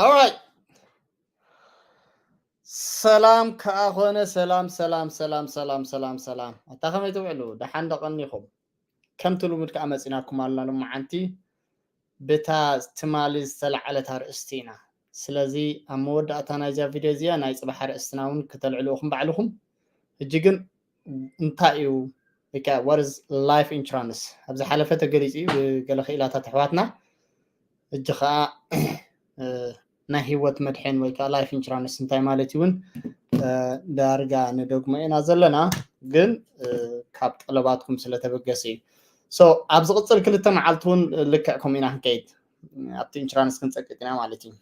Alright. ሰላም ከኣ ኾነ። ሰላም፣ ሰላም፣ ሰላም፣ ሰላም፣ ሰላም፣ ሰላም። ኣታ ከመይ ትውዕሉ? ደሓን ዶ ቀኒኹም? ከምቲ ልሙድ ከኣ መጺናኩም ኣለና ሎማዓንቲ ብታ ትማሊ ዝተላዕለት ኣርእስቲ ኢና። ስለዚ ኣብ መወዳእታ ናይዛ ቪድዮ እዚኣ ናይ ጽባሕ ኣርእስትና እውን ከተልዕልዎ ባዕልኹም። ሕጂ ግን እንታይ እዩ ወይ ከዓ what is life insurance? ኣብ ዝሓለፈ ተገሊጹ እዩ ብገለ ክኢላታት ኣሕዋትና። ሕጂ ከዓ ናይ ህይወት መድሕን ወይ ከዓ life insurance እንታይ ማለት እዩ እውን ዳርጋ ንደግሞ ኢና ዘለና፣ ግን ካብ ጠለባትኩም ስለተበገሰ እዩ። So ኣብ ዝቕፅል ክልተ መዓልቲ እውን ልክዕ ከምኡ ኢና ክንከይድ፣ ኣብቲ insurance ክንፀቅጥ ኢና ማለት እዩ።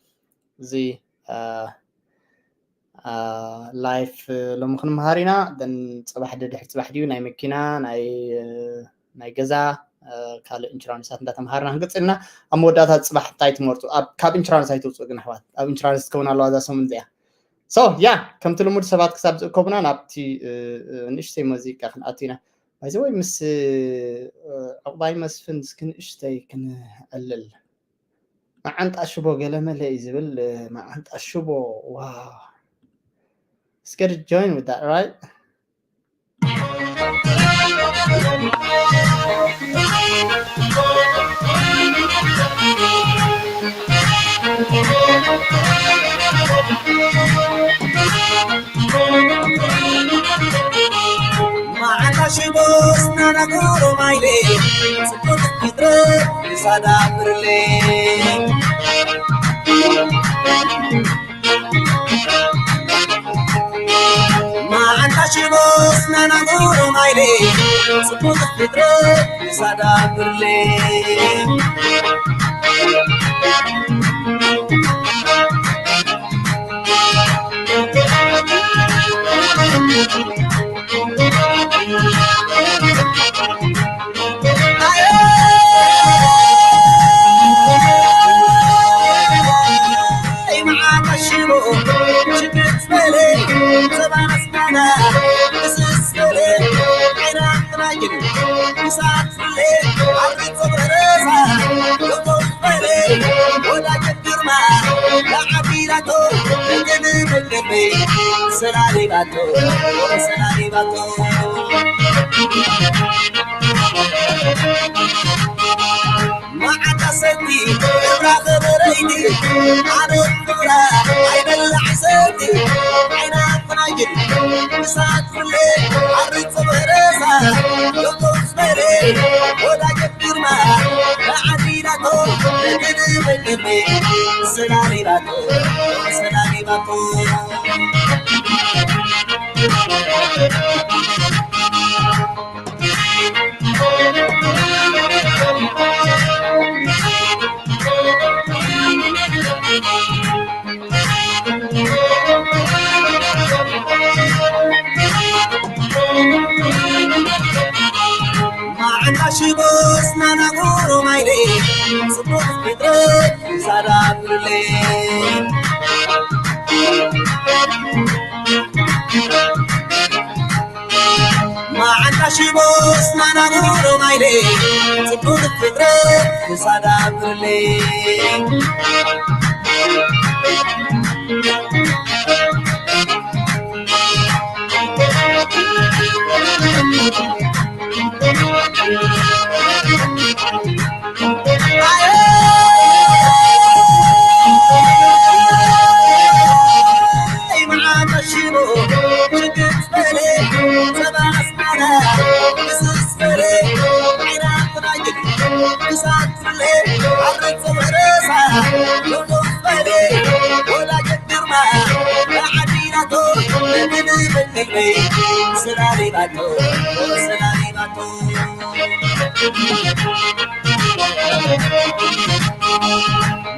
እዚ life ሎሚ ክንምሃር ኢና። Then ፅባሕ ድሕሪ ፅባሕ ድዩ ናይ መኪና ናይ ናይ ገዛ ካልእ insurance ታት እንዳተምሃርና ክንቅፅል ኢና። ኣብ መወዳእታ ፅባሕ እንታይ ትመርፁ? ካብ insurance ኣይትውፅኡ ግን ኣሕዋት፣ ኣብ insurance ትከውን ኣለዋ እዛ ሰሙን እዚኣ። So yeah፣ ከምቲ ልሙድ ሰባት ክሳብ ዝእከቡና ናብቲ ንእሽተይ መዚቃ ክንኣቱ ኢና። By the way ምስ ዕቑባይ መስፍን እስኪ ንእሽተይ ክንዕልል። መዓንጣ ሽቦ ገለመለ እዩ ዝብል። መዓንጣ ሽቦ። Wow, let's get a join with that, right? ማዕዳ ሽቦስ ናናጎሮ ማይሌ ጽቡቅ ፍጥረት ሳዳ ብርሌ። ማዕዳ ሽቦስ ናናጎሮ ማይሌ ጽቡቅ ፍጥረት ሳዳ ብርሌ። ሰላሌባቶ ሰላሌባቶ ማዓታ ሰቲ እብራ ኸበረይቲ ኣነ ፍራ ኣይበላዕ ሰቲ ዓይና ፍናጅን ምሳት ፍሌ ኣርጽ በረሳ ሎቶስ በሬ ወዳጀ ግርማ ንዓዲናቶ ንግድምግሜ ሰላሌባቶ ሰላሌባቶ ማዕዳ ሽቦስ ናናጎሮ ማይሌ ጽቡቅ ፍጥረት ሳዳ ብርሌ ማዓዳ ሽቦስ ናናጎሮ ማይሌ ጽቡቅ ፍጥረት ሳዳ ብርሌ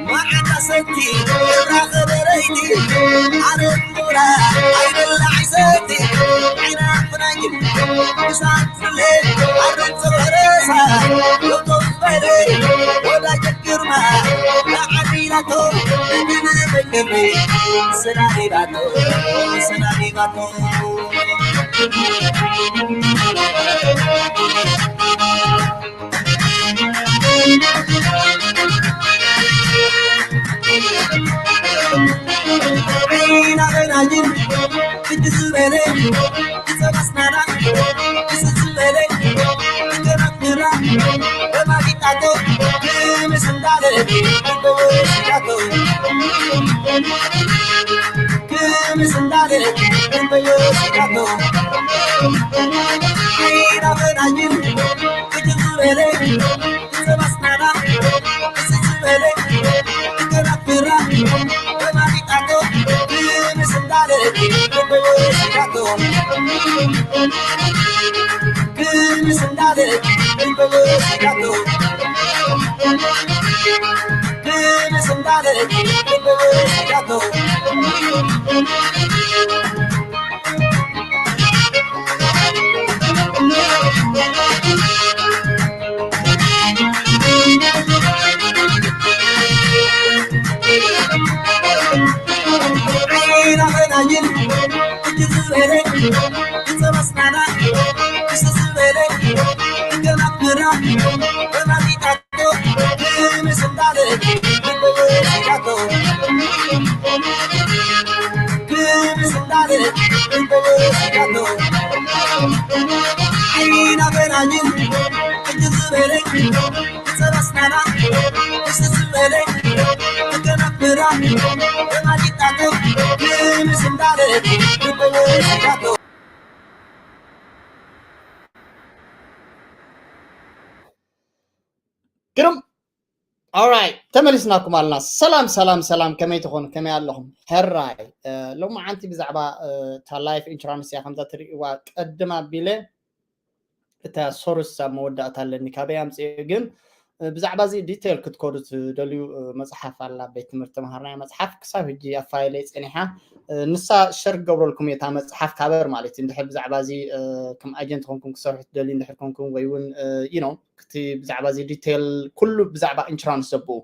ማዕዳ ሰቲ ራኸበረይቲ ኣረንጎራ ኣይበላዕ ሰቲ ዓይና ፍናጅ ምሳት ፍሌ ኣረንጎረሳ ሎቶስ በሌ ወዳጀ ግርማ ንዓዲናቶ ንግድምግሚ ሰላሌባቶ ሰላሌባቶ ናበናይን ክጅ ዝበለ ክጸባስናና ክስስ ዝበለ ክገራግራ በማሪጣቶ ክምስ እንዳለ ክበወስዳቶ ክምስ እንዳለ ክበወስዳቶ ናበናይን ክጅ ዝበለ ክጸባስናና ክስስ ዝበለ ክገራግራ በማሪጣቶ ክምስ እንዳለ ክበወስዳቶ ክምስ እንዳለ ክበወስዳቶ ክምስ እንዳለ ክበወስዳቶ ግሩም። Alright፣ ተመሊስናኩም ኣለና። ሰላም ሰላም ሰላም፣ ከመይ ትኾኑ? ከመይ ኣለኹም? ሕራይ። ሎማዓንቲ ብዛዕባ እታ ላይፍ ኢንሹራንስ እያ፣ ከምዛ ትርእይዋ ቀድም ኣቢለ እታ ሶርስ ኣብ መወዳእታ ኣለኒ፣ ካበይ ኣምፅኤ ግን ብዛዕባ እዚ ዲቴል ክትከዱ ትደልዩ መፅሓፍ ኣላ፣ ቤት ትምህርቲ ተምሃርናያ መፅሓፍ ክሳብ ሕጂ ኣፋይለይ ፀኒሓ። ንሳ ሸር ክገብረልኩም እየ እታ መፅሓፍ ካበር ማለት እዩ። እንድሕር ብዛዕባ እዚ ከም ኣጀንት ኮንኩም ክሰርሑ ትደልዩ እንድሕር ኮንኩም ወይ እውን you know እቲ ብዛዕባ እዚ ዲቴል ኩሉ ብዛዕባ ኢንሹራንስ ዘብኡ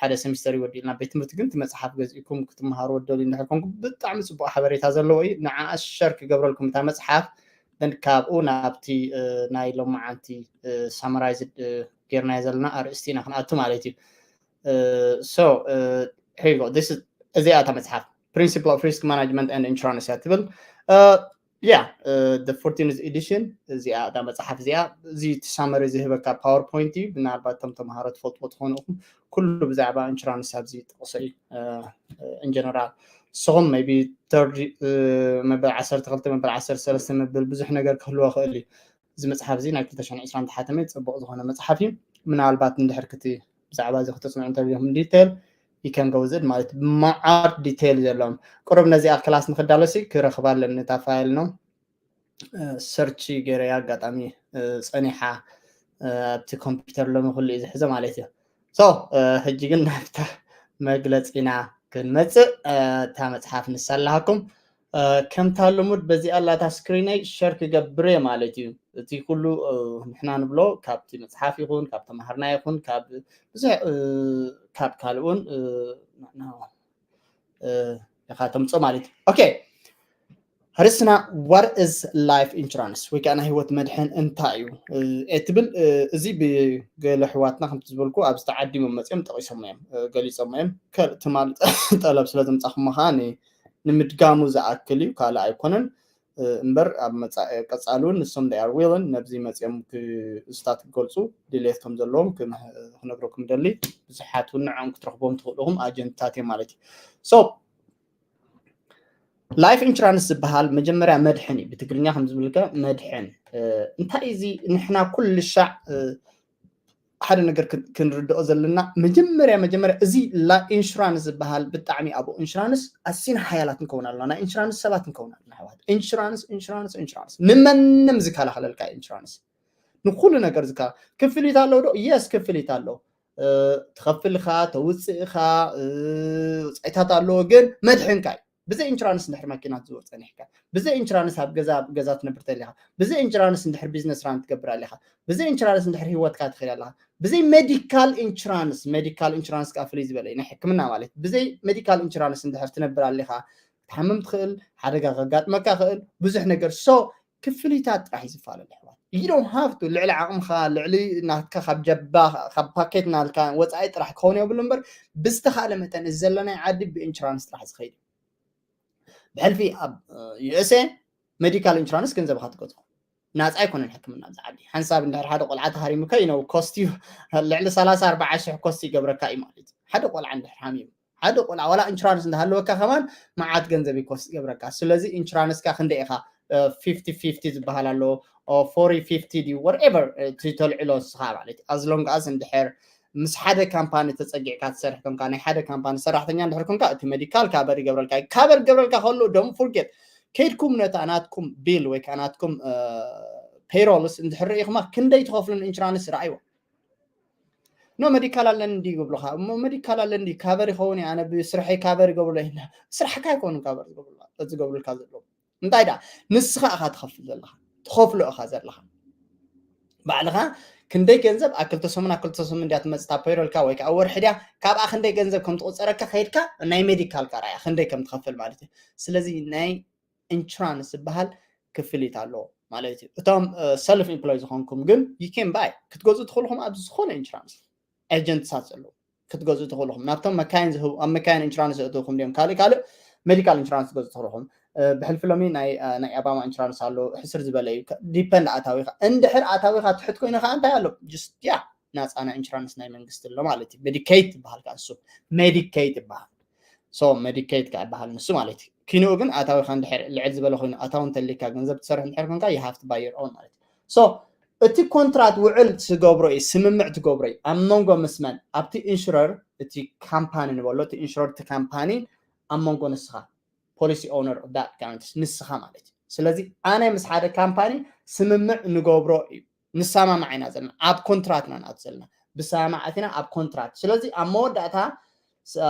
ሓደ ሴሚስተር ይወዲእልና ቤት ትምህርቲ ግን እቲ መፅሓፍ ገዚእኩም ክትመሃሩ ወደሉ እንድሕር ኮንኩም ብጣዕሚ ፅቡቅ ሓበሬታ ዘለዎ እዩ። ንዓ ሸር ክገብረልኩም እታ መፅሓፍ ን ካብኡ ናብቲ ናይ ሎማዓንቲ ሳመራይዝ ጌርናዮ ዘለና ኣርእስቲ ኢና ክንኣቱ ማለት እዩ። So እዚኣ እታ መፅሓፍ Principle of Risk Management and Insurance እያ ትብል። ያ ፎርቲንዝ ኤዲሽን እዚኣ እታ መፅሓፍ እዚኣ እዚ እቲ ሳመሪ ዝህበካ ፓወርፖይንት እዩ። ምናልባት እቶም ተምሃሮ ትፈልጥዎ ትኾኑ ኢኹም። ኩሉ ብዛዕባ ኢንሹራንስ ኣብዚ ጥቕሶ እዩ። ኢንጀነራል ንስኹም ቢ ተርድ መበል ዓሰርተ ክልተ መበል ዓሰርተ ሰለስተ መበል ብዙሕ ነገር ክህልዎ ክእል እዩ። እዚ መፅሓፍ እዚ ናይ ክልተ ሽሕን ዕስራን ተሓተመ ፅቡቕ ዝኾነ መፅሓፍ እዩ። ምናልባት እንድሕር ክቲ ብዛዕባ እዚ ክተፅንዑ እንተልዮም ዲቴል ይከን ገውዝድ ማለት ብመዓር ዲቴል ዘለዎም ቅሩብ ነዚኣ ክላስ ንክዳለሲ ክረኽባ ኣለኒ እታ ፋይል ነው። ሰርች ገይረያ ኣጋጣሚ ፀኒሓ ኣብቲ ኮምፒውተር ሎሚ ኩሉ እዩ ዝሕዘ ማለት እዩ። ሕጂ ግን ናብታ መግለፂና ክንመፅእ እታ መፅሓፍ ንሳ ኣለሃኩም ከምታ ልሙድ በዚኣ ኣላታ ስክሪነይ ሸር ክገብር እየ ማለት እዩ። እቲ ኩሉ ንሕና ንብሎ ካብቲ መፅሓፍ ይኹን ካብ ተምሃርና ይኹን ካብ ብዙሕ ካብ ካልእ እውን ኢኻ ተምፅኦ ማለት እዩ። ኦኬ፣ ርስና what is life insurance ወይ ከዓ ናይ ህይወት መድሕን እንታይ እዩ እትብል፣ እዚ ብገለ ኣሕዋትና ከምቲ ዝበልኩ ኣብዚ ተዓዲሞም መፅኦም ጠቒሶም እዮም፣ ገሊፆም እዮም። ትማል ጠለብ ስለ ዘምፃኹሞ ከዓ ንምድጋሙ ዝኣክል እዩ፣ ካልእ ኣይኮነን። እምበር ኣብ መፃኢ ቀፃሊ እውን ንሶም they are willing ነብዚ መፅኦም ክስታት ክገልፁ ድሌት ከም ዘለዎም ክነግረኩም ደሊ። ብዙሓት እውን ንዕኦም ክትረኽቦም ትኽእሉ ኢኹም፣ ኣጀንትታት እዮም ማለት እዩ። So life insurance ዝበሃል መጀመርያ መድሕን እዩ፣ ብትግርኛ ከም ዝብልካ መድሕን። እንታይ እዚ ንሕና ኩሉ ሻዕ ሓደ ነገር ክንርድኦ ዘለና መጀመርያ መጀመርያ እዚ ኢንሹራንስ ዝበሃል ብጣዕሚ ኣብኡ ኢንሹራንስ ኣሲና ሓያላት ንከውን ኣለና፣ ናይ ኢንሹራንስ ሰባት ንከውን ኣለና ኣሕዋት። ኢንሹራንስ ኢንሹራንስ ኢንሹራንስ ንመንም ዝከላኸለልካ ኢንሹራንስ ንኩሉ ነገር ዝከላ ክፍሊት ኣለዎ ዶ? የስ ክፍሊት ኣለዎ። ትኸፍል ኢኻ፣ ተውፅእ ኢኻ፣ ውፅኢታት ኣለዎ፣ ግን መድሕንካ እዩ። ብዘይ ኢንሹራንስ እንድሕር መኪና ትዝውር ፀኒሕካ፣ ብዘይ ኢንሹራንስ ኣብ ገዛ ኣብ ገዛ ትነብር ተሊኻ፣ ብዘይ ኢንሹራንስ እንድሕር ቢዝነስ ራን ትገብር ኣሊኻ፣ ብዘይ ኢንሹራንስ እንድሕር ህይወትካ ትኽእል ኣለኻ፣ ብዘይ ሜዲካል ኢንሹራንስ፣ ሜዲካል ኢንሹራንስ ከዓ ፍልይ ዝበለ እዩ፣ ናይ ሕክምና ማለት፣ ብዘይ ሜዲካል ኢንሹራንስ እንድሕር ትነብር ኣሊኻ፣ ክትሓምም ትኽእል፣ ሓደጋ ከጋጥመካ ክእል፣ ብዙሕ ነገር። So ክፍሊታት ጥራሕ እዩ ዝፈላለ ኣሕዋት። You don't have to ልዕሊ ዓቕምኻ ልዕሊ ናትካ ካብ ጀባ ካብ ፓኬት ናልካ ወፃኢ ጥራሕ ክኸውን የብሉ እምበር ብዝተኻእለ መጠን እዚ ዘለናይ ዓዲ ብኢንሹራንስ ጥራሕ ዝኸይድ እዩ። ብሕልፊ ኣብ USA ሜዲካል ኢንሹራንስ ገንዘብካ ትገዝኦ ናፃ ኣይኮነን ሕክምና ኣብዚ ዓዲ። ሓንሳብ እንድሕር ሓደ ቆልዓ ተሃሪሙካ ይነው ኮስት እዩ ልዕሊ ሰላሳ ኣርባዓ ሽሕ ኮስት ይገብረካ እዩ ማለት እዩ። ሓደ ቆልዓ እንድሕር ሃሚሙ ሓደ ቆልዓ ዋላ ኢንሹራንስ እንዳሃለወካ ከማን መዓት ገንዘብ እዩ ኮስት ይገብረካ። ስለዚ ኢንሹራንስካ ክንደይ ኢኻ ፊፍቲ ፊፍቲ ዝበሃል ኣሎ ፎሪ ፊፍቲ ድዩ whatever እቲ ተልዕሎ ንስኻ ማለት እዩ። ኣዝሎንግ ኣስ እንድሕር ምስ ሓደ ካምፓኒ ተፀጊዕካ ትሰርሕ ኮንካ ናይ ሓደ ካምፓኒ ሰራሕተኛ እንድሕር ኮንካ እቲ ሜዲካል ካቨር ይገብረልካ እዩ። ካቨር ይገብረልካ ከሎ don't forget ከይድኩም ነታ ናትኩም ቢል ወይ ከዓ ናትኩም ፔይሮልስ እንድሕር ርኢኹማ ክንደይ ትኸፍሉ ኢንሹራንስ ረኣይዎ። ኖ ሜዲካል ኣለኒ እንዲ ይብሉኻ እሞ ሜዲካል ኣለኒ እንዲ ካቨር ይኸውን እዩ ኣነ ብስርሐይ ካቨር ይገብርሎ ይና ስራሕካ ኣይኮኑ ካቨር ዝገብሩልካ ዘለዉ እንታይ ዳ ንስኻ ኢኻ ትኸፍል ዘለኻ ትኸፍሎ ኢኻ ዘለኻ ባዕልኻ ክንደይ ገንዘብ ኣብ ክልተ ሰሙን ኣብ ክልተ ሰሙን እንዲያ ትመፅእ እታ ፔይሮልካ ወይ ከዓ ወርሒ ድያ ካብኣ ክንደይ ገንዘብ ከም ትቁፀረካ ከይድካ ናይ ሜዲካልካ ራያ ክንደይ ከም ትኸፍል ማለት እዩ። ስለዚ ናይ ኢንሹራንስ ዝበሃል ክፍሊት ኣለዎ ማለት እዩ። እቶም ሰልፍ ኢምፕሎይ ዝኾንኩም ግን you can buy ክትገዝኡ ትኽእልኹም ኣብዚ ዝኾነ ኢንሹራንስ ኤጀንትሳት ዘለዉ ክትገዝኡ ትኽእልኹም ናብቶም መካይን ዝህቡ ኣብ መካይን ኢንሹራንስ ዘእትውኹም ድዮም ካልእ ካልእ ሜዲካል ኢንሹራንስ ትገዝኡ ትኽእልኹም። ብሕልፊ ሎሚ ናይ ናይ ኣባማ ኢንሹራንስ ኣሎ ሕስር ዝበለ እዩ። ዲፐንድ ኣታዊኻ እንድሕር ኣታዊኻ ትሕት ኮይነ ከዓ እንታይ ኣሎ just ያ ናፃ ናይ ኢንሹራንስ ናይ መንግስቲ ኣሎ ማለት እዩ። ሜዲኬይድ ይበሃል ከዓ ንሱ ሜዲኬይድ ይበሃል። ሶ ሜዲኬይድ ከዓ ይበሃል ንሱ ማለት እዩ። ኪንኡ ግን ኣታዊኻ እንድሕር ልዕል ዝበለ ኮይኑ ኣታዊ እንተሊካ ገንዘብ ትሰርሕ እንድሕር ኮንካ you have to buy your own ማለት እዩ። ሶ እቲ ኮንትራት ውዕል ትገብሮ እዩ ስምምዕ ትገብሮ እዩ ኣብ መንጎ ምስ መን ኣብቲ ኢንሹረር እቲ ካምፓኒ ንበሎ እቲ ኢንሹረር እቲ ካምፓኒ ኣብ መንጎ ንስኻ ፖሊሲ ኦነር ዳት ጋራንቲስ ንስኻ ማለት እዩ። ስለዚ ኣነ ምስ ሓደ ካምፓኒ ስምምዕ ንገብሮ እዩ ንሰማማዕ ኢና ዘለና ኣብ ኮንትራት ኢና ንኣቱ ዘለና ብሰማማዕ ኣቲና ኣብ ኮንትራት ስለዚ ኣብ መወዳእታ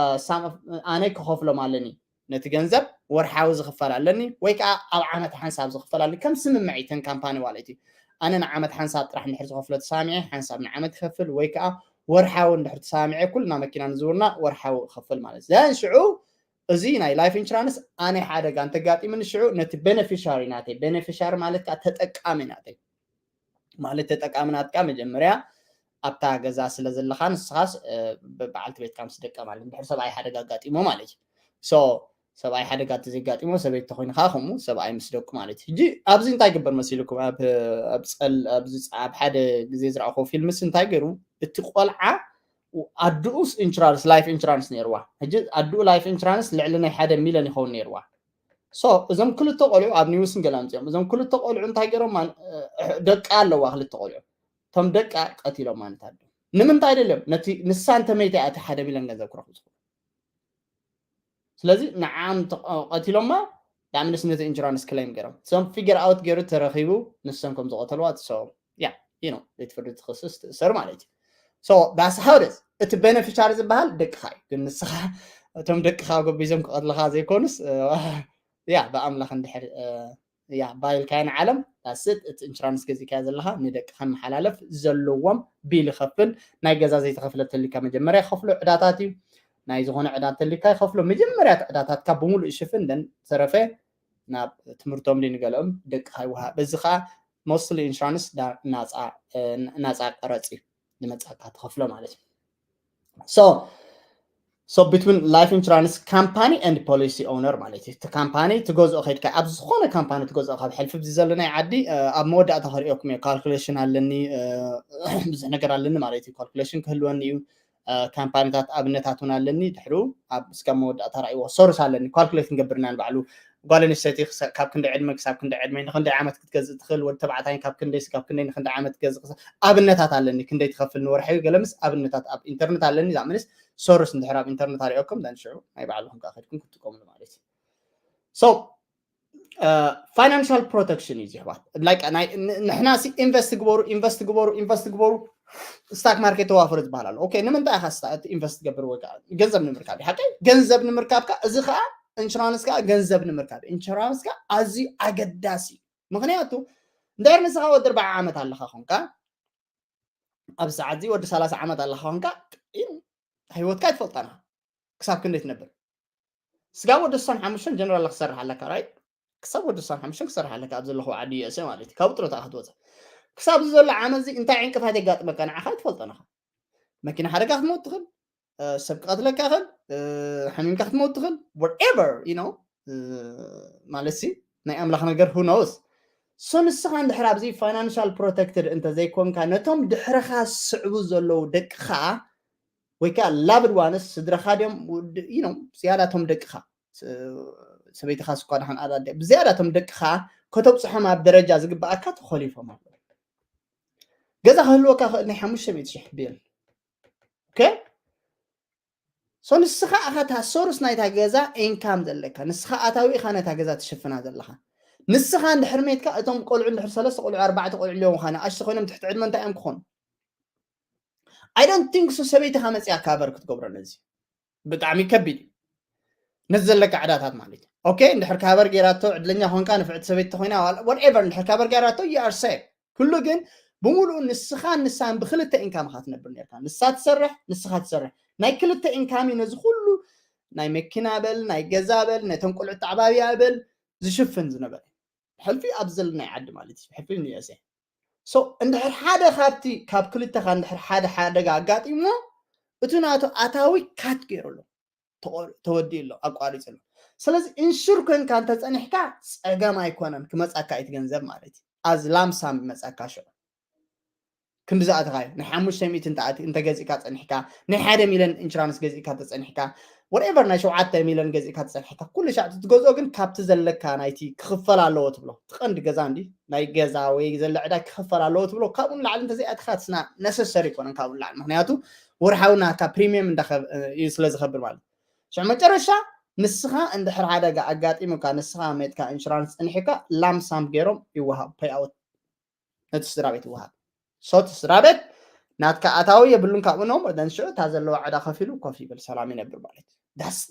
ኣነ ክኸፍሎም ኣለኒ ነቲ ገንዘብ ወርሓዊ ዝኽፈል ኣለኒ ወይ ከዓ ኣብ ዓመት ሓንሳብ ዝኽፈል ኣለኒ ከም ስምምዕ እተን ካምፓኒ ማለት እዩ። ኣነ ንዓመት ሓንሳብ ጥራሕ እንድሕር ዝኸፍሎ ተሳሚዐ ሓንሳብ ንዓመት ይኸፍል ወይ ከዓ ወርሓዊ እንድሕር ተሳሚዐ ኩልና መኪና ንዝውርና ወርሓዊ ይኸፍል ማለት እዩ። ዘን ሽዑ እዚ ናይ ላይፍ ኢንሹራንስ ኣነ ሓደጋ እንተጋጢምኒ ሽዑ ነቲ ቤነፊሻሪ ናተይ ቤነፊሻሪ ማለት ከዓ ተጠቃሚ ናተይ ማለት ተጠቃሚ ናትካ መጀመርያ ኣብታ ገዛ ስለ ዘለኻ ንስኻስ በዓልቲ ቤትካ ምስ ደቀ ማለት እንድሕር ሰብኣይ ሓደጋ ኣጋጢሞ ማለት እዩ። ሶ ሰብኣይ ሓደጋ ተዘጋጢሞ ሰበይቲ ተኮይንካ ከምኡ ሰብኣይ ምስ ደቁ ማለት እዩ። ሕጂ ኣብዚ እንታይ ግበር መሲልኩም ኣብ ኣብ ጸል ኣብዚ ጸ- ኣብ ሓደ ግዜ ዝረኣኹ ፊልምስ እንታይ ገይሩ እቲ ቆልዓ ኣድኡስ ኢንሹራንስ ላይፍ ኢንሹራንስ ነይርዋ። ሕጂ ኣድኡ ላይፍ ኢንሹራንስ ልዕሊ ናይ ሓደ ሚሊዮን ይኸውን ነይርዋ። ሶ እዞም ክልተ ቆልዑ ኣብ ኒውስን ገለ ኣምፅኦም እዞም ክልተ ቆልዑ እንታይ ገይሮም ማን- እ- ደቂ ኣለዋ ክልተ ቆልዑ እቶም ደቂ ቀቲሎም ማለት ኣሎ። ንምንታይ ደልዮም ነቲ ንሳ እንተመይታ እያ እቲ ሓደ ሚሊዮን ገንዘብ ክረኽቡ ዝኽእሉ ስለዚ ንዓም ቀቲሎማ ዳምንስ ነቲ ኢንሹራንስ ክሌም ገይሮም some figure out ገይሩ ተረኺቡ ንሶም ከም ዝቐተልዋ ትሰቦም ያ you know ቤት ፍርዲ ትኽስስ ትእሰር ማለት እዩ። So that's how it is። እቲ ቤነፊሻሪ ዝበሃል ደቅኻ እዩ ግን ንስኻ እቶም ደቅኻ ጎቢዞም ክቐትልኻ ዘይኮኑስ ያ ብኣምላኽ እንድሕር ያ ባይልካዮ ንዓለም that's it። እቲ ኢንሹራንስ ገዚእካዮ ዘለኻ ንደቅኻ መሓላለፍ ዘለዎም ቢል ይኸፍል ናይ ገዛ ዘይተኸፍለ ተሊካ መጀመርያ ይኸፍሎ ዕዳታት እዩ ናይ ዝኾነ ዕዳ ተሊካ ይኸፍሎ መጀመርያ ዕዳታትካ ብምሉእ ይሽፍን ደን ተረፈ ናብ ትምህርቶም ድዩ ንገለኦም ደቅኻ ይወሃብ እዚ ከዓ mostly ኢንሹራንስ ናፃ ቀረፅ እዩ ዝመፃካ ትኸፍሎ ማለት እዩ። So so between life insurance company and policy owner ማለት እዩ እቲ ካምፓኒ ትገዝኦ ከድካ ኣብ ዝኾነ ካምፓኒ ትገዝኦ ካብ ሕልፊ ብዚ ዘሎ ናይ ዓዲ ኣብ መወዳእታ ከሪኦኩም እዮ ካልኩሌሽን ኣለኒ ብዙሕ ነገር ኣለኒ ማለት እዩ ካልኩሌሽን ክህልወኒ እዩ ካምፓኒታት ኣብነታት እውን ኣለኒ ድሕሩ ኣብ እስካብ መወዳእታ ራእይዎ ሶርስ ኣለኒ ካልኩሌት ክንገብር ኢና ንባዕሉ ጓል ኣንስተይቲ ካብ ክንደይ ዕድመ ክሳብ ክንደይ ዕድመ ንክንደይ ዓመት ክትገዝእ ትኽእል ወዲ ተባዕታይ ካብ ክንደይ ስጋብ ክንደይ ንክንደይ ዓመት ትገዝእ ኣብነታት ኣለኒ ክንደይ ትኸፍል ንወርሒ ገለ ምስ ኣብነታት ኣብ ኢንተርነት ኣለኒ ዛምንስ ሶርስ እንድሕር ኣብ ኢንተርነት ኣሪኦኩም ዳን ሽዑ ናይ ባዕልኩም ከዓ ከድኩም ክትጥቀምሉ ማለት እዩ። So financial protection እዩ ዝሕባት ንሕና ኢንቨስት ግበሩ ኢንቨስት ግበሩ ኢንቨስት ግበሩ ስታክ ማርኬት ተዋፈሩ ዝበሃል ኣሎ። ኦኬ ንምንታይ ኢኻ ኢንቨስት ትገብር ወይ ከዓ ገንዘብ ንምርካብ ሓቀይ ገንዘብ ንምርካብ ከዓ እዚ ከዓ ኢንሹራንስ ከዓ ገንዘብ ንምርካብ ኢንሹራንስ ከዓ ኣዝዩ ኣገዳሲ እዩ። ምክንያቱ እንድሕር ንስኻ ወዲ ኣርባዓ ዓመት ኣለኻ ኮንካ ኣብዚ ሰዓት እዚ ወዲ ሰላሳ ዓመት ኣለኻ ኮንካ ህይወትካ ኣይትፈልጣን ኢኻ ክሳብ ክንደይ ትነብር ስጋብ ወዲ ስሳን ሓሙሽተን ጀነራል ክሰርሕ ኣለካ ራይት ክሳብ ወዲ ስሳን ሓሙሽተን ክሰርሕ ኣለካ ኣብ ዘለኹ ዓዲ ዩኤስኤ ማለት እዩ ካብ ጥሮታ ክትወፅእ ክሳብ እዚ ዘሎ ዓመት እዚ እንታይ ዕንቅፋት የጋጥመካ ንዓኻ ኣይትፈልጦን ኢኻ መኪና ሓደጋ ክትመውት ትኽእል ሰብ ክቐትለካ ይኽእል ሓሚምካ ክትመውት ትኽእል whatever you know ማለት ሲ ናይ ኣምላኽ ነገር who knows። So ንስኻ እንድሕር ኣብዚ financial protected እንተዘይኮንካ ነቶም ድሕርኻ ዝስዕቡ ዘለዉ ደቅኻ ወይ ከዓ loved ones ስድራኻ ድዮም ዝያዳቶም ደቅኻ ሰበይትኻ ስኳ ድሓን ኣዳደ ብዝያዳቶም ደቅኻ ከተብፅሖም ኣብ ደረጃ ዝግባኣካ ተኾሊፎም ኣለዉ። ገዛ ክህልወካ ክእል ናይ ሓሙሽተ ሚእቲ ሽሕ ቢል okay so ንስኻ ኢኻ እታ source ናይታ ገዛ income ዘለካ ንስኻ ኣታዊ ኢኻ ነታ ገዛ ትሽፍና ዘለኻ ንስኻ እንድሕር ሜትካ እቶም ቆልዑ እንድሕር ሰለስተ ቆልዑ ኣርባዕተ ቆልዑ ኣለዎም ኻ ንኣሽተ ኮይኖም ትሕቲ ዕድመ እንታይ እዮም ክኾኑ I don't think so ሰበይትኻ መፅያ cover ክትገብሮ ነዚ ብጣዕሚ ከቢድ እዩ ነዚ ዘለካ ዕዳታት ማለት እዩ okay እንድሕር cover ገይራቶ ዕድለኛ ኮንካ ንፍዕቲ ሰበይቲ ኮይና whatever እንድሕር cover ገይራቶ you are safe ኩሉ ግን ብምሉኡ ንስኻ ንሳን ብክልተ income ኻ ትነብር ነርካ ንሳ ትሰርሕ ንስኻ ትሰርሕ ናይ ክልተ income እዩ ነዚ ኩሉ ናይ መኪና በል ናይ ገዛ በል ነተን ቆልዑ ተዓባብያ በል ዝሽፍን ዝነበረ ሕልፊ ኣብ ዘለናይ ዓዲ ማለት እዩ ሕልፊ ንየሰ so እንድሕር ሓደ ካብቲ ካብ ክልተኻ እንድሕር ሓደ ሓደጋ ኣጋጢሞ እቲ ናቱ ኣታዊ cut ገይሩ ኣሎ ተወዲኡ ኣሎ ኣቋሪፁ ኣሎ ስለዚ insure ኮንካ እንተፀኒሕካ ፀገም ኣይኮነን ክመፃካ እዩ ገንዘብ ማለት እዩ as lump sum ይመፃካ ሽዑ ክንዲ ዝኣተኻዮ ናይ ሓሙሽተ ሚእቲ እንተገዚእካ ፀኒሕካ ናይ ሓደ ሚሊዮን insurance ገዚእካ ተፀኒሕካ whatever ናይ ሸውዓተ ሚሊዮን ገዚእካ ተፀኒሕካ ኩሉ ሻዕ ትገዝኦ ግን ካብቲ ዘለካ ናይቲ ክኽፈል ኣለዎ ትብሎ ትቐንዲ ገዛ እንዲ ናይ ገዛ ወይ ዘለ ዕዳ ክኽፈል ኣለዎ ትብሎ ካብኡ ንላዕሊ እንተዘይኣትኻ ትስና necessary ይኮነን ካብኡ ንላዕሊ ምክንያቱ ወርሓዊ ናካ premium እዩ ስለ ዝኸብር ማለት ሽዑ መጨረሻ ንስኻ እንድሕር ሓደጋ ኣጋጢሙካ ንስኻ ሜትካ insurance ፀኒሕካ lump sum ገይሮም ይወሃብ payout ነቲ ስድራ ቤት ይወሃብ so እቲ ስድራ ቤት ናትካ ኣታዊ የብሉን ካብኡ ኖም ደን ሽዑ እታ ዘለዋ ዕዳ ከፊሉ ኮፍ ይብል ሰላም ይነብር ማለት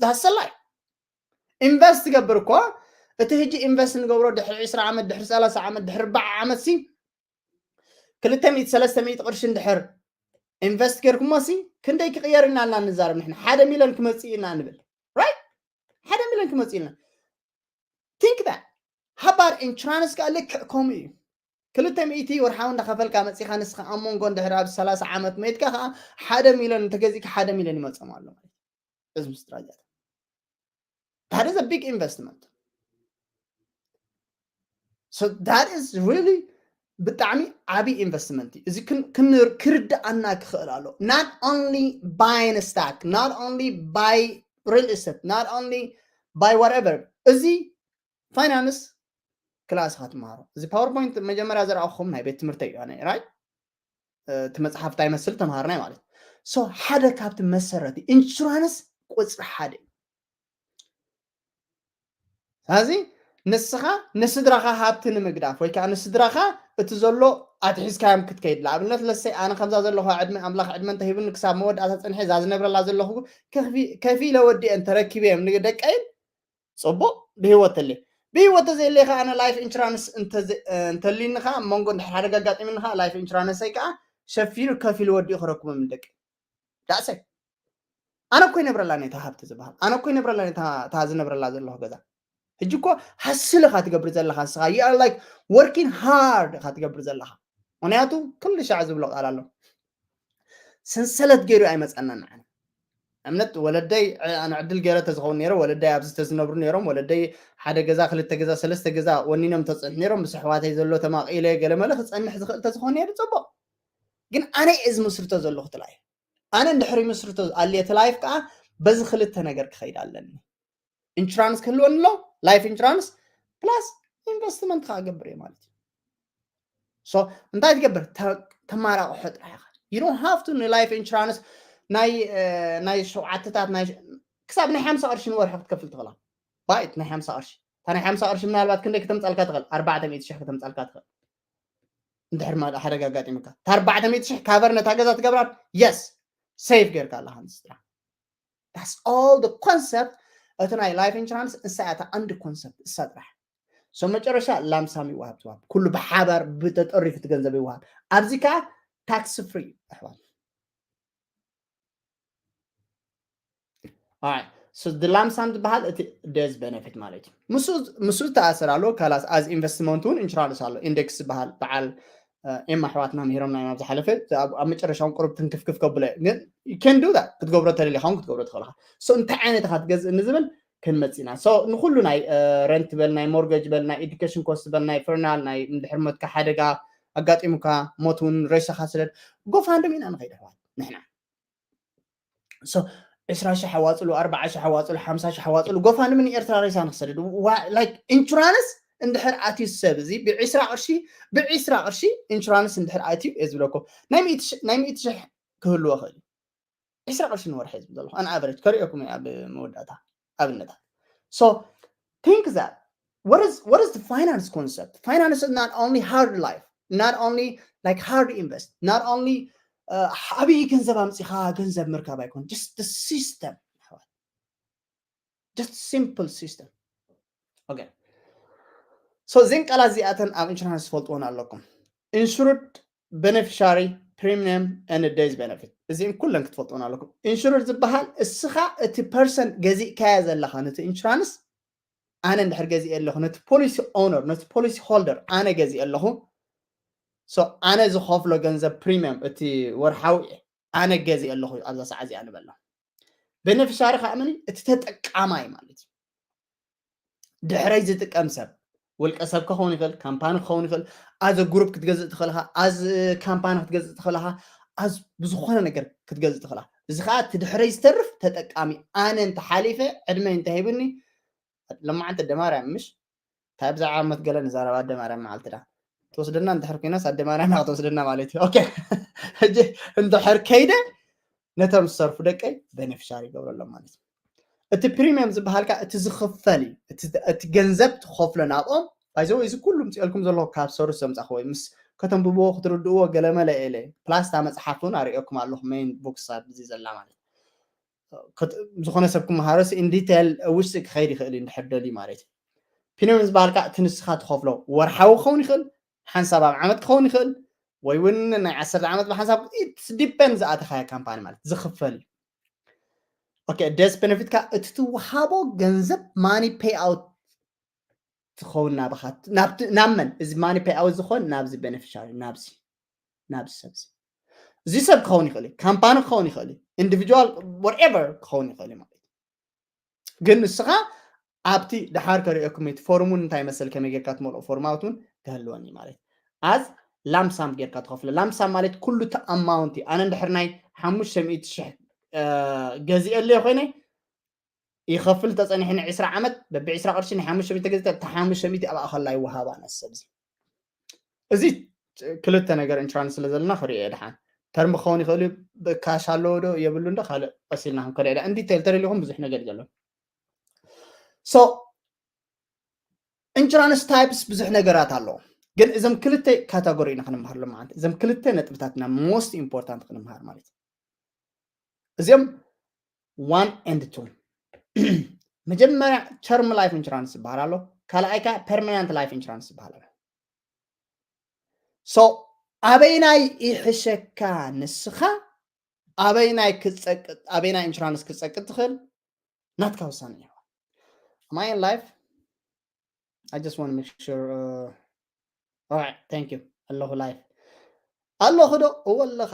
ዳሰላይ invest ትገብር እኮ እቲ ህጂ invest ንገብሮ ድሕሪ ዕስራ ዓመት ድሕሪ ሰላሳ ዓመት ድሕሪ ኣርባዓ ዓመት ሲ ክልተ ሚእቲ ሰለስተ ሚእቲ ቅርሺ እንድሕር invest ገይርኩሞ ሲ ክንደይ ክቕየር ኢና እና ንዛረብ ንሕና ሓደ ሚሊዮን ክመፅእ ኢና ንብል right ሓደ ሚሊዮን ክመፅእ ኢና think that how about insurance ከዓ ልክዕ ከምኡ እዩ ክልተ ሚእቲ ወርሓዊ እንዳኸፈልካ መፂኻ ንስኻ ኣብ መንጎ እንድሕር ኣብ ሰላሳ ዓመት መይትካ ከዓ ሓደ ሚሊዮን እንተገዚእካ ሓደ ሚሊዮን ይመፅኦም ኣሎ ማለት እዚ ምስ ደረጃ that is a big investment so that is really ብጣዕሚ ዓብዪ investment እዩ እዚ ክርዳኣና ክኽእል ኣሎ not only buying stock not only buy real estate not only buy whatever እዚ finance class ኻ ትመሃሮ እዚ PowerPoint መጀመርያ ዘርኣኹም ናይ ቤት ትምህርቲ እዩ ኣነ right እቲ መፅሓፍ እንታይ መስል ተምሃርናይ ማለት so ሓደ ካብቲ መሰረቲ insurance ቁፅሪ ሓደ እዩ ስለዚ ንስኻ ንስድራኻ ሃብቲ ንምግዳፍ ወይ ከዓ ንስድራኻ እቲ ዘሎ ኣትሒዝካዮም ክትከይድ ንኣብነት ለሰይ ኣነ ከምዛ ዘለኹ ዕድመ ኣምላኽ ዕድመ እንተሂብኒ ክሳብ መወዳእታ ፀንሐ እዛ ዝነብረላ ዘለኹ ከፊለ ወዲአን ተረኪበዮም ንደቀይን ፅቡቕ ብህይወት ተለ ብህይወት ተዘየለይ ከዓ ኣነ life insurance እንተሊኒ ከዓ ኣብ መንጎ እንድሕር ሓደጋ ኣጋጢምኒ ከዓ life insurance ይ ከዓ ሸፊኑ ከፊሉ ወዲኡ ክረክቦም ንደቂ ዳእሰ ኣነ እኮ ይነብረላ ነታ ሃብቲ ዝበሃል ኣነ እኮ ይነብረላ ነታ ዝነብረላ ዘለኹ ገዛ ሕጂ እኮ ሃስል ኢኻ ትገብር ዘለኻ ንስኻ you are like working hard ኢኻ ትገብር ዘለኻ ምክንያቱ ኩሉ ሻዕ ዝብሎ ቃል ኣሎ ሰንሰለት ገይሩ ኣይመፀና ንዓና እምነት ወለደይ ኣነ ዕድል ገይረ ተዝኸውን ነይረ ወለደይ ኣብዚ ተዝነብሩ ነይሮም ወለደይ ሓደ ገዛ ክልተ ገዛ ሰለስተ ገዛ ወኒኖም ተፅንሕ ነይሮም ምስ ኣሕዋተይ ዘሎ ተማቒለ ገለመለ ክፀንሕ ዝኽእል ተዝኸውን ነይሩ ፅቡቕ ግን ኣነ እየ ዝምስርቶ ዘለኹ ትላይ ኣነ እንድሕር ይምስርቶ ኣልየ ትላይፍ ከዓ በዚ ክልተ ነገር ክኸይድ ኣለኒ insurance ክህልወኒ ኣሎ life insurance plus investment ከዓ ገብር እየ ማለት እዩ so እንታይ ትገብር ተማራቕሖ ጥራሕ ኢኻ you don't have to ን life insurance ናይ ናይ ሸውዓተታት ናይ ክሳብ ናይ ሓምሳ ቅርሺ ንወርሒ ክትከፍል ትኽእላ ባይት ናይ ሓምሳ ቅርሺ እታ ናይ ሓምሳ ቅርሺ ምናልባት ክንደይ ከተምፃልካ ትኽእል ኣርባዕተ ሚእቲ ሽሕ ከተምፃልካ ትኽእል እንድሕር ማለ ሓደጋ ኣጋጢምካ እታ ኣርባዕተ ሚእቲ ሽሕ cover ነታ ገዛ ትገብራን yes save ጌርካ ኣለኻ ንስድራ that's all the concept እቲ ናይ life insurance እንሳያ እታ ኣንድ concept እሳ ጥራሕ so መጨረሻ lump sum ይወሃብ ትወሃብ ኩሉ ብሓባር ብተጠሪፉ እቲ ገንዘብ ይወሃብ ኣብዚ ከዓ tax free ኣሕዋት Alright. So the lump sum ዝበሃል እቲ death benefit ማለት እዩ። ምስ ምስ ዝተኣሰር ኣሎ ካላስ as investment እውን insurance ኣሎ index ዝበሃል በዓል ኤም ኣሕዋትና ምሂሮምና እዮም ኣብ ዝሓለፈ ኣብ መጨረሻውን ቁሩብ ትንክፍክፍ ከብሎ እዩ ግን you can do that ክትገብሮ ተደሊኻ እውን ክትገብሮ ትኽእል ኢኻ so እንታይ ዓይነት ኢኻ ትገዝእ ንዝብል ክንመጽእ ኢና። So ንኹሉ ናይ ረንት በል፣ ናይ ሞርገጅ በል፣ ናይ ኤዱኬሽን ኮስት በል፣ ናይ ፍርናል፣ ናይ እንድሕር ሞትካ፣ ሓደጋ ኣጋጢሙካ፣ ሞት እውን ሬሳኻ ስደድ፣ ጎፋንድሚ ኢና ንኸይድ ኣሕዋት። ንሕና so ዕስራ ሽሕ ኣዋፅሉ፣ ኣርባዓ ሽሕ ኣዋፅሉ፣ ሓምሳ ሽሕ ኣዋፅሉ፣ ጎፋንድሚ ንኤርትራ ሬሳ ንክሰደድ። ላይክ ኢንሹራንስ እንድሕር ኣትዩ ሰብ እዚ ብዕስራ ቅርሺ፣ ብዕስራ ቅርሺ ኢንሹራንስ እንድሕር ኣትዩ እየ ዝብለኩም፣ ናይ ሚእቲ ሽሕ ክህልዎ ይኽእል እዩ። ዕስራ ቅርሺ ንወርሒ ዝብል ዘለኹ ኣን ኣቨሬጅ ከርእየኩም እየ ኣብ መወዳእታ ኣብነታት። So think that what is what is the finance concept? Finance is not only hard life, not only like hard invest, not only uh, ዓብዪ ገንዘብ ኣምፂኻ ገንዘብ ምርካብ ኣይኮን፣ just the system፣ just simple system። Okay, so እዘን ቃላት እዚኣተን ኣብ ኢንሹራንስ ትፈልጥዎን ኣለኩም። Insured beneficiary premium and death benefit፣ እዚን ኩለን ክትፈልጥዎን ኣለኩም። ኢንሹርድ ዝበሃል እስኻ እቲ ፐርሰን ገዚእካዮ ዘለኻ ነቲ ኢንሹራንስ፣ ኣነ እንድሕር ገዚኤ ኣለኹ፣ ነቲ ፖሊሲ ኦነር፣ ነቲ ፖሊሲ ሆልደር ኣነ ገዚኤ ኣለኹ። So ኣነ ዝኸፍሎ ገንዘብ ፕሪሚየም እቲ ወርሓዊ ኣነ ገዚኤ ኣለኹ ኣብዛ ሰዓት እዚኣ ንበሎ። ቤነፊሻሪ ከዓ መን እዩ? እቲ ተጠቃማይ ማለት እዩ። ድሕረይ ዝጥቀም ሰብ፣ ውልቀ ሰብ ክኸውን ይኽእል፣ ካምፓኒ ክኸውን ይኽእል። ኣዘ ግሩፕ ክትገዝእ ትኽእል ኢኻ፣ ኣዝ ካምፓኒ ክትገዝእ ትኽእል ኢኻ፣ ኣዝ ብዝኾነ ነገር ክትገዝእ ትኽእል ኢኻ። እዚ ከዓ እቲ ድሕረይ ዝተርፍ ተጠቃሚ፣ ኣነ እንተሓሊፈ ዕድመ እንተሂቡኒ፣ ለማዓንቲ ደማርያም ምሽ እንታይ ብዛዕባ ዓመት ገለ ንዛረብ ኣደ ማርያም መዓልቲ ዳ ትወስደና እንድሕር ኮይናስ ኣደ ማርያም ክትወስደና ማለት እዩ። ኦኬ ሕጂ እንድሕር ከይደ ነቶም ዝሰርፉ ደቀይ ቤኔፊሻሪ ይገብረሎም ማለት እዩ። እቲ ፕሪሚየም ዝበሃል ከዓ እቲ ዝኽፈል እዩ። እቲ ገንዘብ ትኸፍሎ ናብኦም ባይዘው እዚ ኩሉ ምፅኦልኩም ዘለኹ ካብ ሰርስ ዘምፃኹ ወይ ምስ ከተንብብዎ ክትርድእዎ ገለመለ ኢለ ፕላስ እታ መፅሓፍ እውን ኣርእየኩም ኣለኹ ሜን ቡክስ ኣብዚ ዘላ ማለት እዩ። ዝኾነ ሰብ ክመሃሮስ ኢንዲቴል ውሽጢ ክኸይድ ይኽእል እዩ እንድሕር ደልዩ ማለት እዩ። ፕሪሚየም ዝበሃል ከዓ እቲ ንስኻ ትኸፍሎ ወርሓዊ ክኸውን ይኽእል፣ ሓንሳብ ኣብ ዓመት ክኸውን ይኽእል፣ ወይ እውን ናይ ዓሰርተ ዓመት ብሓንሳብ ዲፐንድ ዝኣተኻዮ ካምፓኒ ማለት ዝኽፈል እዩ። ኦኬ ዴስ ቤነፊት ከዓ እቲ ትወሃቦ ገንዘብ ማኒ ፔይ ኣውት ትኸውን ናባኻ ናብ መን እዚ ማኒ ፔይ ኣውት ዝኾን ናብዚ ቤነፊሻሪ ናብዚ ናብዚ ሰብ እዚ ሰብ ክኸውን ይኽእል እዩ፣ ካምፓኒ ክኸውን ይኽእል እዩ፣ ኢንዲቪጁዋል ወትኤቨር ክኸውን ይኽእል እዩ ማለት እዩ። ግን ንስኻ ኣብቲ ድሓር ከርእየኩም እቲ ፎርሙን እንታይ መሰል ከመይ ጌርካ ትመልኦ ፎርማት እውን ክህልወኒ ማለት እዩ። ኣዝ ላምሳም ጌርካ ትኸፍሎ ላምሳም ማለት ኩሉ እቲ ኣማውንት እዩ። ኣነ እንድሕር ናይ ሓሙሽተ ሚእቲ ሽሕ ገዚኤ ኣለዮ ኮይነ ይኸፍል ተጸኒሐ ን ዕስራ ዓመት በቢ ዕስራ ቅርሺ ን ሓሙሽተ ሚእቲ ተገዚተ እታ ሓሙሽተ ሚእቲ ኣብኣ ከላ ይወሃባ ነሰብ እዚ እዚ ክልተ ነገር ኢንሹራንስ ስለ ዘለና ክሪኦ እየ ድሓን ተርም ክኸውን ይኽእል እዩ። ካሽ ኣለዎ ዶ የብሉ እንዶ ካልእ ቀሲልና ክንከደ ኢላ እንዲቴል ተደሊኹም ብዙሕ ነገር እዩ ዘሎ። So ኢንሹራንስ ታይፕስ ብዙሕ ነገራት ኣለዎ፣ ግን እዞም ክልተ ካተጎሪ ኢና ክንምሃር ሎማዓንቲ። እዞም ክልተ ነጥብታትና ሞስት ኢምፖርታንት ክንምሃር ማለት እዩ። እዚኦም ዋን ኤንድ ቱ መጀመርያ ተርም ላይፍ ኢንሹራንስ ዝበሃል ኣሎ፣ ካልኣይ ከዓ ፐርማናንት ላይፍ ኢንሹራንስ ዝበሃል ኣሎ። So ኣበይናይ ይሕሸካ ንስኻ ኣበይናይ ክትፀቅጥ ኣበይናይ ኢንሹራንስ ክትፀቅጥ ትኽእል ናትካ ውሳነ እዩ። Am I in live? I just want to make sure. Uh, all right, thank you. ኣለኹ ላይፍ ኣለኹ ዶ? እወ ኣለኻ።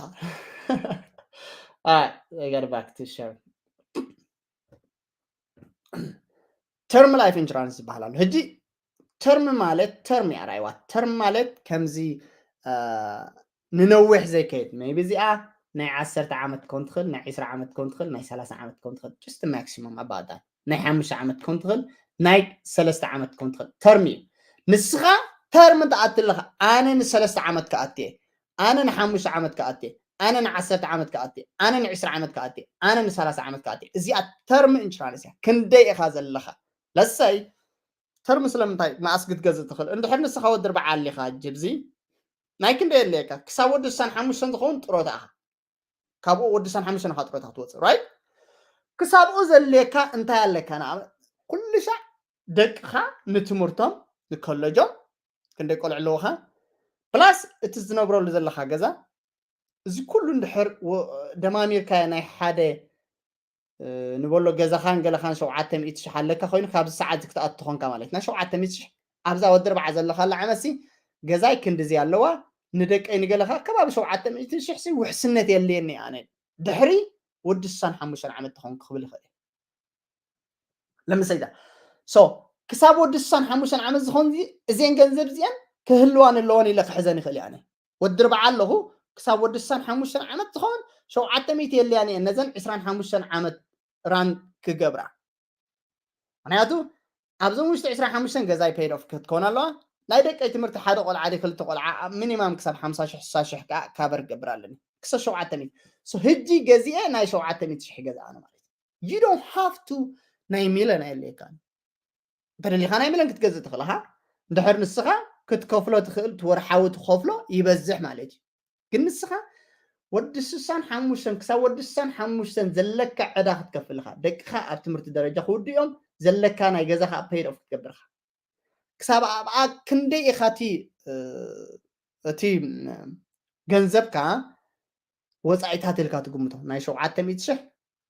All right, I got back to share. ተርም ላይፍ ኢንሹራንስ ዝበሃል ኣሎ። ሕጂ ተርም ማለት ተርም እያ ራይዋ። ተርም ማለት ከምዚ ንነዊሕ ዘይከይድ maybe እዚኣ ናይ ዓሰርተ ዓመት ክኸውን ትኽእል፣ ናይ ዕስራ ዓመት ክኸውን ትኽእል፣ ናይ ሰላሳ ዓመት ክኸውን ትኽእል። Just maximum ኣባጣ ናይ ሓሙሽተ ዓመት ክኸውን ትኽእል፣ ናይ ሰለስተ ዓመት ክኸውን ትኽእል። ተርም እዩ። ንስኻ ተርም ትኣቲ ኣለኻ። ኣነ ንሰለስተ ዓመት ክኣቲ እየ፣ ኣነ ንሓሙሽተ ዓመት ክኣቲ እየ፣ ኣነ ንዓሰርተ ዓመት ክኣቲ እየ፣ ኣነ ንዕስራ ዓመት ክኣቲ እየ፣ ኣነ ንሰላሳ ዓመት ክኣቲ እየ። እዚኣ ተርም ኢንሹራንስ እያ። ክንደይ ኢኻ ዘለኻ? ለሰይ ተርም ስለምንታይ መኣስ ክትገዝእ ትኽእል? እንድሕር ንስኻ ወዲ ኣርብዓ ኣሊኻ ጅብዚ ናይ ክንደይ የድልየካ? ክሳብ ወዲ ስሳን ሓሙሽተን ዝኸውን ጥሮታ ኢኻ። ካብኡ ወዲ ስሳን ሓሙሽተን ኢኻ ጥሮታ ክትወፅእ ራይት። ክሳብኡ ዘድልየካ እንታይ ኣለካ? ንኣብነት ኩሉ ሻዕ ደቅኻ ንትምህርቶም ንኮለጆም ክንደይ ቆልዑ ኣለውኻ ፕላስ እቲ ዝነብረሉ ዘለኻ ገዛ እዚ ኩሉ እንድሕር ደማሚርካዮ ናይ ሓደ ንበሎ ገዛኻን ገለኻን ሸውዓተ ሚእቲ ሽሕ ኣለካ ኮይኑ ካብዚ ሰዓት እዚ ክትኣቱ ትኾንካ ማለት ናይ ሸውዓተ ሚእቲ ሽሕ ኣብዛ ወዲ ኣርብዓ ዘለኻላ ዓመትሲ ገዛይ ክንድዚ ኣለዋ ንደቀይ ንገለኻ ከባቢ ሸውዓተ ሚእቲ ሽሕ ሲ ውሕስነት የድልየኒ ኣነ ድሕሪ ወዲ ስሳን ሓሙሽተን ዓመት ተኾንኩ ክብል ይኽእል። ለምሳሌ so ክሳብ ወዲ ስሳን ሓሙሽተን ዓመት ዝኾን እዚ እዚአን ገንዘብ እዚአን ክህልዋን ኣለዎን ኢለ ክሕዘን ይኽእል እየ ኣነ። ወዲ ርብዓ ኣለኹ ክሳብ ወዲ ስሳን ሓሙሽተን ዓመት ዝኾን ሸውዓተ ሚእቲ የለያን እየን ነዘን ዕስራን ሓሙሽተን ዓመት ራን ክገብራ። ምክንያቱ ኣብዞም ውሽጢ ዕስራን ሓሙሽተን ገዛይ paid off ክትከውን ኣለዋ። ናይ ደቀይ ትምህርቲ ሓደ ቆልዓ ደ ክልተ ቆልዓ ሚኒማም ክሳብ ሓምሳ ሽሕ ስሳ ሽሕ ከዓ ካቨር ክገብር ኣለኒ ክሳብ ሸውዓተ ሚእቲ። So ህጂ ገዚአ ናይ ሸውዓተ ሚእቲ ሽሕ ገዛእነ ማለት እዩ። You don't have to ናይ ሚለን ኣየድልየካን። እንተደሊኻ ናይ ሚለን ክትገዝእ ትኽእል ኢኻ። እንድሕር ንስኻ ክትከፍሎ ትኽእል እቲ ወርሓዊ ትኸፍሎ ይበዝሕ ማለት እዩ። ግን ንስኻ ወዲ ስሳን ሓሙሽተን ክሳብ ወዲ ስሳን ሓሙሽተን ዘለካ ዕዳ ክትከፍል ኢኻ። ደቅኻ ኣብ ትምህርቲ ደረጃ ክውድኡ እዮም። ዘለካ ናይ ገዛኻ paid off ክትገብር ኢኻ። ክሳብ ኣብኣ ክንደይ ኢኻ እቲ እ፣ እቲ ም፣ ገንዘብካ ወፃኢታት ኢልካ ትግምቶ ናይ ሸውዓተ ሚእቲ ሽሕ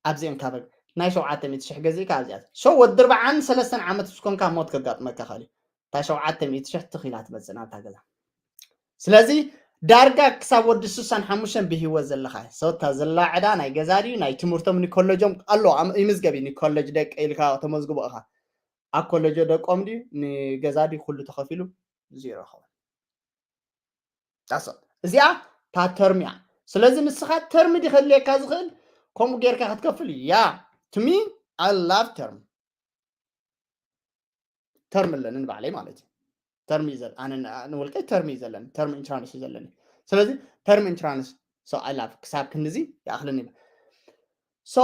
ኣብዚአን ካበል ናይ ሸውዓተ ሚእቲ ሽሕ ገዚእካ ኣብዚኣ so ወዲ ኣርባዓን ሰለስተን ዓመት ስኮንካ ሞት ከጋጥመካ ኸእል እታ ሸውዓተ ሚእቲ ሽሕ ትኺላ ትመፅእ ናብታ ገዛ። ስለዚ ዳርጋ ክሳብ ወዲ ስሳን ሓሙሽተን ብሂወት ዘለኻ ሰውታ ዘላ ዕዳ ናይ ገዛ ድዩ ናይ ትምህርቶም ንኮለጆም ኣሎ ኣም- ይምዝገብ እዩ ንኮለጅ ደቂ ኢልካ ተመዝግቦ ኢኻ ኣብ ኮለጆ ደቆም ድዩ ንገዛ ድዩ ኩሉ ተኸፊሉ ዜሮ ይኸውን። That's all። እዚኣ እታ ተርም እያ። ስለዚ ንስኻ ተርም ድዩ ከድልየካ ዝኽእል ከምኡ ጌርካ ክትከፍል እያ። To me I love term። ተርም ኣለኒ ንባዕለይ ማለት እዩ። ተርም እዩ ዘለ ኣነ ን- ንውልቀይ ተርም እዩ ዘለኒ። ተርም ኢንሹራንስ እዩ ዘለኒ። ስለዚ ተርም ኢንሹራንስ so I love ክሳብ ክንድዚ ይኣኽለኒ። So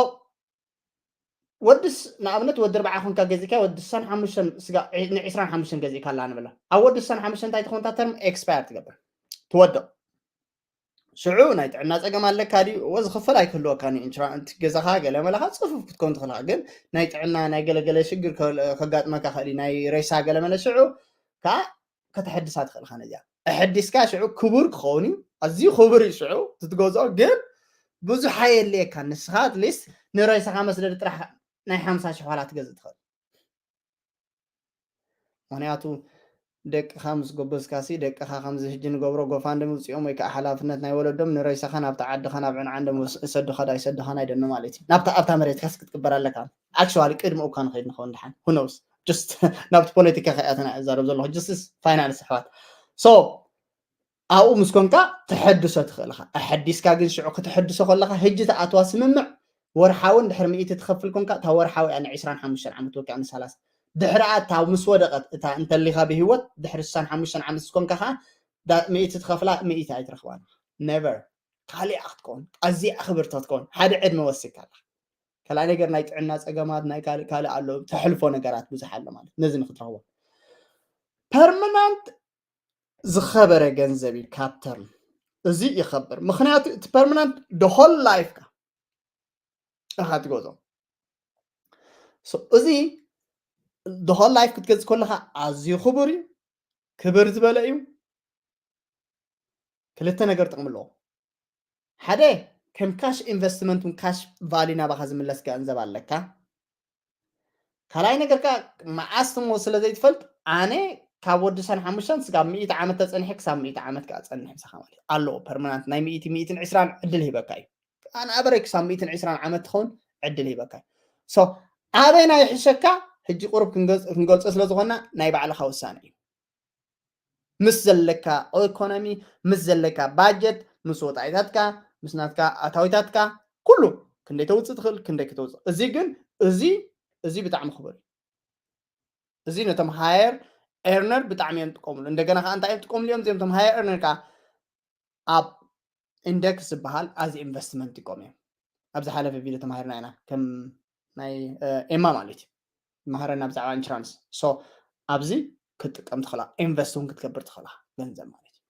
ወድስ ንኣብነት ወዲ ኣርባዓ ኮንካ ገዚእካ ወዲ ስሳን ሓሙሽተን ስጋ ንዕስራን ሓሙሽተን ገዚእካ ኣላ ንብላ ኣብ ወዲ ስሳን ሓሙሽተን እንታይ ትኾንታ ተርም ኤክስፓየር ትገብር ትወድቕ ሽዑ ናይ ጥዕና ፀገም ኣለካ ድዩ እዎ ዝኽፈል ኣይክህልወካ ኢንሹራንስ ገዛኻ ገለ መለኻ ፅፉፍ ክትከውን ትኽእልካ ግን ናይ ጥዕና ናይ ገለገለ ሽግር ከጋጥመካ ክእል ናይ ሬሳ ገለ መለ ሽዑ ከዓ ከተሐድሳ ትኽእልካ ነዚኣ ኣሐዲስካ ሽዑ ክቡር ክኸውን እዩ ኣዝዩ ክቡር እዩ ሽዑ ትትገዝኦ ግን ብዙሕ ኣየድልየካ ንስኻ ኣትሊስት ንሬሳኻ መስደድ ጥራሕ ናይ ሓምሳ ሽሕ ዋላ ትገዝእ ትኽእል ምክንያቱ ደቅኻ ምስ ጎበዝካሲ ደቅኻ ከምዚ ሕጂ ንገብሮ ጎፋንድሚ ውፅኦም ወይ ከዓ ሓላፍነት ናይ ወለዶም ንሬሳኻ ናብቲ ዓድኻ ናብ ዕንዓንዶም ይሰዱኻ ዳ ይሰዱኻን ኣይደኖ ማለት እዩ ናብታ ኣብታ መሬትካስ ክትቅበር ኣለካ ኣክሽዋሊ ቅድሚ እኳ ንኸይድ ንኸውን ድሓን ሁኖስ ጅስት ናብቲ ፖለቲካ ከይኣተና እዛረብ ዘለኹ ጅስትስ ፋይናንስ ኣሕዋት so ኣብኡ ምስ ኮንካ ተሐድሶ ትኽእል ኢኻ ኣሐዲስካ ግን ሽዑ ከተሐድሶ ከለኻ ሕጂ ተኣትዋ ስምምዕ ወርሓዊ እንድሕር ሚእቲ ትኸፍል ኮንካ እታ ወርሓዊ እያ ንዕስራን ሓሙሽተን ዓመት ወኪያ ንሳላሳ ድሕሪ ኣታ ምስ ወደቐት እታ እንተሊኻ ብህይወት ድሕሪ ስሳን ሓሙሽተን ዓመት ዝኮንካ ከዓ ሚእቲ ትኸፍላ ሚእቲ ኣይትረኽባን ነቨር ካሊኣ ክትከውን ኣዚኣ ክብርታ ትከውን ሓደ ዕድመ ወሲካ ኣላ ካልኣ ነገር ናይ ጥዕና ፀገማት ናይ ካልእ ካልእ ኣሎ ተሕልፎ ነገራት ብዙሕ ኣሎ ማለት ነዚ ንክትረኽቦ ፐርማናንት ዝኸበረ ገንዘብ እዩ ካብ ተርም እዚ ይኸብር ምክንያቱ እቲ ፐርማናንት ደሆል ላይፍካ ኢኻ ትገዞ እዚ ደሆል ላይፍ ክትገዝ ከለካ ኣዝዩ ክቡር እዩ ክብር ዝበለ እዩ ክልተ ነገር ጥቕሚ ኣለዎ ሓደ ከም ካሽ ኢንቨስትመንት ን ካሽ ቫሊ ናባኻ ዝምለስ ገንዘብ ኣለካ ካልኣይ ነገር ከዓ መዓስ ትሞ ስለ ዘይትፈልጥ ኣነ ካብ ወዲ ሰን ሓሙሽተን ስጋብ ሚእቲ ዓመት ተፀኒሐ ክሳብ ሚእቲ ዓመት ከዓ ፀንሕ ምሳኻ ማለት ኣለዎ ፐርማናንት ናይ ሚእቲ ሚእትን ዕስራን ዕድል ሂበካ እዩ ኣነ ኣበረይ ክሳብ ሚእትን ዕስራን ዓመት ትኸውን ዕድል ሂበካ እዩ ኣበይ ናይ ሕሸካ ሕጂ ቁሩብ ክንገልፆ ስለ ዝኾና ናይ ባዕልኻ ውሳነ እዩ ምስ ዘለካ ኢኮኖሚ ምስ ዘለካ ባጀት ምስ ወፃኢታትካ ምስ ናትካ ኣታዊታትካ ኩሉ ክንደይ ተውፅእ ትኽእል ክንደይ ክተውፅእ እዚ ግን እዚ እዚ ብጣዕሚ ክቡር እዩ እዚ ነቶም ሃየር ኤርነር ብጣዕሚ እዮም ጥቀምሉ እንደገና ከዓ እንታይ እዮም ጥቀምሉ እዮም እዚኦም ቶም ሃየር ኤርነር ከዓ ኣብ ኢንደክስ ዝበሃል ኣዚ ኢንቨስትመንት ይቆም እዮም ኣብ ዝሓለፈ ቪድዮ ተማሂርና ኢና ከም ናይ ኤማ ማለት እዩ መሃረና ብዛዕባ ኢንሹራንስ ሶ ኣብዚ ክትጥቀም ትኽእላ ኢንቨስት እውን ክትገብር ትኽእላ ገንዘብ ማለት እዩ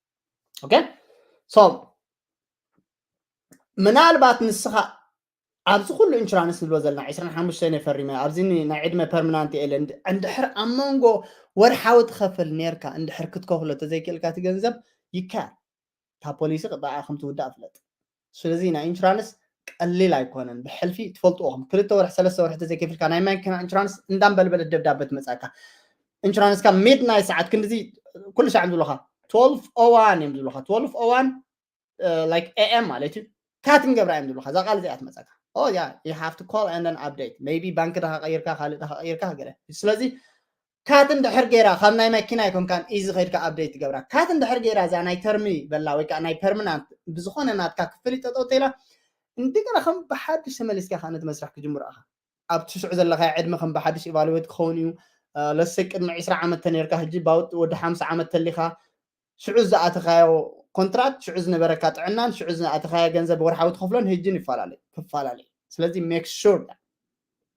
ኦኬ ሶ ምናልባት ንስኻ ኣብዚ ኩሉ ኢንሹራንስ ንብሎ ዘለና ዕስራን ሓሙሽተን ፈሪመ ኣብዚ ናይ ዕድመ ፐርማናንት የለ እንድሕር ኣብ መንጎ ወርሓዊ ትኸፍል ነርካ እንድሕር ክትከፍሎ ተዘይክእልካ እቲ ገንዘብ ይካል ካብ ፖሊሲ ቅጣዓ ከም ትውዳእ ፍለጥ ስለዚ ናይ ኢንሹራንስ ቀሊል ኣይኮነን ብሕልፊ ትፈልጥዎም ክልተ ወርሒ ሰለስተ ወርሒ ተዘይከፊልካ ናይ ማኪና ኢንሹራንስ እንዳንበልበለት ደብዳበ ትመፃካ ኢንሹራንስካ ሚድናይት ሰዓት ክንድዚ ኩሉ ሻዕ ዝብሉካ ትወልፍ ኦዋን እዮም ዝብሉካ ትወልፍ ኦዋን ላይክ ኤኤም ማለት እዩ ካት ንገብራ እዮም ዝብሉካ እዛ ቃል እዚኣ ትመፀካ Oh yeah, you have to call and then update. Maybe ባንክ ዳኻ ቀይርካ፣ ካልእ ዳኻ ቀይርካ፣ ገለ። ስለዚ ካት እንድሕር ገይራ፣ ካብ ናይ መኪና ኣይኮንካን ኢዚ ከይድካ ኣፕዴት ትገብራ። ካት እንድሕር ገይራ፣ እዛ ናይ ተርሚ በላ ወይ ከዓ ናይ ፐርማናንት ብዝኾነ ናትካ ክፍሊት ጠጠው ተይላ፣ እንደገና ከም ብሓድሽ ተመሊስካ ከዓ ነቲ መስርሕ ክጅምሮ ኢኻ። ኣብቲ ሽዑ ዘለኻዮ ዕድመ ከም ብሓድሽ ኢቫሉዌት ክኸውን እዩ። ለሰ ቅድሚ ዕስራ ዓመት ተነርካ፣ ሕጂ ባውጥ ወዲ ሓምሳ ዓመት ተሊኻ፣ ሽዑ ዝኣተኻዮ ኮንትራት፣ ሽዑ ዝነበረካ ጥዕናን ሽዑ ዝኣተኻዮ ገንዘብ ወርሓዊ ትኸፍሎን ሕጂን ይፈላለዩ ክፈላለዩ። ስለዚ ሜክ ሹር፣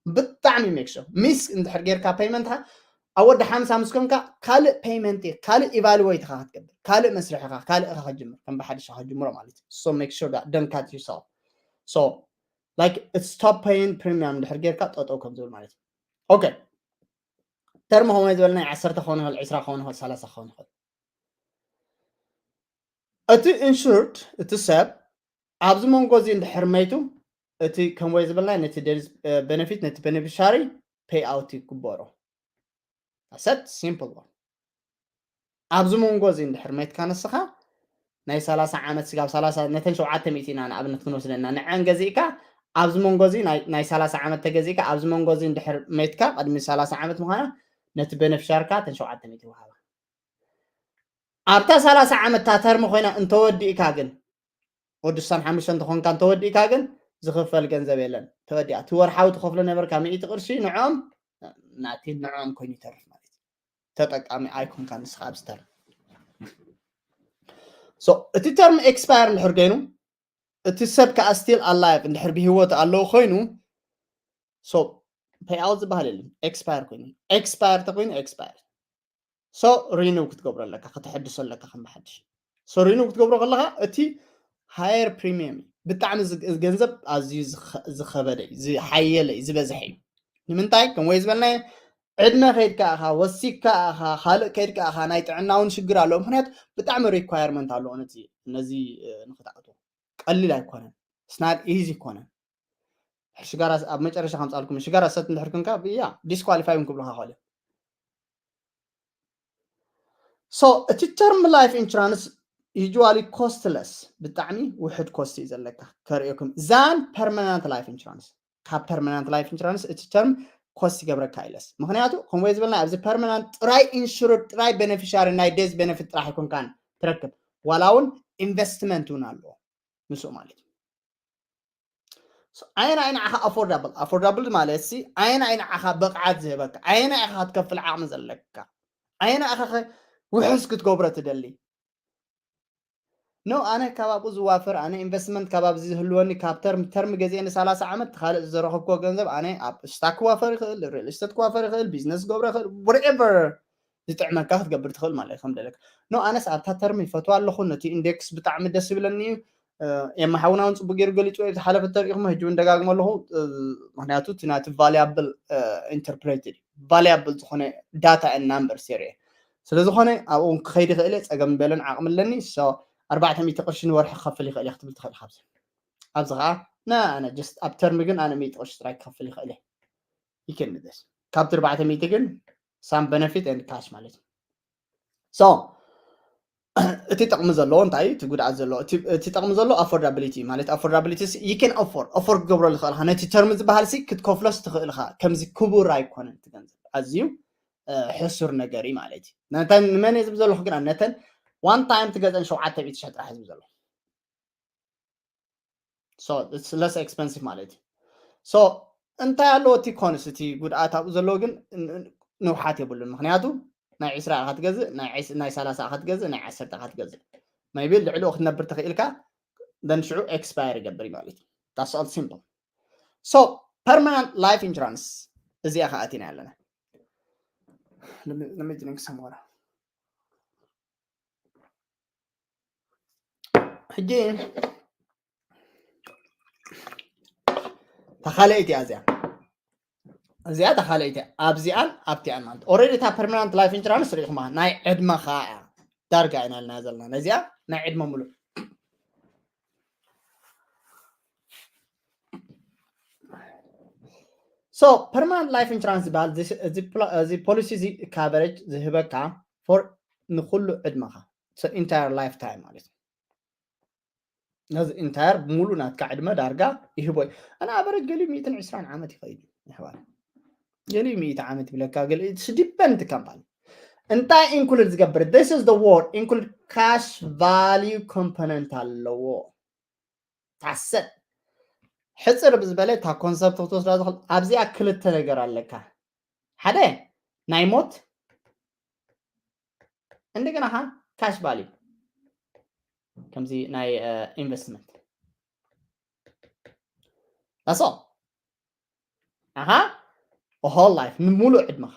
ብጣዕሚ ሜክ ሹር፣ ሚስ እንድሕር ጌርካ ፔይመንትካ፣ ኣብ ወዲ ሓምሳ ምስ ኮንካ፣ ካልእ ፔይመንት፣ ካልእ ኢቫሉዌት ኢኻ ክትገብር፣ ካልእ መስርሕኻ ካልእ ኢኻ ክትጅምር፣ ከም ብሓድሽ ኢኻ ክትጅምሮ ማለት እዩ። So make sure that don't cut yourself. So like it's stop paying premium እንድሕር ጌርካ ጠጠው ከም ዝብል ማለት እዩ። ኦኬ፣ ተርም ከመይ ዝበልና፣ ዓሰርተ ክኸውን ይኽእል፣ ዕስራ ክኸውን ይኽእል፣ ሰላሳ ክኸውን ይኽእል። እቲ ኢንሹርድ፣ እቲ ሰብ ኣብዚ መንጎ እዚ እንድሕር መይቱ፣ እቲ ከም ወይ ዝበልና ነቲ ቤነፊት፣ ነቲ ቤኔፊሻሪ ፔይ ኣውት ይግበሮ። ሰት ሲምፕል። ኣብዚ መንጎ እዚ እንድሕር መይትካ ንስኻ፣ ናይ ሰላሳ ዓመት ስጋብ ሰላሳ፣ ነተን ሸውዓተ ሚእቲ ኢና ንኣብነት ክንወስደና፣ ንዐን ገዚእካ፣ ኣብዚ መንጎ እዚ ናይ፣ ናይ ሰላሳ ዓመት ተገዚእካ፣ ኣብዚ መንጎ እዚ እንድሕር መይትካ፣ ቅድሚ ሰላሳ ዓመት ምዃና፣ ነቲ ቤነፊሻርካ እተን ሸውዓተ ሚእቲ ይወሃባ። ኣብታ ሰላሳ ዓመት እታ ተርም ኮይና እንተወዲእካ ግን፣ ወዲ ስሳን ሓሙሽተን እንተኾንካ እንተወዲእካ ግን፣ ዝኽፈል ገንዘብ የለን። ተወዲኣ። እቲ ወርሓዊ ትኸፍሎ ነበርካ ሚእቲ ቅርሺ ንዖም፣ ናቲ ንዖም ኮይኑ ይተርፍ ማለት እዩ። ተጠቃሚ ኣይኮንካ ንስኻ ኣብዚ ተርም። So፣ እቲ ተርም ኤክስፓየር እንድሕር ኮይኑ፣ እቲ ሰብ ከዓ ስቲል ኣላይቭ እንድሕር ብህይወት ኣለዎ ኮይኑ፣ so፣ ፔይ ኣውት ዝበሃል የለን። ኤክስፓየር ኮይኑ፣ ኤክስፓየር ተኮይኑ ኤክስፓየር። So፣ ሪኒው ክትገብሮ ኣለካ፣ ከተሐድሶ ኣለካ ከም ብሓድሽ። So፣ ሪኒው ክትገብሮ ከለኻ፣ እቲ ሃየር ፕሪሚየም እዩ። ብጣዕሚ ዝ-፣ ገንዘብ ኣዝዩ ዝኸ-፣ ዝኸበደ እዩ፣ ዝሓየለ እዩ፣ ዝበዝሐ እዩ። ንምንታይ? ከም ወይ ዝበልናዮ፣ ዕድመ ከይድካ ኢኻ፣ ወሲክካ ኢኻ፣ ካልእ ከይድካ ኢኻ፣ ናይ ጥዕና እውን ሽግር ኣለዎ። ምኽንያቱ ብጣዕሚ ሪኳየርመንት ኣለዎ ነቲ፣ ነዚ፣ እ፣ ንክትኣትዎ። ቀሊል ኣይኮነን። It's not easy ኣይኮነን። ሽጋራ ስ-፣ ኣብ መጨረሻ ከምፃልኩም፣ ሽጋራ ሰት እንድሕር ክንካ፣ ያ፣ ዲስኳሊፋይ እውን ክብሉኻ ይኽእሉ እዮም። So፣ እቲ ተርም ላይፍ ኢንሹራንስ ዩዥዋሊ ኮስትለስ፣ ብጣዕሚ ውሕድ ኮስት እዩ ዘለካ፣ ከርእየኩም፣ ዛን ፐርማናንት ላይፍ ኢንሹራንስ። ካብ ፐርማናንት ላይፍ ኢንሹራንስ እቲ ተርም ኮስት ይገብረካ ኢለስ። ምኽንያቱ፣ ከምኡ ዝበልና፣ ኣብዚ ፐርማናንት ጥራይ ኢንሹርድ፣ ጥራይ ቤነፊሻሪ ናይ ዴዝ ቤነፊት ጥራሕ ኣይኮንካን ትረክብ፣ ዋላ እውን ኢንቨስትመንት እውን ኣለዎ ምስኡ ማለት እዩ። So፣ ኣየና ኣይ ንዓኻ ኣፎርዳብል? ኣፎርዳብል ማለት ሲ፣ ኣየና ኣይ ንዓኻ ብቕዓት ዝህበካ? ኣየና ኢኻ ክትከፍል ዓቕሚ ዘለካ? ኣየና ኢኻ ኸ ውሕስ ክትገብሮ ትደሊ? ኖ፣ ኣነ ካብ ኣብኡ ዝዋፈር፣ ኣነ ኢንቨስትመንት ካብ ኣብዚ ዝህልወኒ፣ ካብ ተርም፣ ተርም ገዚኤ ንሰላሳ ዓመት፣ ካልእ ዝረኸብክዎ ገንዘብ፣ ኣነ ኣብ ስታክ ክዋፈር ይኽእል፣ ሪል ስቴት ክዋፈር ይኽእል፣ ቢዝነስ ክገብሮ ይኽእል፣ whatever ዝጥዕመካ ክትገብር ትኽእል ማለት እዩ፣ ከም ደለካ። ኖ፣ ኣነስ ኣብታ ተርም ይፈትዋ ኣለኹ፣ ነቲ ኢንዴክስ ብጣዕሚ ደስ ይብለኒ እዩ። እ፣ ኤማ ሓውና እውን ጽቡቅ ገይሩ ገሊጽዎ እዩ፣ ዝሓለፈ ተሪኢኹም፣ ሕጂ እውን ደጋግሞ ኣለኹ። እ፣ ምኽንያቱ እቲ ናቲ ቫልያብል፣ እ፣ ኢንተርፕሬትድ እዩ። ቫልያብል ዝኾነ ዳታ ኤንድ ናምበርስ የርኢ። ስለ ዝኾነ ኣብኡ እውን ክኸይድ ይኽእል እየ፣ ጸገም በለን ዓቕሚ ኣለኒ። So፣ ኣርባዕተ ሚእቲ ቅርሺ ንወርሒ ክኸፍል ይኽእል እየ ክትብል ትኽእል ኢኻ። ኣብዚ፣ ኣብዚ ኸዓ፣ ና፣ ኣነ ጀስት ኣብ ተርም ግን ኣነ ሚእቲ ቅርሺ ጥራይ ክኸፍል ይኽእል እየ። You can do this። ካብቲ ኣርባዕተ ሚእቲ ግን ሳም ቤነፊት ኤንድ ካሽ ማለት እዩ። So፣ እቲ ጥቕሚ ዘለዎ እንታይ እዩ? እቲ ጉድኣት ዘለዎ፣ እቲ፣ እቲ ጥቕሚ ዘለዎ ኣፎርዳቢሊቲ ማለት፣ ኣፎርዳቢሊቲ ሲ፣ you can afford፣ ኣፎርድ ክትገብረሉ ትኽእል ኢኻ። ነቲ ተርም ዝበሃል ሲ ክትከፍሎስ ትኽእል ኢኻ። ከምዚ ክቡር ኣይኮነን እቲ ገንዘብ። ኣዝዩ፣ እ፣ ሕሱር ነገር እዩ ማለት እዩ። ነተን ንመን እየ ዝብል ዘለኹ ግን፣ ነተን ዋን ታይም ትገዝአን ሸውዓተ ሚእቲ ሽሕ ጥራሕ እየ ዝብል ዘለኹ። So it's less expensive ማለት እዩ። So እንታይ ኣለዎ እቲ ኮንስ፣ እቲ ጉድኣት ኣብኡ ዘለዎ ግን ን-፣ ን-፣ ንውሓት የብሉን። ምኽንያቱ ናይ ዕስራ ኢኻ ትገዝእ፣ ናይ ዕስ-፣ ናይ ሰላሳ ኢኻ ትገዝእ፣ ናይ ዓሰርተ ኢኻ ትገዝእ። Maybe ልዕሊኡ ክትነብር ተኽኢልካ፣ then ሽዑ ኤክስፓየር ይገብር እዩ ማለት እዩ። That's all simple። So permanent life insurance እዚኣ ኸዓ ኣቲና ኣለና። Let me, let me drink some water. ሕጂ ተኻለኢት እያ እዚኣ። እዚኣ ተኻለኢት እያ። ኣብዚኣን ኣብቲኣን ማለት። ኦልሬዲ እታ ፐርማናንት ላይፍ ኢንሹራንስ ርኢኹማ፣ ናይ ዕድመኻ እያ። ዳርጋ ኢና ኢልና ዘለና። ነዚኣ ናይ ዕድመ ሙሉእ። So permanent life insurance ዝበሃል እዚ፣ እዚ ፕላ-፣ እዚ ፖሊሲ እዚ ካቨሬጅ ዝህበካ for ንኹሉ ዕድመኻ፣ so entire lifetime ማለት እዩ። ነዚ ኢንታየር ብሙሉ ናትካ ዕድመ ዳርጋ ይህቦ እዩ። ኣነ ኣበረጅ ገሊኡ ሚእትን ዕስራን ዓመት ይኸይድ እዩ ይሕባር፣ ገሊኡ ሚእቲ ዓመት ይብለካ፣ ገሊኡ it's depend company። እንታይ ኢንክሉድ ዝገብር? This is the word include። Cash value component ኣለዎ። ታሰብ ሕፅር ብዝበለ እታ ኮንሰፕት ክትወስዳ ዝኽእል ኣብዚኣ ክልተ ነገር ኣለካ። ሓደ ናይ ሞት፣ እንደገና ካ ካሽ ቫልዩ ከምዚ ናይ ኢንቨስትመንት ኣሶ ኣኻ ሆል ላይፍ ንሙሉእ ዕድመኻ።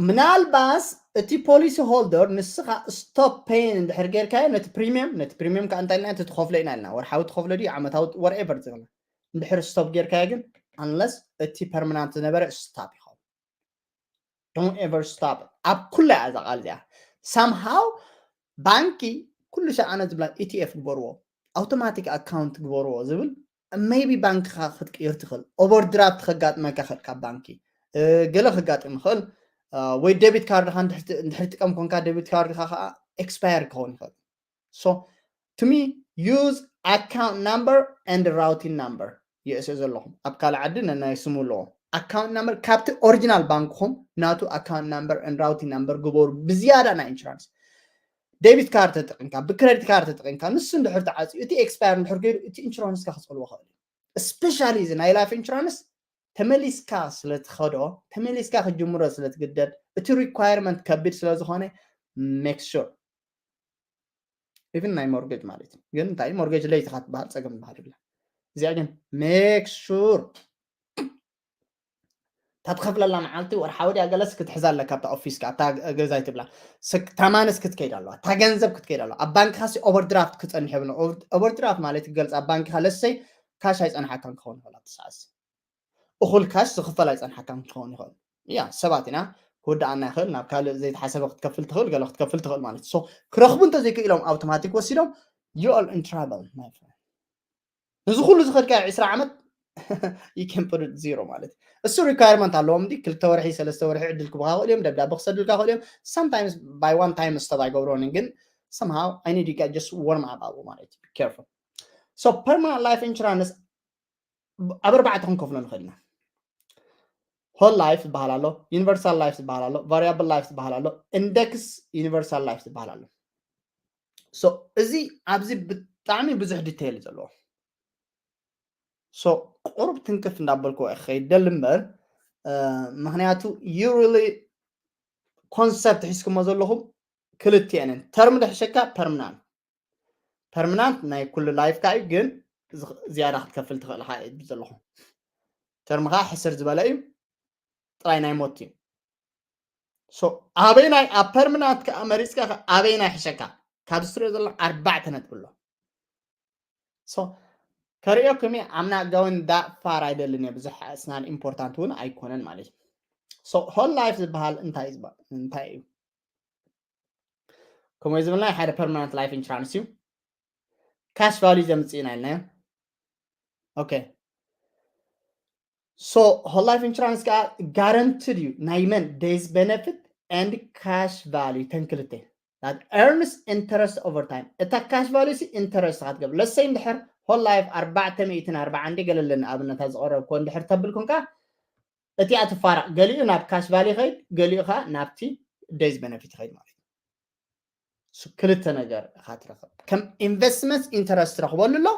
ምናልባስ እቲ ፖሊሲ ሆልደር ንስኻ ስቶፕ ፔይን እንድሕር ጌርካዮ ነቲ ፕሪሚየም፣ ነቲ ፕሪሚየም ከዓ እንታይ ኢልና እቲ ትኸፍሎ ኢና ኢልና፣ ወርሓዊ ትኸፍሎ ድዩ ዓመታዊ ወርኤቨር ዝብልና እንድሕር ስቶፕ ጌርካዮ ግን፣ ኣንለስ እቲ ፐርማናንት ዝነበረ ስታፕ ይኸውን። Don't ever stop። ኣብ ኩላ እያ እዛ ቃል እዚኣ። ሳምሃው ባንኪ ኩሉ ሻዕ ኣነ ዝብላ ኢቲኤፍ ግበርዎ፣ ኣውቶማቲክ ኣካውንት ግበርዎ ዝብል፣ ሜይቢ ባንክኻ ክትቅይር ትኽእል፣ ኦቨርድራፍት ከጋጥመካ ይኽእል ካብ ባንኪ፣ ገለ ከጋጥም ይኽእል፣ ወይ ዴቢት ካርድኻ እንድሕር ትጥቀም ኮንካ ዴቢት ካርድኻ ከዓ ኤክስፓየር ክኸውን ይኽእል። So to me, use account number and routing number። ይእስ ዘለኹም ኣብ ካልእ ዓዲ ነናይ ስሙ ኣለዎ። ኣካውንት ናምበር ካብቲ ኦሪጂናል ባንክኹም ናቱ ኣካውንት ናምበር and routing number ግበሩ። ብዝያዳ ናይ ኢንሹራንስ ዴቢት ካርድ ተጠቂምካ ብክሬዲት ካርድ ተጠቂምካ ንሱ እንድሕር ተዓፅዩ እቲ ኤክስፓየር እንድሕር ገይሩ እቲ ኢንሹራንስካ ክፀልዎ ክእል እዩ። ስፔሻሊ እዚ ናይ ላይፍ ኢንሹራንስ ተመሊስካ ስለትኸዶ ተመሊስካ ክጅምሮ ስለትግደድ እቲ ሪኳየርመንት ከቢድ ስለዝኾነ make sure ኢቭን ናይ ሞርጌጅ ማለት እዩ። ግን እንታይ ሞርጌጅ ለይትኻ ትበሃል ፀገም ዝበሃል ይብላ። እዚኣ ግን make sure እታ ትኸፍለላ መዓልቲ ወርሓዊ ድያ ገለስ ክትሕዛ ኣለካ ኣብታ ኦፊስካ ኣብታ ገዛይ ትብላ። ታማንስ ክትከይድ ኣለዋ እታ ገንዘብ ክትከይድ ኣለዋ። ኣብ ባንክኻ ሲ ኦቨርድራፍት ክፀንሕ የብሎ። ኦቨርድራፍት ማለት ይገልፅ ኣብ ባንክኻ ለሰይ ካሽ ኣይፀንሓካን ክኸውን ይኽእል ኣብቲ ሰዓት እኹል ካሽ ዝኽፈል ኣይፀንሓካን ክኸውን ይኽእል። ያ ሰባት ኢና ክወድኣና ይኽእል ናብ ካልእ ዘይተሓሰበ ክትከፍል ትኽእል ገለ ክትከፍል ትኽእል ማለት ሶ ክረኽቡ እንተዘይክኢሎም ኣውቶማቲክ ወሲዶም you are in trouble። ንዚ ኩሉ ዝኸድካ ዕስራ ዓመት you can put it zero ማለት እዩ። እሱ ሪኳየርመንት ኣለዎም እንዲ ክልተ ወርሒ ሰለስተ ወርሒ ዕድል ክብካ ክእል እዮም ደብዳቤ ክሰዱልካ ክእል እዮም። Sometimes by one time stop ኣይገብሮን ግን somehow I need you guys just warm up ኣብኡ ማለት እዩ። Careful። So permanent life insurance ኣብ ኣርባዕተ ክንከፍሎ ንኽእል ኢና። ሆል ላይፍ ዝበሃል ኣሎ፣ ዩኒቨርሳል ላይፍ ዝበሃል ኣሎ፣ ቫሪያብል ላይፍ ዝበሃል ኣሎ፣ ኢንደክስ ዩኒቨርሳል ላይፍ ዝበሃል ኣሎ። እዚ ኣብዚ ብጣዕሚ ብዙሕ ዲቴይል ዘለዎ ቁሩብ ትንክፍ እንዳበልኩ ክኸይድ ደሊ እምበር ምክንያቱ you really ኮንሰፕት ሒዝኩሞ ዘለኹም ክልቲኤንን ተርም ድሕሸካ ፐርምናንት ፐርምናንት ናይ ኩሉ ላይፍካ እዩ ግን ዝያዳ ክትከፍል ትኽእል ኢኻ ዘለኹ ተርምኻ ሕስር ዝበለ እዩ ጥራይ ናይ ሞት እዩ ኣበይ ናይ ኣብ ፐርምናንት ከዓ መሪፅካ ኣበይ ናይ ሕሸካ ካብ ዝትሪኦ ዘሎ ኣርባዕተ ነጥቢ ኣሎ ከርእየኩም እየ I'm not going that far ኣይደልን እየ ብዙሕ it's not important እውን ኣይኮነን ማለት እዩ ሆል ላይፍ ዝበሃል እንታይ እዩ ከምኡ ዝብልና ሓደ ፐርማናንት ላይፍ ኢንሹራንስ እዩ ካሽ ቫልዩ ዘምፅእ ኢና ኢልናዮ okay so whole life insurance ከዓ guaranteed እዩ ናይ መን death benefit and cash value ተን ክልተ that earns interest over time እታ cash value ሲ interest ክትገብር ለሰይ እንድሕር whole life ኣርባዕተ ሚእትን ኣርባዓን ገለለን ኣብነታ ዝቀረብኮ እንድሕር ተብል ኮንካ እቲኣ ትፋረቕ ገሊኡ ናብ cash value ይኸይድ ገሊኡ ከዓ ናብቲ death benefit ይኸይድ ማለት እዩ ክልተ ነገር ኢኻ ትረኽብ ከም ኢንቨስትመንት ኢንተረስት ትረኽበሉ ኣሎ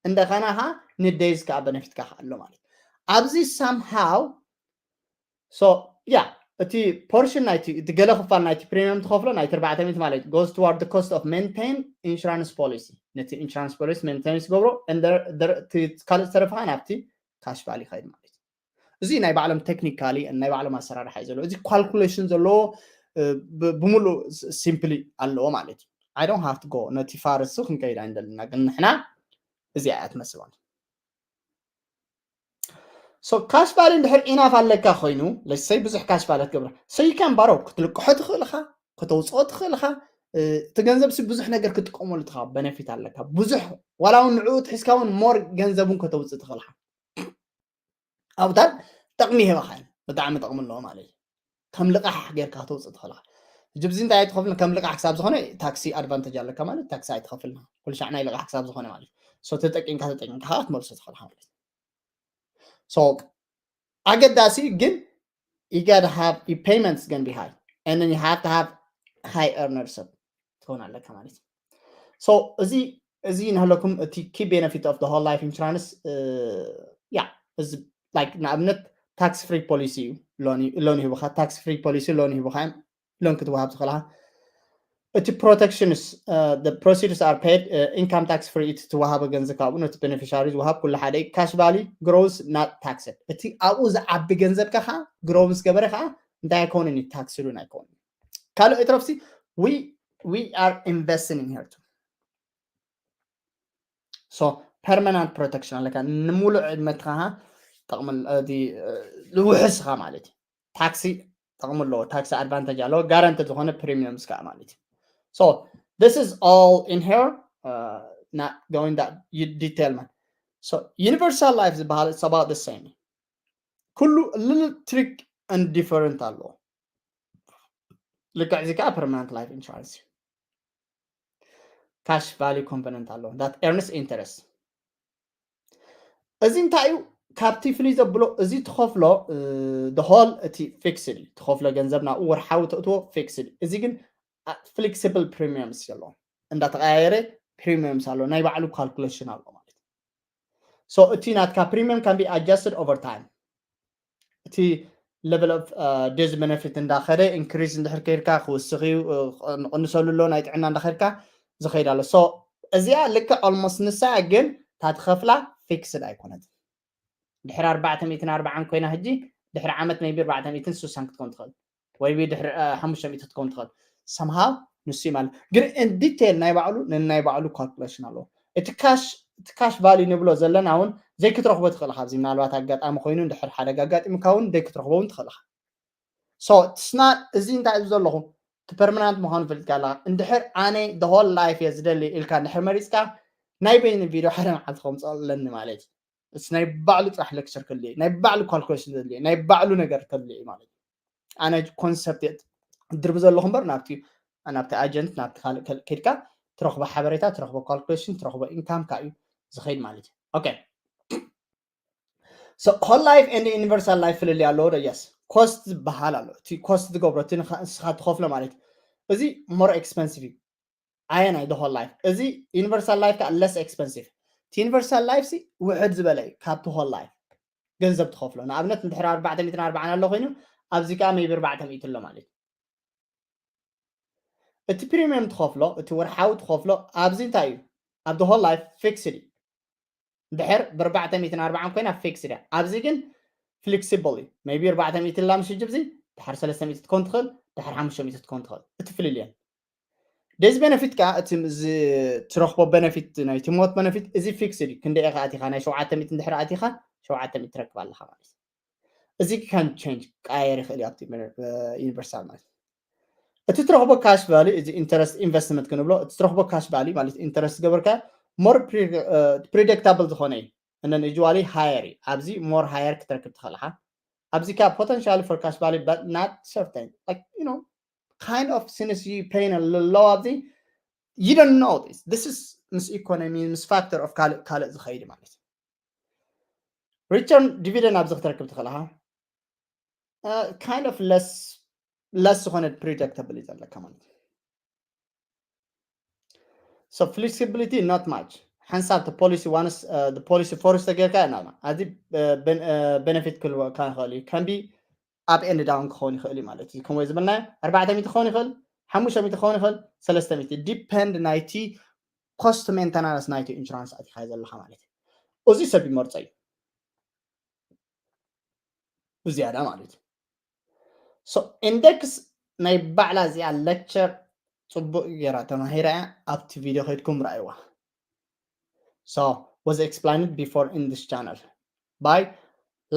እንደኸና ኻ ንደይዝ ከዓ በነፊት ካ ኣሎ ማለት ኣብዚ ሳምሃው ያ እቲ ፖርሽን ናይቲ እቲ ገለ ክፋል ናይቲ ፕሪሚየም ትኸፍሎ ናይቲ ኣርባዕተ ሚእቲ ማለት goes toward cost of maintain insurance policy ነቲ ኢንሹራንስ ፖሊሲ ሜንቴንስ ገብሮ ካልእ ዝተረፈኻ ናብቲ ካሽ ቫሊ ይኸይድ ማለት እዩ እዚ ናይ ባዕሎም ቴክኒካሊ ናይ ባዕሎም ኣሰራርሓ እዩ ዘለዎ እዚ ካልኩሌሽን ዘለዎ ብምሉእ ሲምፕሊ ኣለዎ ማለት እዩ I don't have to go ነቲ ፋርሱ ክንከይድ ኣይንደልና ግን ንሕና እዚኣ እያ ትመስል ማለት so cash value እንድሕር ኢናፍ ኣለካ ኮይኑ ለሰይ ብዙሕ cash value ክትገብራ so you can borrow ክትልቅሖ ትኽእል ኢኻ ከተውፅኦ ትኽእል ኢኻ እቲ ገንዘብ ሲ ብዙሕ ነገር ክትጥቀመሉ ትኻ በነፊት ኣለካ ብዙሕ ዋላ እውን ንዕኡ ትሒዝካ እውን more ገንዘብ እውን ከተውፅእ ትኽእል ኢኻ ኣብታን ጠቕሚ ይህበኻ እዩ ብጣዕሚ ጠቕሚ ኣለዎ ማለት እዩ ከም ልቓሕ ጌርካ ከተውፅእ ትኽእል ኢኻ ሕጂ ብዚ እንታይ ኣይትኸፍልን ከም ልቃሕ ክሳብ ዝኾነ ታክሲ ኣድቫንቴጅ ኣለካ ማለት ታክሲ ኣይትኸፍልና ኩሉ ሻዕ ናይ ልቃሕ ክሳብ ዝኾነ ማለት so ተጠቂምካ ተጠቂምካ ከዓ ክትመልሶ ትኽእል ማለት so ኣገዳሲ ግን you gotta have your payments gonna be high and then you have to have high earner ሰብ ትኾን ኣለካ ማለት እዩ so እዚ እዚ ንህለኩም እቲ key benefit of the whole life insurance ያ እዚ like ንኣብነት tax free policy እዩ loan ይህቡካ tax free policy loan ይህቡካ እዮም loan ክትወሃብ ትኽእልካ እቲ protections the proceeds are paid income tax free እቲ ትወሃበ ገንዘብ ካብኡ ነቲ beneficiary ዝወሃብ ኩሉ ሓደ cash value grows not taxed እቲ ኣብኡ ዝዓቢ ገንዘብ ከዓ grow ምስ ገበረ ከዓ እንታይ ኣይከውንን እዩ taxed ን ኣይከውንን ካልእ እትረፍሲ we we are investing in here too so permanent protection ኣለካ ንሙሉእ ዕድመትካ ጠቕሚ ዝውሕስኻ ማለት እዩ tax ን ጠቕሚ ኣለዎ tax ን advantage ኣለዎ guaranteed ዝኾነ premiums ከዓ ማለት እዩ so this is all in here uh, not going that detail man so universal life ዝበሃል it's about the same ኩሉ little trick and different ኣለዎ ልክዕ እዚ ከዓ permanent life insurance እዩ cash value component ኣለዎ that earns interest እዚ እንታይ እዩ ካብቲ ፍልይ ዘብሎ እዚ ትኸፍሎ the whole እቲ fixed እዩ ትኸፍሎ ገንዘብ ናብኡ ወርሓዊ ተእትዎ fixed እዚ ግን flexible premiums ኣለዎ እንዳተቀያየረ premiums ኣሎ ናይ ባዕሉ calculation ኣሎ ማለት so እቲ ናትካ premium can be adjusted over time እቲ level of death benefit እንዳኸደ increase እንድሕር ከይድካ ክውስኽ እዩ ንቕንሰሉ ኣሎ ናይ ጥዕና እንዳኸድካ ዝኸይድ ኣሎ so እዚኣ ልክዕ almost ንሳ ግን እታ ትኸፍላ fixed ኣይኮነትን ድሕሪ ኣርባዕተ ሚእትን ኣርባዓን ኮይና ሕጂ ድሕሪ ዓመት maybe ኣርባዕተ ሚእትን ስሳን ክትኮን ትኽእል ወይ ድሕሪ ሓሙሽተ ሚእቲ ክትኮን ትኽእል somehow ንሱ ማለት ግን in detail ናይ ባዕሉ ነናይ ባዕሉ calculation ኣለዎ እቲ cash እቲ cash value ንብሎ ዘለና እውን ዘይክትረኽቦ ትኽእል ካብዚ ምናልባት ኣጋጣሚ ኮይኑ እንድሕር ሓደጋ ኣጋጢምካ እውን ዘይክትረኽቦ እውን ትኽእል so it's not እዚ እንታይ እዩ ዘለኹ እቲ permanent ምዃኑ ፈልጥካ ኣለካ እንድሕር ኣነ the whole life እየ ዝደሊ ኢልካ እንድሕር መሪፅካ ናይ በይኒ ቪድዮ ሓደ መዓልቲ ከምፅኦ ኣለኒ ማለት እዩ ናይ ባዕሉ ጥራሕ lecture ከድልየ ናይ ባዕሉ calculation ዘድልየ ናይ ባዕሉ ነገር ከድልየ ማለት እዩ ኣነ concept እየ ድርቢ ዘለኹ እምበር ናብቲ ናብቲ agent ናብቲ ካልእ ከድካ ትረኽቦ ሓበሬታ ትረኽቦ calculation ትረኽቦ income ካ እዩ ዝኸይድ ማለት እዩ okay so whole life and universal life ፍልልይ ኣለዎ ዶ yes cost ዝበሃል ኣሎ እቲ cost ዝገብሮ እቲ ንስኻ ትኸፍሎ ማለት እዩ እዚ more expensive እዩ ኣየናይ the whole life እዚ universal life ከዓ less expensive እቲ universal life ሲ ውሕድ ዝበለ እዩ ካብቲ whole life ገንዘብ ትኸፍሎ ንኣብነት እንድሕር ኣርባዕተ ሚእትን ኣርባዓን ኣሎ ኮይኑ ኣብዚ ከዓ maybe ኣርባዕተ ሚእቲ ኣሎ ማለት እዩ እቲ premium ትኸፍሎ እቲ ወርሓዊ ትኸፍሎ ኣብዚ እንታይ እዩ ኣብ the whole life fixed እዩ ድሕር ብኣርባዕተ ሚእትን ኣርባዓን ኮይና fixed እያ ኣብዚ ግን flexible እዩ maybe ኣርባዕተ ሚእቲ ላ ምሽ ጅብዚ ድሓር ሰለስተ ሚእቲ ትኮን ትኽእል ድሓር ሓሙሽተ ሚእቲ ትኮን ትኽእል እቲ ፍልልየን death benefit ከዓ እቲ ትረኽቦ benefit ናይቲ ሞት benefit እዚ fixed እዩ ክንደይ ኢኻ ኣቲኻ ናይ ሸውዓተ ሚእቲ እንድሕር ኣቲኻ ሸውዓተ ሚእቲ ትረክብ ኣለኻ ማለት እዚ can change ቀያየር ይኽእል እዩ ኣብቲ universal ማለት እቲ ትረኽቦ cash value እዚ interest investment ክንብሎ እቲ ትረኽቦ cash value ማለት interest ገበርካ more predictable ዝኾነ እዩ እነን usually higher እዩ ኣብዚ more higher ክትረክብ ትኽእል ኢኻ ኣብዚ ከዓ potential for cash value but not certain like you know kind of since you paying a low ኣብዚ you don't know this this is ምስ economy ምስ factor of ካልእ ካልእ ዝኸይድ ማለት እዩ return dividend ኣብዚ ክትረክብ ትኽእል ኢኻ kind of less less ዝኾነ predictable እዩ ዘለካ ማለት እዩ so flexibility not much ሓንሳብ ተ policy once ተ policy force ተጌርካ ኢና ኣብዚ benefit ክህልወካ ይኽእል እዩ can be up and down ክኸውን ይኽእል እዩ ማለት እዩ ከምወይ ዝበልናዮ ኣርባዕተ ሚእቲ ክኸውን ይኽእል ሓሙሽተ ሚእቲ ክኸውን ይኽእል ሰለስተ ሚእቲ depend ናይቲ cost maintenance ናይቲ insurance ኣቲኻ ዘለኻ ማለት እዩ እዚ ሰብ ይመርጾ እዩ ብዝያዳ ማለት እዩ so index ናይ ባዕላ እዚኣ lecture ፅቡቅ ገይራ ተማሂራ እያ ኣብቲ video ከይድኩም ረኣይዋ so was explained before in this channel by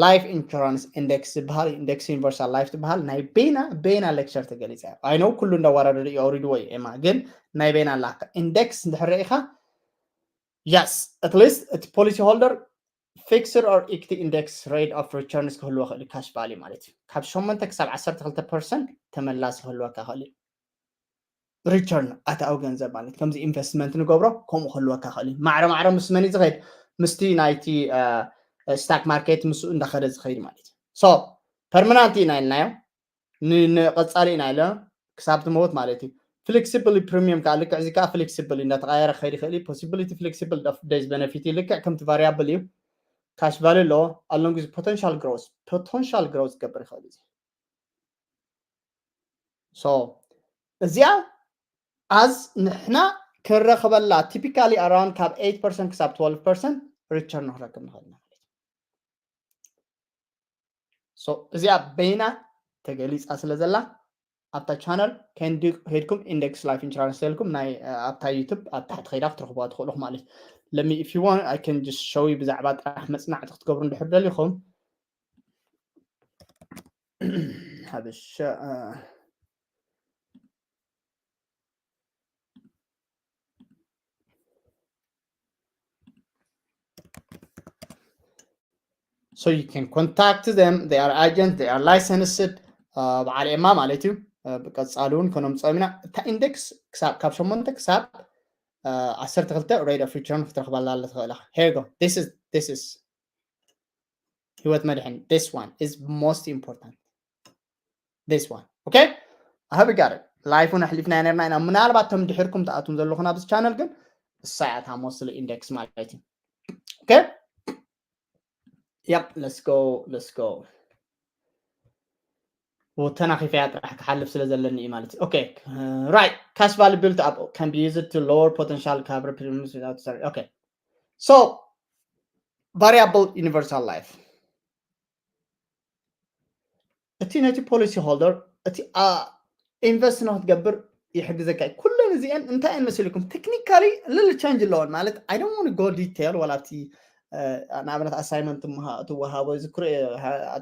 life insurance index ዝበሃል index universal life ዝበሃል ናይ ቤና ቤና lecture ተገሊፀ እያ I know ኩሉ እንዳወራደዱ እዩ ኣውሪድዎ እዩ ኤማ ግን ናይ ቤና ኣላካ index እንድሕር ርኢኻ yes at least እቲ policy holder fixed or equity index rate of returns ክህልዎ ክእል cash value ማለት እዩ ካብ ሸሞንተ ክሳብ ዓሰርተ ክልተ percent ተመላሲ ክህልወካ ክእል እዩ return ኣታዊ ገንዘብ ማለት ከምዚ ኢንቨስትመንት ንገብሮ ከምኡ ክህልወካ ክእል እዩ። ማዕረ ማዕረ ምስ መን እዩ ዝኸይድ? ምስቲ ናይቲ ስታክ ማርኬት ምስኡ እንዳኸደ ዝኸይድ ማለት እዩ። So ፐርማናንት ኢና ኢልናዮ፣ ንቐፃሊ ኢና ኢለ ክሳብ ትመውት ማለት እዩ። ፍሌክሲብል ፕሪሚየም ከዓ ልክዕ እዚ ከዓ ፍሌክሲብል እንዳተቃየረ ክኸይድ ይኽእል እዩ። ፖሲቢሊቲ ፍሌክሲብል ዴዝ ቤነፊት እዩ፣ ልክዕ ከምቲ ቫሪያብል እዩ። ካሽ ቫሉ ኣለዎ፣ ኣሎንግ ፖቴንሻል ግሮስ፣ ፖቴንሻል ግሮስ ክገብር ይኽእል እዩ። So እዚኣ ኣዝ ንሕና ክንረኽበላ ቲፒካሊ ኣራውንድ ካብ ኤይት ፐርሰንት ክሳብ ትወልቭ ፐርሰንት ሪተርን ንክረክብ ንኽእል ኢና ማለት እዩ። So እዚኣ በይና ተገሊፃ ስለ ዘላ ኣብታ ቻነል ከይድኩም ኢንደክስ ላይፍ ኢንሹራንስ ተልኩም ናይ ኣብታ ዩቱብ ኣብ ታሕቲ ከይዳ ክትረኽብዋ ትኽእሉ ማለት። ለሚ if you want I can just show you ብዛዕባ ጥራሕ መፅናዕቲ ክትገብሩ እንድሕር ደሊኹም ሓበሻ So you can contact them. They are agents, they are licensed. በዓል ኤማ ማለት እዩ። ብቀፃሊ እውን ከነምፅኦም ኢና። እታ ኢንደክስ ክሳብ ካብ ሸሞንተ ክሳብ ዓሰርተ ክልተ ሬት ኦፍ ሪተርን ክትረኽበላ ኣለ ትኽእላ። Here you go. This is this is ህይወት መድሕን። This one is most important. This one. Okay? I hope you got it. ላይፍ እውን ኣሕሊፍና ነርና ኢና። ምናልባት እቶም ድሕርኩም ትኣትዎም ዘለኹም ኣብዚ ቻነል ግን እሳ እያ እታ ሞስትሊ ኢንደክስ ማለት እዩ። Okay? Yep, let's go, let's go. ተናኺፈያ ጥራሕ ክሓልፍ ስለ ዘለኒ እዩ ማለት እዩ። Okay, right. Cash value built up can be used to lower potential cover premiums without sorry. Okay. So variable universal life እቲ ነቲ ፖሊሲ ሆልደር እቲ ኢንቨስት ንክትገብር ይሕግዘካ እዩ። ኩለን እዚአን እንታይ እየን መሲልኩም? ቴክኒካሊ ልል ቸንጅ ኣለወን ማለት I don't want go detail ዋላ ኣብቲ ንኣብነት ኣሳይመንት ትወሃቦ ዝክሩ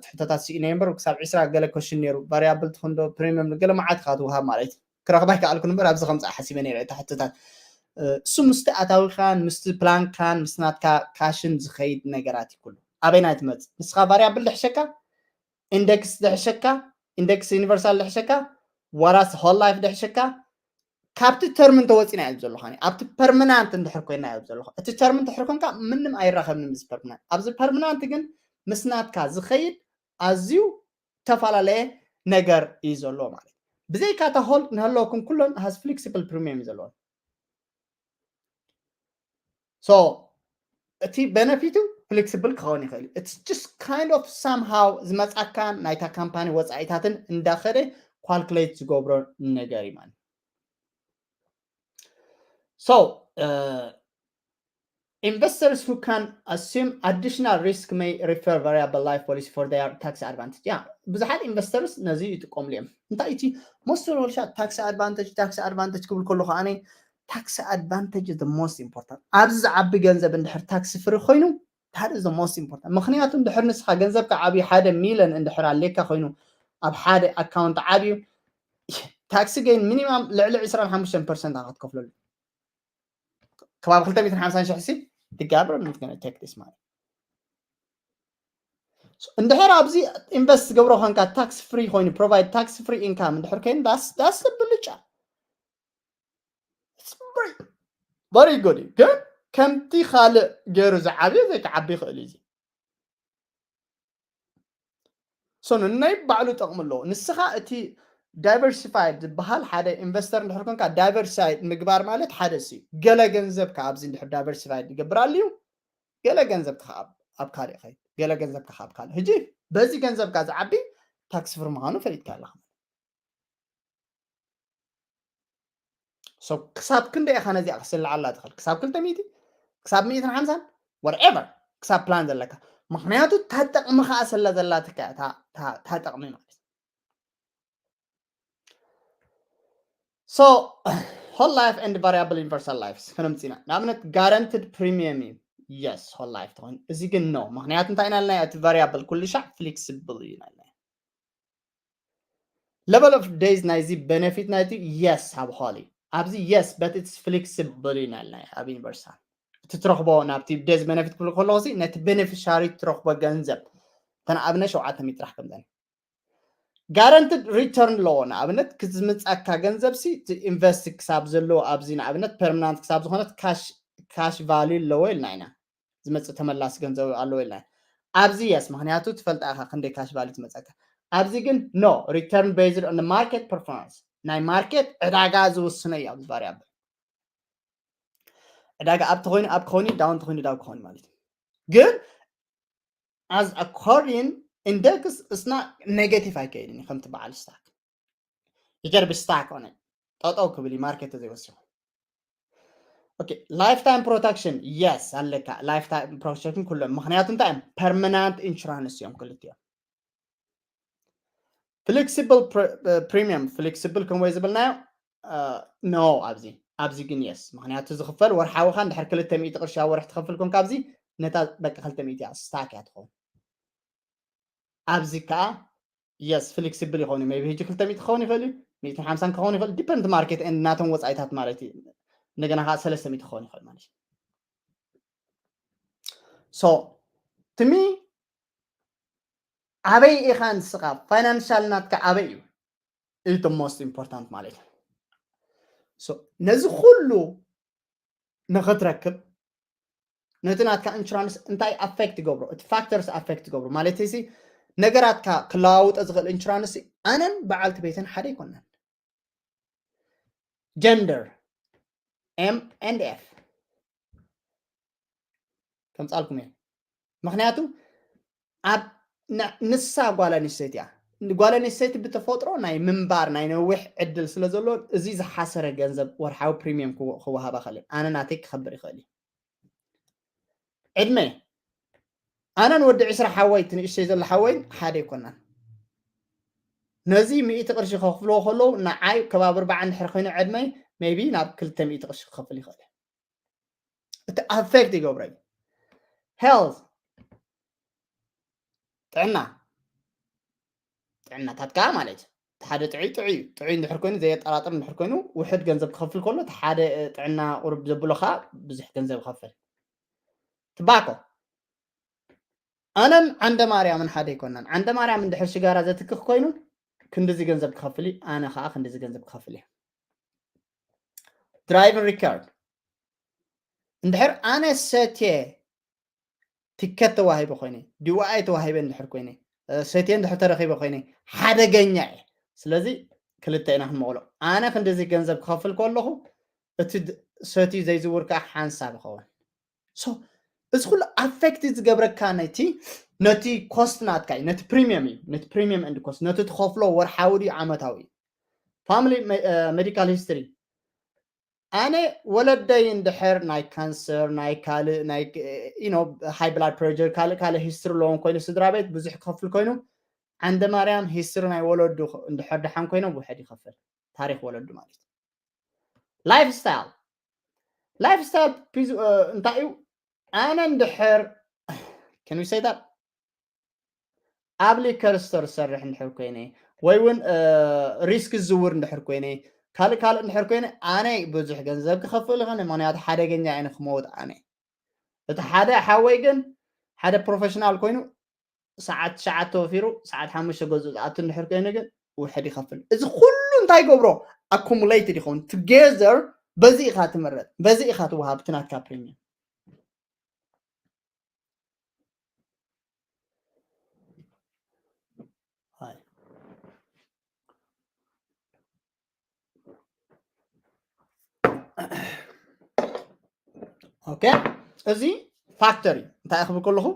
ሕቶታት ስኢነ እምበር ክሳብ ዒስራ ገለ ኮሽን ነይሩ። ቫሪያብል ትኹንዶ ፕሪሚየም ገለ መዓት ኢኻ ትወሃብ ማለት እዩ። ክረኽባ ይከኣልኩ እምበር ኣብዚ ከምፅኣ ሓሲበ ነይረ እታ ሕቶታት እሱ ምስቲ ኣታዊኻን ምስቲ ፕላንካን ምስ ናትካ ካሽን ዝኸይድ ነገራት እዩ። ኩሉ ኣበይና ትመፅእ? ንስኻ ቫሪያብል ድሕሸካ፣ ኢንደክስ ድሕሸካ፣ ኢንደክስ ዩኒቨርሳል ድሕሸካ፣ ዋላስ ሆል ላይፍ ድሕሸካ፣ ካብቲ ተርም እንተወፂና እዩ ዘለኹ። ኣብቲ ፐርማናንት እንድሕር ኮይና እዩ ዘለኹ። እቲ ተርም እንድሕር ኮንካ ምንም ኣይራኸብን ምስ ፐርማናንት። ኣብዚ ፐርማናንት ግን ምስ ናትካ ዝኸይድ ኣዝዩ ዝተፈላለየ ነገር እዩ ዘለዎ ማለት። ብዘይካ እታ ሆል ንህለወኩም ኩለን ሃዝ ፍሌክሲብል ፕሪሚየም እዩ ዘለዎ። So እቲ ቤነፊቱ ፍሌክሲብል ክኸውን ይኽእል እዩ። It's just kind of somehow ዝመፃካን ናይታ ካምፓኒ ወፃኢታትን እንዳኸደ ኳልኩሌት ዝገብሮ ነገር እዩ ማለት። So uh, investors who can assume additional risk may refer variable life policy for their tax advantage. ያ ብዙሓት ኢንቨስተርስ ነዚ ይጥቀምሉ እዮም። እንታይ እቲ most of all tax advantage tax advantage ክብል ከሎ ከዓኒ tax advantage is the most important። ኣብዚ ዝዓቢ ገንዘብ እንድሕር ታክስ ፍሪ ኮይኑ that is the most important። ምክንያቱ እንድሕር ንስኻ ገንዘብካ ዓብዩ ሓደ ሚሊዮን እንድሕር ኣሌካ ኮይኑ ኣብ ሓደ ኣካውንት ዓብዩ ታክሲ ገይን ሚኒማም ልዕሊ ዕስራን ሓሙሽተን ፐርሰንት ክትከፍለሉ ከባቢ ክልተ ሚእትን ሓምሳን ሽሕ ሲ ትጋብር ንትገነ ቴክ ዲስ ማለት እንድሕር ኣብዚ ኢንቨስት ዝገብሮ ኮንካ ታክስ ፍሪ ኮይኑ ፕሮቫይድ ታክስ ፍሪ ኢንካም እንድሕር ኮይኑ ዳስ ብልጫ very good እዩ። ግን ከምቲ ካልእ ገይሩ ዝዓብዮ ዘይክዓቢ ይኽእል እዩ። So ንናይ ባዕሉ ጠቕሚ ኣለዎ። ንስኻ እቲ ዳይቨርሲፋይድ ዝበሃል ሓደ ኢንቨስተር እንድሕር ኮንካ ዳይቨርሲፋይድ ምግባር ማለት ሓደ ሲ ገለ ገንዘብካ ኣብዚ እንድሕር ዳይቨርሲፋይድ ይገብር ኣልዩ ገለ ገንዘብካ ኣብ ካልእ ኸይድ ገለ ገንዘብካ ኣብ ካልእ ሕጂ በዚ ገንዘብካ ዝዓቢ ታክስ ፍሪ ምዃኑ ፈሊጥካ ኣለኻ። So ክሳብ ክንደይ ኢኻ ነዚኣ ክስልዓላ ትኽእል? ክሳብ ክልተ ሚእቲ ክሳብ ሚእትን ሓምሳን whatever ክሳብ ፕላን ዘለካ ምክንያቱ ታጠቕሚ ከዓ ስለ ዘላትካ ታጠቕሚ ማለት So whole life and variable universal life ከነምፅና ንኣብነት guaranteed premium እዩ yes whole life ትኾን እዚ ግን no ምክንያቱ እንታይ ኢና ኢልና እቲ variable ኩሉ ሻዕ flexible እዩ ኢልና level of death ናይዚ benefit ናይቲ yes ኣብ ሆሊ ኣብዚ yes but it's flexible እዩ ናልና ኣብ ዩኒቨርሳል እቲ ትረኽቦ ናብቲ death benefit ክብል ከለኹ ነቲ beneficiary ትረኽቦ ገንዘብ ተንኣብነ ሸውዓተ ሚእቲ ጥራሕ ከምዘን guaranteed return ኣለዎ። ንኣብነት ክዝምፀካ ገንዘብ ሲ ኢንቨስት ክሳብ ዘለዎ ኣብዚ ንኣብነት ፐርማናንት ክሳብ ዝኾነት ካሽ ቫልዩ ኣለዎ ኢልና ኢና። ዝመፅእ ተመላሲ ገንዘብ ኣለዎ ኢልና ኢና። ኣብዚ የስ ምክንያቱ ትፈልጣ ኢኻ ክንደይ ካሽ ቫልዩ ትመፀካ። ኣብዚ ግን no, return based on market performance፣ ናይ ማርኬት ዕዳጋ ዝውስኖ እዩ ኣብዚ ቫሪያብል። ዕዳጋ ኣብ ተኮይኑ ኣብ ክኾን ዳውን ተኮይኑ ዳው ክኾን ማለት እዩ። ግን as according index እስና ኔጌቲቭ ኣይከይድን እዩ ከምቲ በዓል ስታክ ይገርብ ስታክ ሆነ ጠጠው ክብል እዩ ማርኬት ዘይወሲኹ። Okay, lifetime protection yes ኣለካ። Lifetime protection ኩሎም ምክንያቱ እንታይ እዮም? ፐርማናንት ኢንሹራንስ እዮም ክልቲኦም። ፍሌክሲብል ፕሪሚየም ፍሌክሲብል ከምወይ ዝብልናዮ ኖ ኣብዚ ኣብዚ ግን የስ ምክንያቱ ዝኽፈል ወርሓዊ ካ እንድሕር ክልተ ሚእቲ ቅርሺ ኣብ ወርሒ ትኸፍል ኮንካ ኣብዚ ነታ በቃ ክልተ ሚእቲ እያ ስታክ እያ ትኸውን። ኣብዚ ከዓ የስ ፍሌክሲብል ይኸውን እዩ ቢ ሕጂ ክልተ ሚእቲ ክኸውን ይኽእል እዩ ሚእትን ሓምሳን ክኸውን ይኽእል ዲፐንድ ማርኬት ናቶም ወፃኢታት ማለት እዩ። እንደገና ከዓ ሰለስተ ሚእቲ ክኸውን ይኽእል ማለት እዩ። ሶ ትሚ ኣበይ ኢኻ ንስኻ ፋይናንሻል ናትካ ኣበይ እዩ? Is the most important ማለት እዩ። ነዚ ኩሉ ንኽትረክብ ነቲ ናትካ ኢንሹራንስ እንታይ ኣፌክት ይገብሮ እቲ ፋክተርስ ኣፌክት ይገብሮ ማለት ሲ ነገራትካ ክለዋውጠ ዝኽእል ኢንሹራንስ ኣነን በዓልቲ ቤትን ሓደ ኣይኮነን። ጀንደር ኤም ኤንድ ኤፍ ከምፃልኩም እየ። ምክንያቱ ኣብ ንሳ ጓል ኣንስተይቲ እያ። ጓል ኣንስተይቲ ብተፈጥሮ ናይ ምንባር ናይ ነዊሕ ዕድል ስለ ዘሎ እዚ ዝሓሰረ ገንዘብ ወርሓዊ ፕሪሚየም ክወሃባ ክእል ኣነ ናተይ ክኸብር ይኽእል እዩ። ዕድመ ኣነን ወዲ ዕስራ ሓወይ ትንእሽተይ ዘሎ ሓወይን ሓደ ይኮናን። ነዚ ሚእቲ ቅርሺ ከኽፍልዎ ከለዉ ንዓይ ከባቢ ኣርባዓ እንድሕር ኮይኑ ዕድመይ ሜቢ ናብ ክልተ ሚእቲ ቅርሺ ክኸፍል ይኽእል። እቲ ኣፌክት ይገብረኒ። ሄልት ጥዕና ጥዕናታት ከዓ ማለት እዩ። እቲ ሓደ ጥዑይ ጥዑይ እዩ። ጥዑይ እንድሕር ኮይኑ ዘየጠራጥር እንድሕር ኮይኑ ውሕድ ገንዘብ ክኸፍል ከሎ እቲ ሓደ ጥዕና ቁሩብ ዘብሎ ከዓ ብዙሕ ገንዘብ ይኸፍል። ትባኮ ኣነን ዓንደ ማርያምን ሓደ ኣይኮናን። ዓንደ ማርያም እንድሕር ሽጋራ ዘትክኽ ኮይኑ ክንድዚ ገንዘብ ክኸፍል እዩ፣ ኣነ ከዓ ክንድዚ ገንዘብ ክኸፍል እየ። ድራይቪን ሪካርድ እንድሕር ኣነ ሰትየ ቲከት ተዋሂበ ኮይነ ዲዋኣይ ተዋሂበ እንድሕር ኮይነ ሰትየ እንድሕር ተረኺበ ኮይነ ሓደገኛ እየ። ስለዚ ክልተ ኢና ክንመቕሎ። ኣነ ክንድዚ ገንዘብ ክኸፍል ከለኹ እቲ ሰትዩ ዘይዝውር ከዓ ሓንሳብ ይኸውን። እዚ ኩሉ ኣፌክት ዝገብረካ ነቲ ነቲ ኮስት ናትካ እዩ ነቲ ፕሪሚየም እዩ ነቲ ፕሪሚየም ኤንድ ኮስት ነቲ ትኸፍሎ ወርሓዊ ድዩ ዓመታዊ እዩ። ፋሚሊ ሜዲካል ሂስትሪ ኣነ ወለደይ እንድሕር ናይ ካንሰር ናይ ካልእ ናይ ሃይ ብላድ ፕሬር ካልእ ካልእ ሂስትሪ ኣለዎም ኮይኑ ስድራ ቤት ብዙሕ ክኸፍል ኮይኑ ዓንደ ማርያም ሂስትሪ ናይ ወለዱ እንድሕር ደሓን ኮይኖም ውሕድ ይኸፍል ታሪክ ወለዱ ማለት እዩ። ላይፍ ስታይል ላይፍ ስታይል እንታይ እዩ? ኣነ እንድሕር ከንዊሰይታት ኣብ ሊከር ስቶር ዝሰርሕ እንድሕር ኮይነ ወይ እውን ሪስክ ዝዝውር እንድሕር ኮይነ ካልእ ካልእ እንድሕር ኮይነ ኣነ ብዙሕ ገንዘብ ክኸፍል ይኽእል ምክንያቱ ሓደገኛ እየ ንክመውት ኣነ። እቲ ሓደ ሓወይ ግን ሓደ ፕሮፌሽናል ኮይኑ ሰዓት ትሽዓተ ወፊሩ ሰዓት ሓሙሽተ ገዝኡ ዝኣቱ እንድሕር ኮይኑ ግን ውሕድ ይኸፍል። እዚ ኩሉ እንታይ ይገብሮ ኣኩሙሌትድ ይኸውን ቱጌዘር በዚ ኢኻ ትምረጥ በዚ ኢኻ ትወሃብ እቲ ናትካ ፕሪሚየም። ኦኬ እዚ ፋክተር እዩ እንታይ ክብል ከለኹ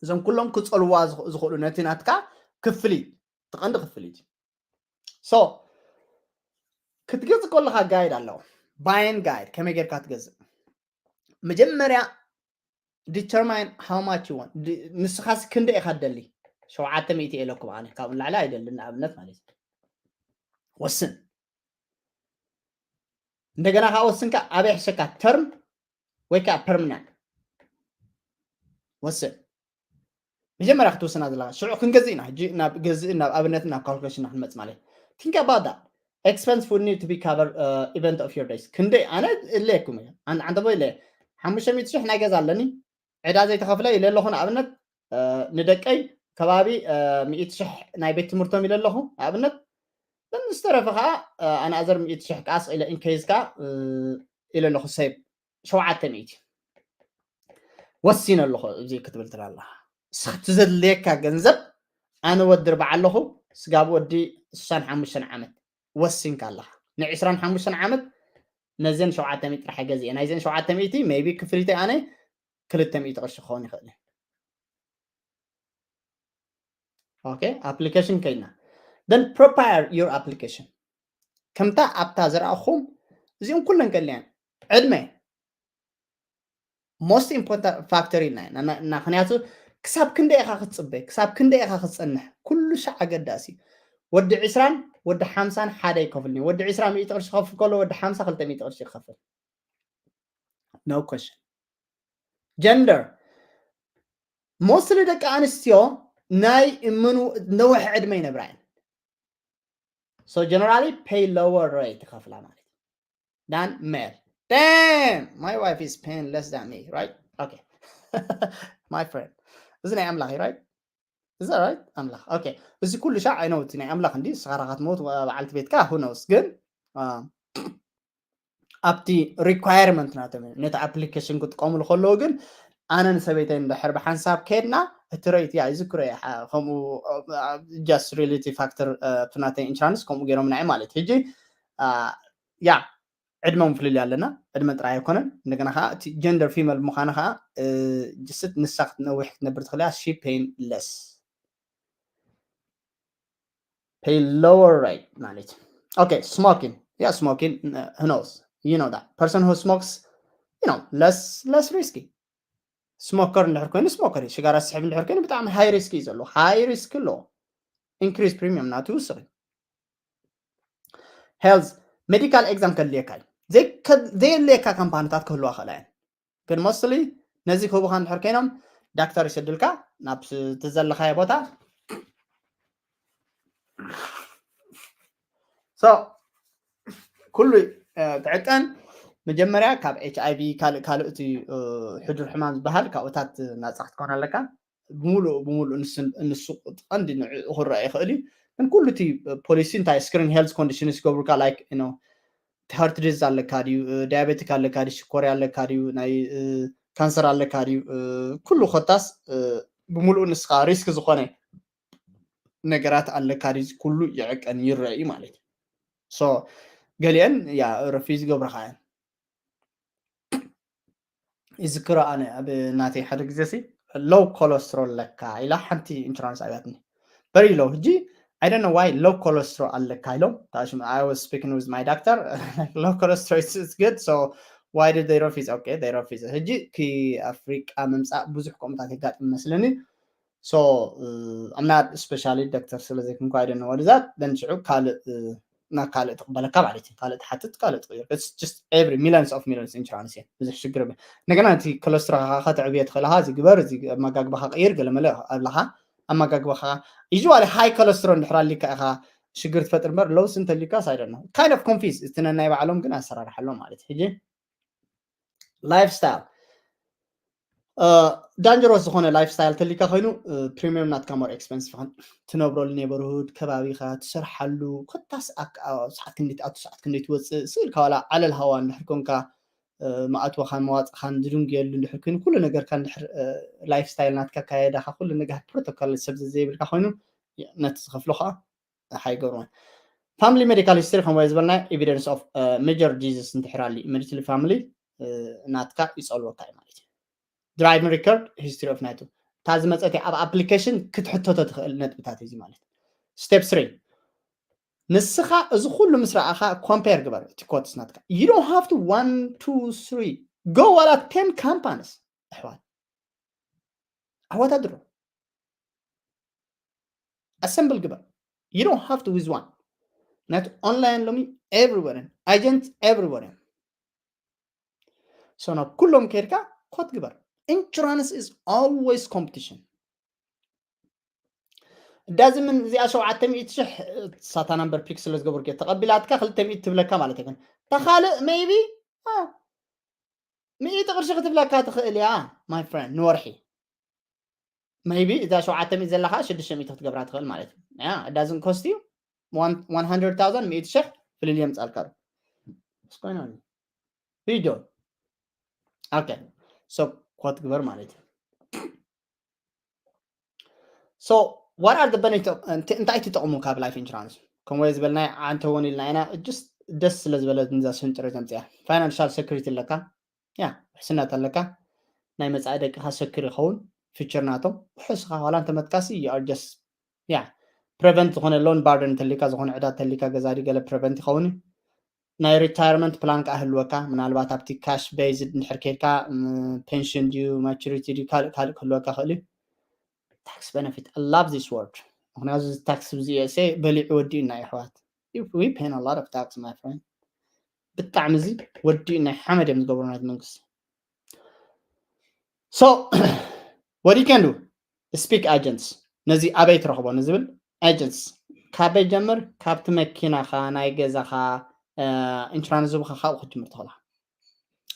እዞም ኩሎም ክፀልዋ ዝኽእሉ ነቲ ናትካ ክፍሊት ትቐንዲ ክፍሊት ሶ ክትገዝእ ከለካ ጋይድ ኣለዎ ባይን ጋይድ ከመይ ጌርካ ትገዝእ መጀመርያ determine how much you want ንስኻስ ክንደ ኢኻ ትደሊ ሸውዓተ ሚእቲ ኢለኩም ኣነ ካብኡ ንላዕሊ ኣይደልን ንኣብነት ማለት እዩ ወስን እንደገና ከዓ ወስንካ ኣበይ ሕሸካ ተርም ወይ ከዓ ፐርምናንት ወስን መጀመርያ ክትውስና ዘለካ ሽዑ ክንገዝእ ኢና ሕጂ ናብ ገዝእ ናብ ኣብነት ናብ ካልኩሌሽን ክንመፅ ማለት think about that expense would need to be cover event of your days ክንደይ ኣነ እለየኩም እየ ኣንተ ቦይ እለ ሓሙሽተ ሚእቲ ሽሕ ናይ ገዛ ኣለኒ ዕዳ ዘይተኸፍለ ኢለ ኣለኹ ንኣብነት ንደቀይ ከባቢ ሚእቲ ሽሕ ናይ ቤት ትምህርቶም ኢለ ኣለኹ። ኣብነት ዝተረፈ ከዓ ኣናዘር ሚእቲ ሽሕ ቃስ ኢለ ኢንኬዝ ከዓ ኢለ ኣለኹ። ሴቭ ሸውዓተ ሚእቲ ወሲነ ኣለኹ። እዚ ክትብል ትላላ ስኽቲ ዘድልየካ ገንዘብ ኣነ ወዲ ርባዕ ኣለኹ። ስጋብ ወዲ ስሳን ሓሙሽተን ዓመት ወሲንካ ኣለኻ። ንዕስራን ሓሙሽተን ዓመት ነዘን ሸውዓተ ሚእቲ ጥራሕ ገዚኤ። ናይዘን ሸውዓተ ሚእቲ ሜቢ ክፍሊተይ ኣነ ክልተ ሚእቲ ቅርሺ ክኸውን ይኽእል እዩ። ኦኬ፣ ኣፕሊኬሽን ከይድና። Then prepare your application። ከምታ ኣብታ ዘርኣኹም እዚኦም ኩለን ከልያን ዕድመ most important factor ኢልና ኢና። ምክንያቱ ክሳብ ክንደይ ኢኻ ክትፅበ፣ ክሳብ ክንደይ ኢኻ ክትፀንሕ፣ ኩሉ ሻዕ ኣገዳሲ። ወዲ ዕስራን ወዲ ሓምሳን ሓደ ይከፍል። ወዲ ዕስራ ሚእቲ ቅርሺ ክኸፍል ከሎ ወዲ ሓምሳ ክልተ ሚእቲ ቅርሺ ይኸፍል። No question. Gender mostly ደቂ ኣንስትዮ ናይ ምኑ ነውሕ ዕድመ ይነብራ እየን። So generally pay lower rate ይኸፍላ ማለት than male. Damn, my wife is paying less than me, right? Okay. My friend. እዚ ናይ ኣምላኽ እዩ፣ right? እዚ right ኣምላኽ። Okay. እዚ ኩሉ ሻዕ ኣይነውቲ ናይ ኣምላኽ እንዲ ስኻራ ክትሞት በዓልቲ ቤትካ who knows ግን ኣብቲ requirement ናቶም ነቲ ኣፕሊኬሽን ክጥቀሙሉ ከለዉ ግን ኣነ ንሰበይተይ እንድሕር ብሓንሳብ ከድና እቲ ሬት ያ ይዝክሮ ከምኡ just reality factor ናተይ ኢንሹራንስ ከምኡ ገይሮም ናይ ማለት ሕጂ ያ ዕድመ ፍልልይ ኣለና። ዕድመ ጥራይ ኣይኮነን። እንደገና ከዓ እቲ ጀንደር ፊመል ብምዃኑ ከዓ ጅስት ንሳ ክትነውሕ ክትነብር ትኽእል እያ። She paying less, pay lower rate ማለት okay. Smoking, yeah, smoking, who knows, you know that person who smokes, you know, less less risky. ስሞከር እንድሕር ኮይኑ ስሞከር እዩ። ሽጋራ ስሕብ እንድሕር ኮይኑ ብጣዕሚ ሃይ ሪስክ እዩ ዘለዎ። ሃይ ሪስክ ኣለዎ። ኢንክሪዝ ፕሪሚየም ናቱ ይውስኽ እዩ። ሄልዝ ሜዲካል ኤግዛም ከድልየካ እዩ። ዘየድልየካ ካምፓኒታት ክህልዋ ክእላ እየን። ግን ሞስትሊ ነዚ ክህቡኻ እንድሕር ኮይኖም ዳክተር ይሰድልካ ናብ ትዘለኻዮ ቦታ። ኩሉ ትዕቀን መጀመርያ ካብ ኤች ኣይ ቪ ካልእ ካልእ እቲ ሕዱር ሕማም ዝበሃል ካብኡታት ናፃ ክትኮን ኣለካ። ብምሉእ ብምሉእ ንሱ ቀንዲ ንዕኡ ክረአ ይኽእል እዩ። ግን ኩሉ እቲ ፖሊሲ እንታይ ስክሪን ሄልዝ ኮንዲሽንስ ይገብሩካ ላይክ ኖ ሀርት ዲዝ ኣለካ ድዩ፣ ዳያቤቲክ ኣለካ ድዩ፣ ሽኮርያ ኣለካ ድዩ፣ ናይ ካንሰር ኣለካ ድዩ፣ ኩሉ ኮታስ ብምሉእ ንስኻ ሪስክ ዝኾነ ነገራት ኣለካ ድዩ፣ ኩሉ ይዕቀን ይረአ እዩ ማለት እዩ። ሶ ገሊአን ያ ረፊዝ ይገብርኻ እየን። ይዝክሮ ኣነ ኣብ ናተይ ሓደ ግዜ ሲ ሎው ኮለስትሮል ኣለካ ኢላ ሓንቲ ኢንሹራንስ ኣብያትኒ። Very low. ሕጂ I don't know why low cholesterol ኣለካ ኢሎም። I was speaking with my doctor. Low cholesterol is good, so why did they refuse? Okay, they refuse. ሕጂ ኪ ኣፍሪቃ ምምፃእ ብዙሕ ከምኡታት የጋጥም መስለኒ። So I'm not specially doctor ስለ ዘይኮንኩ I don't know what is that. Then ሽዑ ካልእ ናብ ካልእ ትቕበለካ ማለት እዩ። ካልእ ትሓትት ካልእ ትቕይር። It's just every millions of millions insurance እየ። ብዙሕ ሽግር የብለን። እንደገና እቲ ኮለስትሮልካ ከተዕብዮ ትኽእል ኢኻ። እዚ ግበር፣ እዚ ኣመጋግባኻ ቀይር፣ ገለመለ ኣብላኻ ኣመጋግባኻ usually ሃይ ኮለስትሮል እንድሕር ኣሊካ ኢኻ ሽግር ትፈጥር እምበር ሎውስ እንተሊካስ I don't know. Kind of confuse እቲ ነናይ ባዕሎም ግን ኣሰራርሓ ኣሎ ማለት እዩ። ሕጂ ላይፍ ስታይል ዳንጀሮስ ዝኾነ ላይፍ ስታይል ተሊካ ኮይኑ ፕሪሚየም ናትካ ሞር ኤክስፐንሲቭ ን ትነብረሉ ኔበርሁድ ከባቢኻ ትሰርሓሉ ኮታስ ሰዓት ክንደይ ትኣቱ ሰዓት ክንደይ ትወፅእ ስእልካ ዋላ ዓለል ሃዋ እንድሕር ኮንካ መኣትወኻን መዋፅእኻን ዝድንጉየሉ እንድሕር ኮይኑ ኩሉ ነገርካ እንድሕር ላይፍ ስታይል ናትካ ኣካየዳኻ ኩሉ ነገር ፕሮቶኮል ሰብ ዘይብልካ ኮይኑ ነቲ ዝኸፍሎ ከዓ ሓይገርዎን ፋሚሊ ሜዲካል ሂስትሪ ከም ዝበልና ኤቪደንስ ኦፍ ሜጀር ዲዚዝ እንድሕር ኣሉ ኢሚዲትሊ ፋሚሊ ናትካ ይፀልወካ እዩ ማለት እዩ። ድራይቪንግ ሪከርድ ሂስትሪ ኦፍ ናይቱ እታ ዝመፀት ኣብ ኣፕሊኬሽን ክትሕተቶ ትኽእል ነጥብታት እዚ ማለት ስቴፕ ስሪ ንስኻ እዚ ኩሉ ምስ ረኣኻ ኮምፔር ግበር እቲ ኮትስ ናትካ you don't have to one two three go ዋላ ten ካምፓንስ ኣሕዋት ኣሕዋት ኣድሮ ኣሰምብል ግበር you don't have to with one ናቲ ኦንላይን ሎሚ everywhere agent everywhere so ናብ ኩሎም ከይድካ ኮት ግበር insurance is always competition ዳዚ ምን እዚኣ ሸውዓተ ሚእቲ ሽሕ ሳታ ናምበር ፒክ ስለ ዝገብርክ ተቐቢላትካ ክልተ ሚእቲ ትብለካ ማለት ይኮን ተኻልእ maybe ሚእቲ ቅርሺ ክትብለካ ትኽእል እያ my friend ንወርሒ maybe እዛ ሸውዓተ ሚእቲ ዘለካ ሽዱሽተ ሚእቲ ክትገብራ ትኽእል ማለት እዩ። Yeah, it doesn't cost you one hundred thousand፣ ሚእቲ ሽሕ ፍልልይ የምጻልካ ዶ? What's going on? Video. Okay. So quote ግበር ማለት እዩ። So what are the benefits? እንታይ ትጠቕሙ ካብ life insurance? ከምኡ ዝበልናዮ ዓንተ እውን ኢልና ኢና። Just ደስ ስለ ዝበለትኒ እዛ ስንጥሮ ዘምፅያ። Financial security ኣለካ፣ ያ ውሕስነት ኣለካ። ናይ መፃኢ ደቅኻ secure ይኸውን። Future ናቶም ውሕስኻ ዋላ እንተመትካሲ you are just፣ ያ፣ prevent ዝኾነ loan burden እንተሊካ፣ ዝኾነ ዕዳ እንተሊካ፣ ገዛ ድዩ ገለ prevent ይኸውን እዩ። ናይ retirement plan ከዓ ህልወካ፣ ምናልባት ኣብቲ cash based እንድሕር ከይድካ፣ ም፣ pension ድዩ፣ maturity ድዩ፣ ካልእ ካልእ ክህልወካ ክእል እዩ። Tax benefit, I love this word። ምክንያቱ እዚ tax እዚ USA በሊዑ ወዲኡና እዩ ኣሕዋት። We paying a lot of tax, my friend። ብጣዕሚ እዚ ወዲኡና እዩ፣ ሓመድ እዮም ዝገብሩ ናይቲ መንግስቲ። So what you can do? Speak agents። ነዚ ኣበይ ትረኽቦ ንዝብል agents ካበይ ጀምር? ካብቲ መኪናኻ፣ ናይ ገዛኻ፣ እ፣ insurance ዝህቡኻ ካብኡ ክትጅምር ትኽእላ።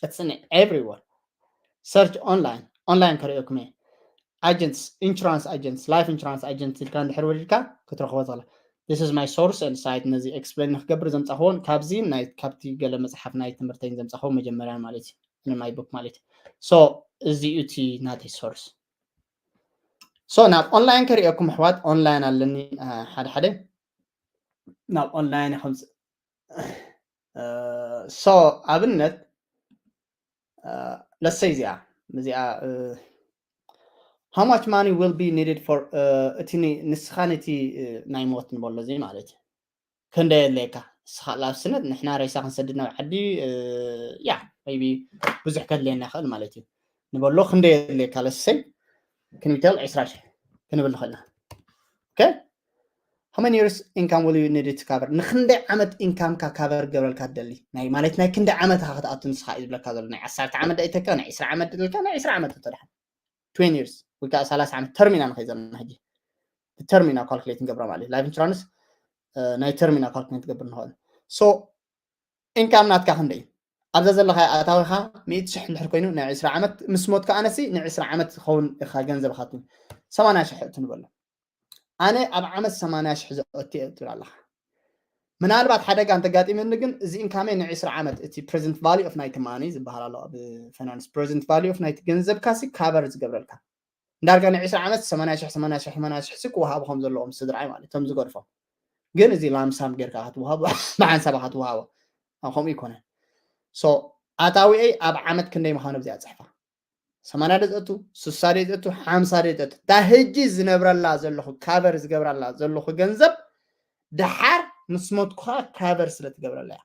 It's in everywhere. Search online. Online ከርእየኩም እየ። Agents, insurance agents, life insurance agents ኢልካ እንድሕር ወሪድካ ክትረኽቦ ትኽእላ። This is my source and site። ነዚ explain ንክገብር ዘምጻኽዎን ካብዚ ናይ፣ ካብቲ ገለ መጽሓፍ ናይ ትምህርተይን ዘምጻኽዎ መጀመርያ ማለት እዩ። In my book ማለት እዩ። So እዚኡ እቲ ናተይ source። So ናብ online ከርእየኩም ኣሕዋት፣ online ኣለኒ፣ እ፣ ሓደ ሓደ ናብ online ከምጽእ። እ፣ so ኣብነት፣ እ፣ let's say እዚኣ፣ እዚኣ፣ እ፣ how much money will be needed for፣ እ፣ እቲ ኒ-፣ ንስኻ ነቲ፣ እ፣ ናይ ሞት ንበሎ እዚ ማለት እዩ። ክንደይ የድልየካ? ንስኻ ላብስነት ንሕና ሬሳ ክንሰድድ ናብ ዓዲ፣ እ፣ ያ፣ maybe ብዙሕ ከድልየና ይኽእል ማለት እዩ። ንበሎ ክንደይ የድልየካ? Let's say፣ can we tell ዒስራ ሽሕ ክንብል ንኽእል ኢና። Okay? How many years income will you need to cover? ንክንደይ ዓመት income ካ cover ገብረልካ ትደሊ? ናይ ማለት ናይ ክንደይ ዓመት ኢኻ ክትኣቱ ንስኻ እዩ ዝብለካ ዘሎ። ናይ ዓሰርተ ዓመት ዶ ይተካ፣ ናይ ዒስራ ዓመት ዶ ይተካ፣ ናይ ዒስራ ዓመት እቶ ደሓን። Twenty years ወይ ከዓ ሰላሳ ዓመት term ኢና ንኸይድ ዘለና ሕጂ። Term ኢና calculate ንገብራ ማለት እዩ። Life insurance፣ እ፣ ናይ term ኢና calculate ትገብር ንኽእል። So income ናትካ ክንደይ እዩ? ኣብዛ ዘለኻ ኣታዊኻ ሚእቲ ሽሕ እንድሕር ኮይኑ ናይ ዒስራ ዓመት ምስ ሞትካ ኣነሲ ናይ ዒስራ ዓመት ዝኸውን ኢኻ ገንዘብኻ ትብል። ሰማንያ ሽሕ እቱ ንበሎ። ኣነ ኣብ ዓመት ሰማንያ ሽሕ ዘእቱ እየ ትብል ኣለኻ። ምናልባት ሓደጋ እንተጋጢመኒ ግን እዚ income ይ ንዒስራ ዓመት፣ እቲ present value of ናይቲ money ዝበሃል ኣሎ ኣብ finance፣ present value of ናይቲ ገንዘብካ ሲ cover ዝገብረልካ። እንዳርጋ ንዒስራ ዓመት ሰማንያ ሽሕ፣ ሰማንያ ሽሕ፣ ሰማንያ ሽሕ ሲ ክወሃቡ ከም ዘለዎም ስድራይ ማለት እቶም ዝገድፎም። ግን እዚ ላምሳም ጌርካ ክትወሃቦ፣ ብሓንሳብ ክትወሃቦ፣ ኣብ ከምኡ ይኮነ። So ኣታዊኤይ ኣብ ዓመት ክንደይ ምዃኑ ኣብዚኣ ጽሕፋ። ሰማንያ ዶ ዝእቱ፣ ስሳ ዶ ዝእቱ፣ ሓምሳ ዶ ዝእቱ፣ እታ ሕጂ ዝነብረላ ዘለኹ፣ cover ዝገብረላ ዘለኹ ገንዘብ ደሓር ምስ ሞትኩኻ cover ስለ ትገብረላ እያ።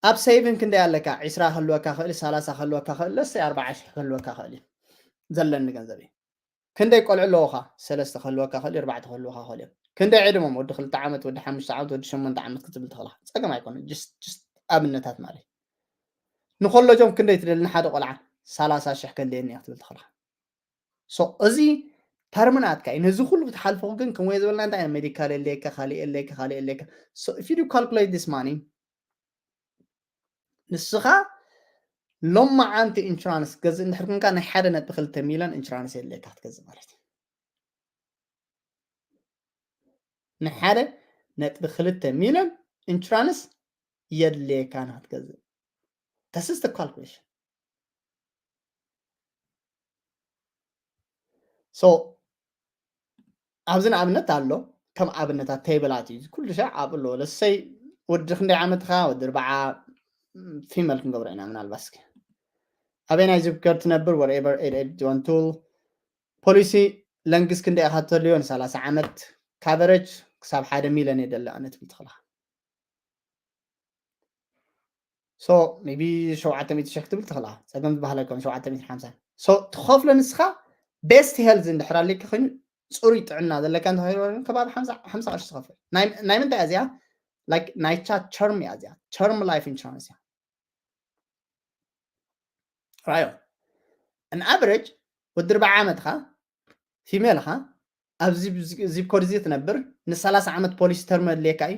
ኣብ saving ክንደይ ኣለካ? ዒስራ ክህልወካ ክእል፣ ሰላሳ ክህልወካ ክእል፣ let's say ኣርባዓ ሽሕ ክህልወካ ክእል እዩ ዘለኒ ገንዘብ እዩ። ክንደይ ቆልዑ ኣለዉኻ? ሰለስተ ክህልወካ ክእል፣ ኣርባዕተ ክህልወካ ክእል እዮም። ክንደይ ዕድሞም? ወዲ ክልተ ዓመት፣ ወዲ ሓሙሽተ ዓመት፣ ወዲ ሸሞንተ ዓመት ክትብል ትኽእላ። ጸገም ኣይኮነን። Just፣ just ኣብነታት ማለት እዩ። ንኮለጆም ክንደይ ትደሊ ንሓደ ቆልዓ? ሰላሳ ሽሕ ከድልየኒ እያ ክትብል ትኽእላ። So እዚ ተርም ናትካ እዩ። ነዚ ኩሉ ክትሓልፎ ግን ከምኡ ዝበልና እንታይ፣ ሜዲካል የድልየካ፣ ካልእ የድልየካ፣ ካልእ የድልየካ። So if you do calculate this money፣ ንስኻ ሎማዓንቲ ኢንሹራንስ ገዝእ እንድሕር ኮንካ ናይ ሓደ ነጥቢ ክልተ ሚልዮን ኢንሹራንስ የድልየካ ክትገዝእ ማለት እዩ። ንሓደ ነጥቢ ክልተ ሚልዮን ኢንሹራንስ የድልየካ ንክትገዝእ። This is the calculation። So ኣብዚ ንኣብነት ኣሎ፣ ከም ኣብነታት ቴብላት እዩ። ኩሉ ሻዕ ኣብኡ ኣለዎ። ለሰይ ወዲ ክንደይ ዓመትኻ? ወዲ ኣርባዓ፣ ፊመል ክንገብሮ ኢና ምናልባት። እስኪ ኣበየናይ ዝብ ኮድ ትነብር? Wherever eight eight one two። ፖሊሲ ለንግስ ክንደይ ኢኻ ተልዮ? ንሰላሳ ዓመት። ካቨሬጅ ክሳብ ሓደ ሚልዮን የደሊ ኣነ ትብል ትኽእላ። So maybe ሸውዓተ ሚእቲ ሽሕ ክትብል ትኽእላ። ጸገም ዝበሃል ኣይኮን፣ ሸውዓተ ሚእቲ ሓምሳ። So ትኸፍሎ ንስኻ ቤስት ሄልዝ እንድሕር ኣለካ ኮይኑ፣ ጽሩይ ጥዕና ዘለካ እንተኾይኑ ከባቢ ሓምሳ፣ ሓምሳ ቅርሺ ትኸፍል። ናይ፣ ናይ ምንታይ እዚኣ? Like ናይቻ ተርም እያ እዚኣ። ተርም ላይፍ ኢንሹራንስ እያ። ራዮ። An average ወዲ ኣርባዓ ዓመትኻ ፊሜል ኢኻ፣ ኣብዚ ዚፕ ኮድ እዚ ትነብር፣ ንሰላሳ ዓመት ፖሊሲ ተርም ኣድልየካ እዩ።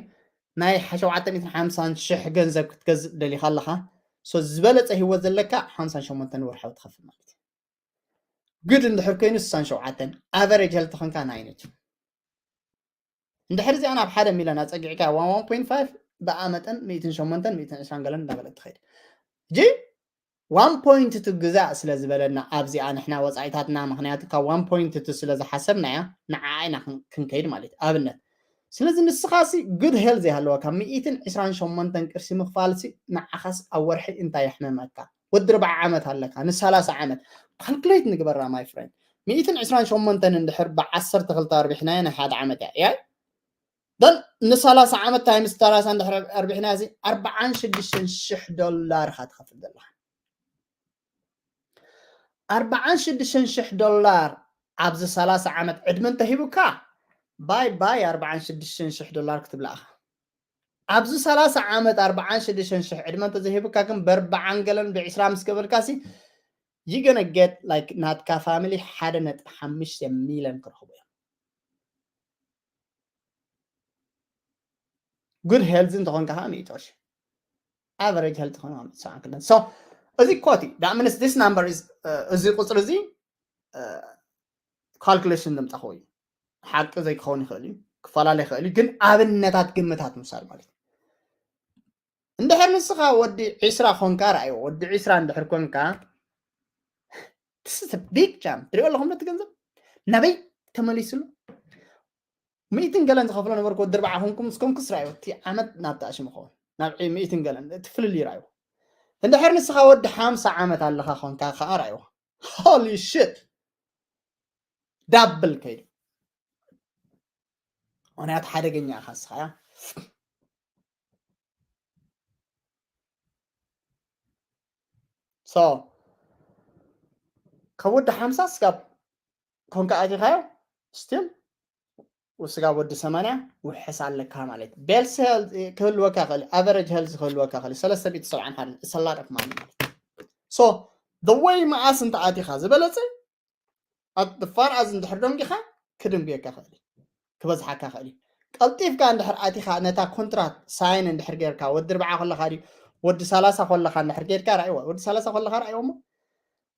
ናይ ሸውዓተ ሚእትን ሓምሳን ሽሕ ገንዘብ ክትገዝእ ደሊኻ ኣለኻ። So ዝበለፀ ህይወት ዘለካ ሓምሳን ሸሞንተን ወርሓዊ ትኸፍል ማለት እዩ። Good እንድሕር ኮይኑ ስሳን ሸውዓተን፣ average health ተኾንካ ናይነት እዩ። እንድሕር እዚኣ ናብ ሓደ ሚልዮን ኣፀጊዕካ one point five ብኣ መጠን ሚእትን ሸሞንተን ሚእትን ዕስራን ገለን እንዳበለት ትኸይድ። ሕጂ one point two ግዛእ ስለ ዝበለና ኣብዚኣ ንሕና ወፃኢታትና፣ ምኽንያቱ ካብ one point two ስለ ዝሓሰብናያ ንዓዓ ኢና ክን- ክንከይድ ማለት እዩ። ኣብነት ስለዚ ንስኻሲ good health ይሃለወካ፣ ሚእትን ዕስራን ሸሞንተን ቅርሺ ምኽፋልሲ ንዓኻስ ኣብ ወርሒ እንታይ የሕመመካ? ወዲ ርብዓ ዓመት ኣለካ፣ ንሰላሳ ዓመት ካልኩሌት ንግበራ my friend። ሚእትን ዕስራን ሸሞንተን እንድሕር ብዓሰርተ ክልተ ኣርቢሕናዮ ናይ ሓደ ዓመት እያ እያ ደን ንሰላሳ ዓመት ታይምስ ሰላሳ እንድሕር ኣርቢሕና እዚ ኣርባዓን ሽዱሽተን ሽሕ ዶላር ኢኻ ትኸፍል ዘለኻ። ኣርባዓን ሽዱሽተን ሽሕ ዶላር ኣብዚ ሰላሳ ዓመት ዕድመ እንተሂቡካ ባይ ባይ ኣርባዓን ሽዱሽተን ሽሕ ዶላር ክትብላ ኢኻ። ኣብዚ ሰላሳ ዓመት ኣርባዓን ሽዱሽተን ሽሕ ዕድመ እንተዘይሂቡካ ግን በርባዓን ገለን ብዕስራ ምስ ገበርካሲ you gonna get like ናትካ ፋሚሊ ሓደ ነጥቢ ሓሙሽተ ሚልዮን ክረኽቡ እዮም። Good health እንተኾንካ ከዓ ሚእቲ ቅርሺ፣ average health ተኾንካ ሚእቲ ሰብዓን ክልተን። So እዚ ኮት እዩ። That means this number is እዚ ቁፅሪ እዚ ካልኩሌሽን ዘምፃኽዎ እዩ። ሓቂ ዘይክኸውን ይኽእል እዩ፣ ክፈላለ ይኽእል እዩ፣ ግን ኣብነታት ግምታት ምሳል ማለት እዩ። እንድሕር ንስኻ ወዲ ዒስራ ኮንካ ርኣይዎ። ወዲ ዒስራ እንድሕር ኮንካ this is a big jump። ትሪኦ ኣለኹም ነቲ ገንዘብ ናበይ ተመሊስሉ? ሚእትን ገለን ዝኸፍሎ ነበርኩ ወዲ ኣርባዓ ኮንኩም ምስ ኮንኩስ ርኣይዎ። እቲ ዓመት ናብ ታእሽም ይኸውን ናብ ዒ- ሚእትን ገለን እቲ ፍልልይ ርኣይዎ። እንድሕር ንስኻ ወዲ ሓምሳ ዓመት ኣለኻ ኮንካ ከዓ ርኣይዎ። Holy shit ዳብል ከይዱ። ምክንያቱ ሓደገኛ ኢኻ ንስኻ እያ። So ካብ ወዲ ሓምሳ ስጋብ ኮንካ ኣቲኻዮ ስቲል ስጋብ ወዲ ሰማንያ ውሕስ ኣለካ ማለት እዩ። ቤልስ ክህልወካ ይኽእል፣ average health ክህልወካ ይኽእል፣ ሰለስተ ሚእቲ ሰብዓን ሓደን it's a lot of money ማለት እዩ። So the way መዓስ እንተ ኣቲኻ ዝበለፀ at the far as እንድሕር ደንጊኻ ክድንጉየካ ይኽእል እዩ፣ ክበዝሓካ ይኽእል እዩ። ቀልጢፍካ እንድሕር ኣቲኻ ነታ ኮንትራት ሳይን እንድሕር ጌርካ ወዲ ኣርባዓ ከለኻ ድዩ ወዲ ሰላሳ ከለኻ እንድሕር ጌርካ ርኣይዋ፣ ወዲ ሰላሳ ከለኻ ርኣይዋ እሞ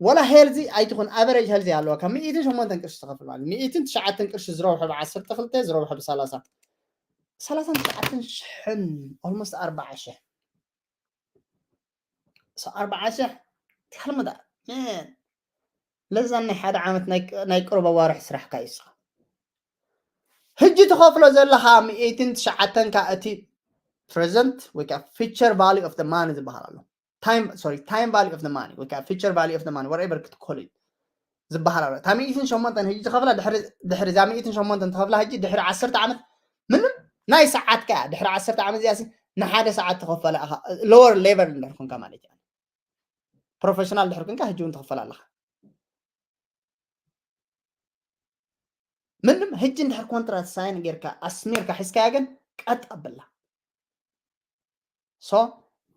ወላ ሄልዚ ኣይትኹን ኣቨሬጅ ሄልዚ ኣለዋ ካብ ሚእትን ሸሞንተን ቅርሺ ትኸፍል ማለት ሚእትን ትሽዓተን ቅርሺ ዝረብሖ ብዓሰርተ ክልተ ዝረብሖ ብሰላሳ ሰላሳን ትሽዓተን ሽሕን ኦልሞስት ኣርባዓ ሽሕ ኣርባዓ ሽሕ ካልመዳ ለዛ ናይ ሓደ ዓመት ናይ ቅሩብ ኣዋርሕ ስራሕካ እዩ ስኻ ሕጂ ትኸፍሎ ዘለኻ ሚእትን ትሽዓተን ካ እቲ ፕሬዘንት ወይ ከዓ ፊቸር ቫሊ ኦፍ ማኒ ዝበሃል ኣሎ ታይም ሶሪ ታይም ቫሊ ኦፍ ማኒ ወይ ከዓ ፊቸር ቫሊ ኦፍ ማኒ ወርኤቨር ክትኮል እዩ ዝበሃል ኣሎ እታ ሚእትን ሸሞንተን ሕጂ ትኸፍላ ድሕሪ እዛ ሚእትን ሸሞንተን ትኸፍላ ሕጂ ድሕሪ ዓሰርተ ዓመት ምንም ናይ ሰዓትካ እያ ድሕሪ ዓሰርተ ዓመት እዚኣ ንሓደ ሰዓት ትኸፈላ ኢኻ ሎወር ሌቨል እንድሕር ኮንካ ማለት እዩ ፕሮፌሽናል ድሕር ኮንካ ሕጂ እውን ትኸፈል ኣለኻ ምንም ሕጂ እንድሕር ኮንትራት ሳይን ጌርካ ኣስሚርካ ሒዝካያ ግን ቀጥ ኣብላ so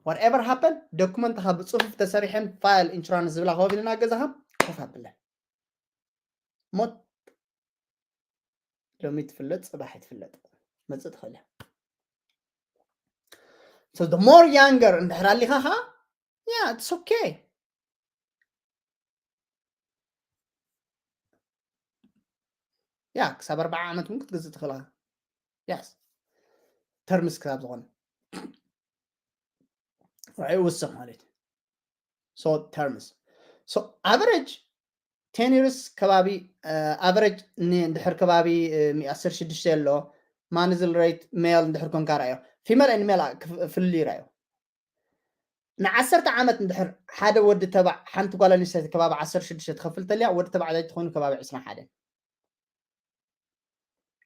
whatever happen ዶኩመንትኻ ብፅፉፍ ተሰሪሐን ፋይል ኢንሹራንስ ዝብላ ከቢልና ገዛኻ ኮፍ ኣብለን ሞት ሎሚ ትፍለጥ ፅባሕ ትፍለጥ መፅእ ትኽእል so the more younger እንድሕር ኣሊኻ ኸዓ yeah it's okay yeah ክሳብ ኣርባዓ ዓመት እውን ክትገዝእ ትኽእል ኢኻ yes ተርምስ ክሳብ ዝኾነ ውስኽ ማለት so terms so average ten years ከባቢ average እንድሕር ከባቢ ዓሰርተ ሽዱሽተ ኣሎ ማንዝል ሬት ሜል እንድሕር ኮንካ ርኣዮ ፊመል ን ሜል ፍልልይ ርኣዮ ንዓሰርተ ዓመት እንድሕር ሓደ ወዲ ተባዕ ሓንቲ ጓል ኣንስተይቲ ከባቢ ዓሰርተ ሽዱሽተ ትኸፍል ተልያ ወዲ ተባዕታይ ትኾይኑ ከባቢ ዕስራን ሓደን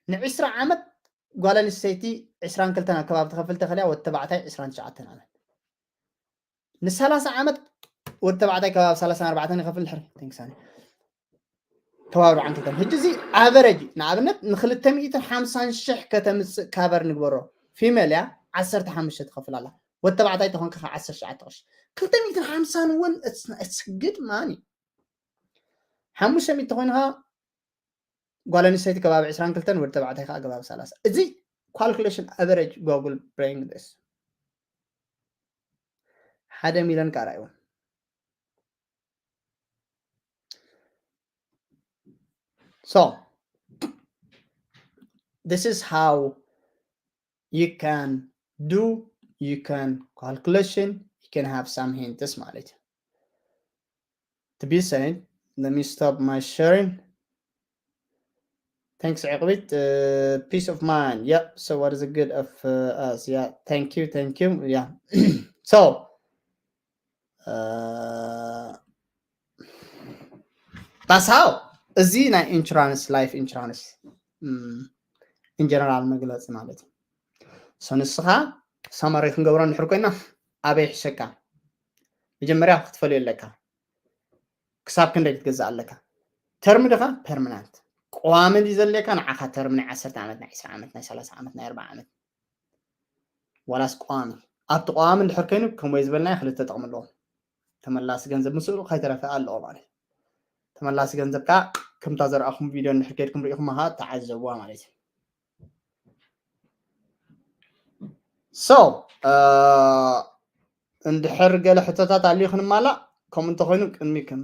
ንዕስራ ዓመት ጓል ኣንስተይቲ ዕስራን ክልተን ኣከባቢ ትኸፍል ተኽልያ ወዲ ተባዕታይ ዕስራን ትሽዓተን ዓመት ንሰላሳ ዓመት ወዲ ተባዕታይ ከባቢ ሰላሳን ኣርባዕተን ይኸፍል ድሕሪ ተንክሳኒ ከባቢ ኣርባዓን ክልተን ሕጂ እዚ ኣቨረጅ ንኣብነት ንክልተ ሚእትን ሓምሳን ሽሕ ከተምፅእ ካቨር ንግበሮ ፊመል እያ ዓሰርተ ሓሙሽተ ትኸፍል ኣላ ወዲ ተባዕታይ ተኾንካ ዓሰርተ ትሽዓተ ቅርሺ ክልተ ሚእትን ሓምሳን እውን it's good money ሓሙሽተ ሚእቲ ኮይንኻ ጓል ኣንስተይቲ ከባቢ ዕስራን ክልተን ወዲ ተባዕታይ ከዓ ከባቢ ሰላሳ እዚ calculation average Google bring this ሓደ ሚሊዮን ካኣ ርኣይዎ። So this is how you can do, you can calculation, you can have some hints ማለት እዩ። To be said, let me stop my sharing. Thanks, Iqbit. Uh, peace of mind. Yep. So what is the good of uh, us? Yeah. Thank you. Thank you. Yeah. So that's how እዚ ናይ insurance, life insurance in general መግለፂ ማለት እዩ። So ንስኻ summary ክንገብሮ እንድሕር ኮይና ኣበይ ይሕሸካ? መጀመርያ ክትፈልዮ ኣለካ። ክሳብ ክንደይ ክትገዝእ ኣለካ? Term ድኻ permanent? ቀዋሚ ድዩ ዘድልየካ ንዓኻ term ናይ ዓሰርተ ዓመት፣ ናይ ዕስራ ዓመት፣ ናይ ሰላሳ ዓመት፣ ናይ ኣርብዓ ዓመት? ዋላስ ቀዋሚ? ኣብቲ ቀዋሚ እንድሕር ኮይኑ ከምኡ ዝበልናዮ ክልተ ጥቕሚ ኣለዎ። ተመላሲ ገንዘብ ምስኡ ከይተረፈ ኣለዎ ማለት እዩ። ተመላሲ ገንዘብ ከዓ ከምታ ዘርኣኹም ቪድዮ እንድሕር ከድኩም ርኢኹም ከዓ ተዓዘብዋ ማለት እዩ። So እንድሕር ገለ ሕቶታት ኣልዩ ክንማላእ፣ ከምኡ እንተኮይኑ ቅድሚ ከም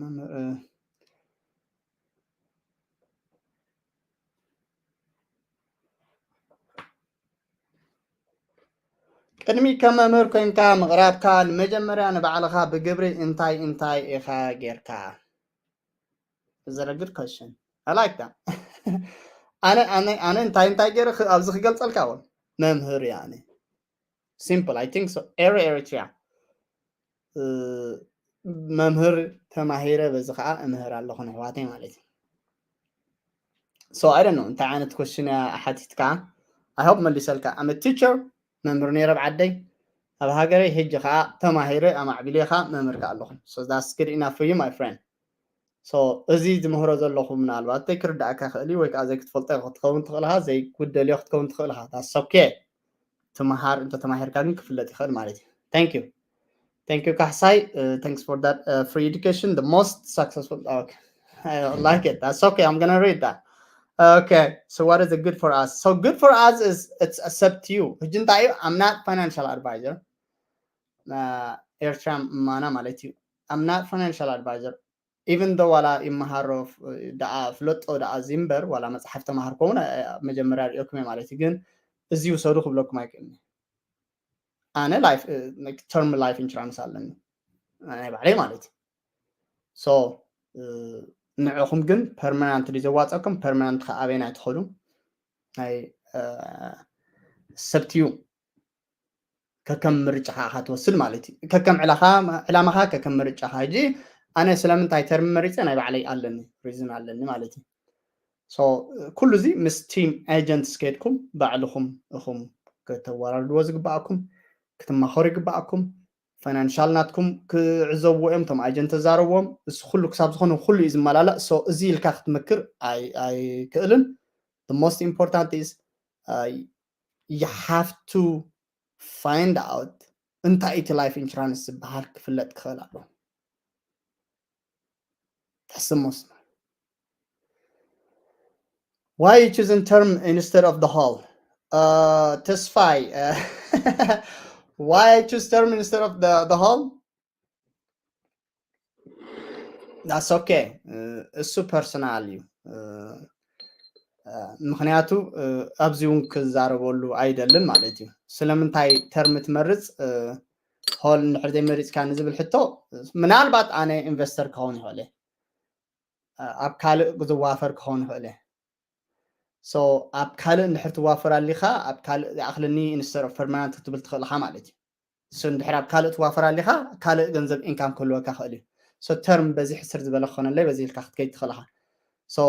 ቅድሚ ከም መምህር ኮይንካ ምቕራብካ ንመጀመርያ ንባዕልኻ ብግብሪ እንታይ እንታይ ኢኻ ጌርካ? Is that a good question? I like that. ኣነ ኣነ ኣነ እንታይ እንታይ ገይረ ክ- ኣብዚ ክገልጸልካ እውን መምህር እየ ኣነ። Simple. I think so. Every Eritrea መምህር ተማሂረ በዚ ከዓ እምህር ኣለኹ ንኣሕዋተይ ማለት እዩ። So I don't know እንታይ ዓይነት question እያ ሓቲትካ። I hope መሊሰልካ። I'm a teacher፣ መምህር ነይረ ኣብ ዓደይ፣ ኣብ ሃገረይ። ሕጂ ከዓ ተማሂረ ኣማዕቢለ ከዓ መምህር ከዓ ኣለኹ። So that's good enough for you, my friend. So እዚ ዝምህሮ ዘለኹ ምናልባት ዘይክርዳእካ ክእል እዩ፣ ወይ ከዓ ዘይክትፈልጦ ክትከውን ትኽእል ኢኻ፣ ዘይጉደልዮ ክትከውን ትኽእል ኢኻ። That's okay። ትምሃር፣ እንተ ተማሂርካ ግን ክፍለጥ ይኽእል ማለት እዩ። Thank you. Thank you ካሕሳይ. Uh, thanks for that uh, free education. The most successful. Okay. I like it. That's okay. I'm gonna read that. Okay. So what is it good for us? So good for us is it's accept you. ሕጂ እንታይ እዩ? I'm not financial advisor. Uh, ኤርትራ ማና ማለት እዩ። I'm not financial advisor. Even though ዋላ ይመሃሮ ፍ- ደኣ ፍለጦ ደኣ እዚ እምበር ዋላ መፅሓፍ ተማሃርኮ እውን እ፣ ኣብ መጀመርያ ሪኦኩም እየ ማለት እዩ። ግን እዚ ውሰዱ ክብለኩም ኣይክእልን። ኣነ life term life insurance ኣለኒ ናይ ባዕለይ ማለት እዩ። So ንዕኹም ግን permanent ድዩ ዘዋፀኩም? Permanent ከ ኣበይና ትኸዱ? ናይ accept you ከከም ምርጫኻ ኢኻ ትወስድ ማለት እዩ። ከከም ዕላኻ ዕላማኻ ከከም ምርጫኻ። ሕጂ ኣነ ስለምንታይ term መሪፀ ናይ ባዕለይ ኣለኒ፣ reason ኣለኒ ማለት እዩ። So ኩሉ እዚ ምስ team agents ከድኩም ባዕልኹም እኹም ከተወራርድዎ ዝግባኣኩም፣ ክትማኸሩ ይግባኣኩም። Financial ናትኩም ክዕዘብዎ እዮም፣ እቶም agent ተዛረብዎም። እሱ ኩሉ ክሳብ ዝኾነ ኩሉ እዩ ዝመላለእ። So እዚ ኢልካ ክትመክር ኣይ- ኣይክእልን። The most important is uh, you have to find out እንታይ እቲ life insurance ዝበሃል ክፍለጥ ክኽእል ኣሎ። That's the most. Why you choosing term instead of the whole? Uh, ተስፋይ, uh, why I choose term instead of the, the whole? That's okay. Uh, እሱ personal እዩ። Uh, uh, ምክንያቱ uh, ኣብዚ እውን ክዛረበሉ ኣይደልን ማለት እዩ። ስለምንታይ term ትመርፅ? Uh, whole እንድሕር ዘይመሪፅካ ንዝብል ሕቶ ምናልባት ኣነ investor ክኸውን ይኽእል እየ። Uh, ኣብ ካልእ ዝዋፈር ክኸውን ይኽእል እየ። So ኣብ ካልእ እንድሕር ትዋፈር ኣሊኻ ኣብ ካልእ ይኣኽለኒ instead of permanent ክትብል ትኽእል ኢኻ ማለት እዩ። So እንድሕር ኣብ ካልእ ትዋፈር ኣሊኻ ካልእ ገንዘብ income ክህልወካ ይኽእል እዩ። So term በዚሕ ስር ዝበለ ክኾነለይ በዚ ኢልካ ክትከይድ ትኽእል ኢኻ። So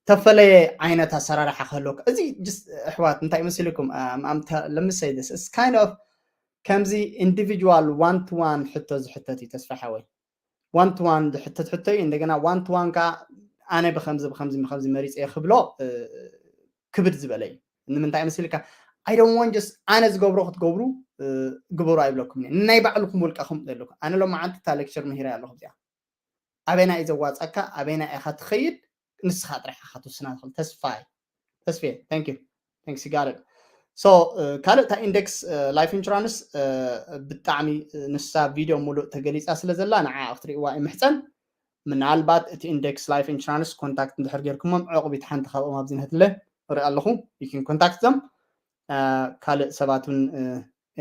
ተፈለየ ዓይነት ኣሰራርሓ ክህልወካ እዚ just ኣሕዋት እንታይ መሲልኩም? Let me say this, it's kind of ከምዚ individual one to one ሕቶ ዝሕተት እዩ ተስፋ ሓወይ። One to one ዝሕተት ሕቶ እዩ። እንደገና one to one ከዓ ኣነ ብከምዚ ብከምዚ ብከምዚ መሪፀ እየ ክብሎ ክብድ ዝበለ እዩ። ንምንታይ መሲልካ? I don't want just ኣነ ዝገብሮ ክትገብሩ ግበሩ ኣይብለኩም። ናይ ባዕልኩም ውልቀኹም ዘለኩም። ኣነ ሎማዓንቲ እታ lecture ምሂረ ኣለኹ እዚኣ። ኣበይና እዩ ዘዋፀካ? ኣበይና ኢኻ ትኸይድ? ንስኻ ጥራሕ ኢኻ ትውስና ትኽእል። ተስፋይ ተስፌ thank you thanks you got it። So ካልእ እታ index life insurance ብጣዕሚ ንሳ ቪድዮ ሙሉእ ተገሊፃ ስለ ዘላ ንዓ ክትሪእዋ ይምሕፀን። ምናልባት እቲ index life insurance contact እንድሕር ጌርኩሞም ዕቑቢት ሓንቲ ካብኦም ኣብዚ ንህትለ እርኢ ኣለኹ። You can contact them። ካልእ ሰባት እውን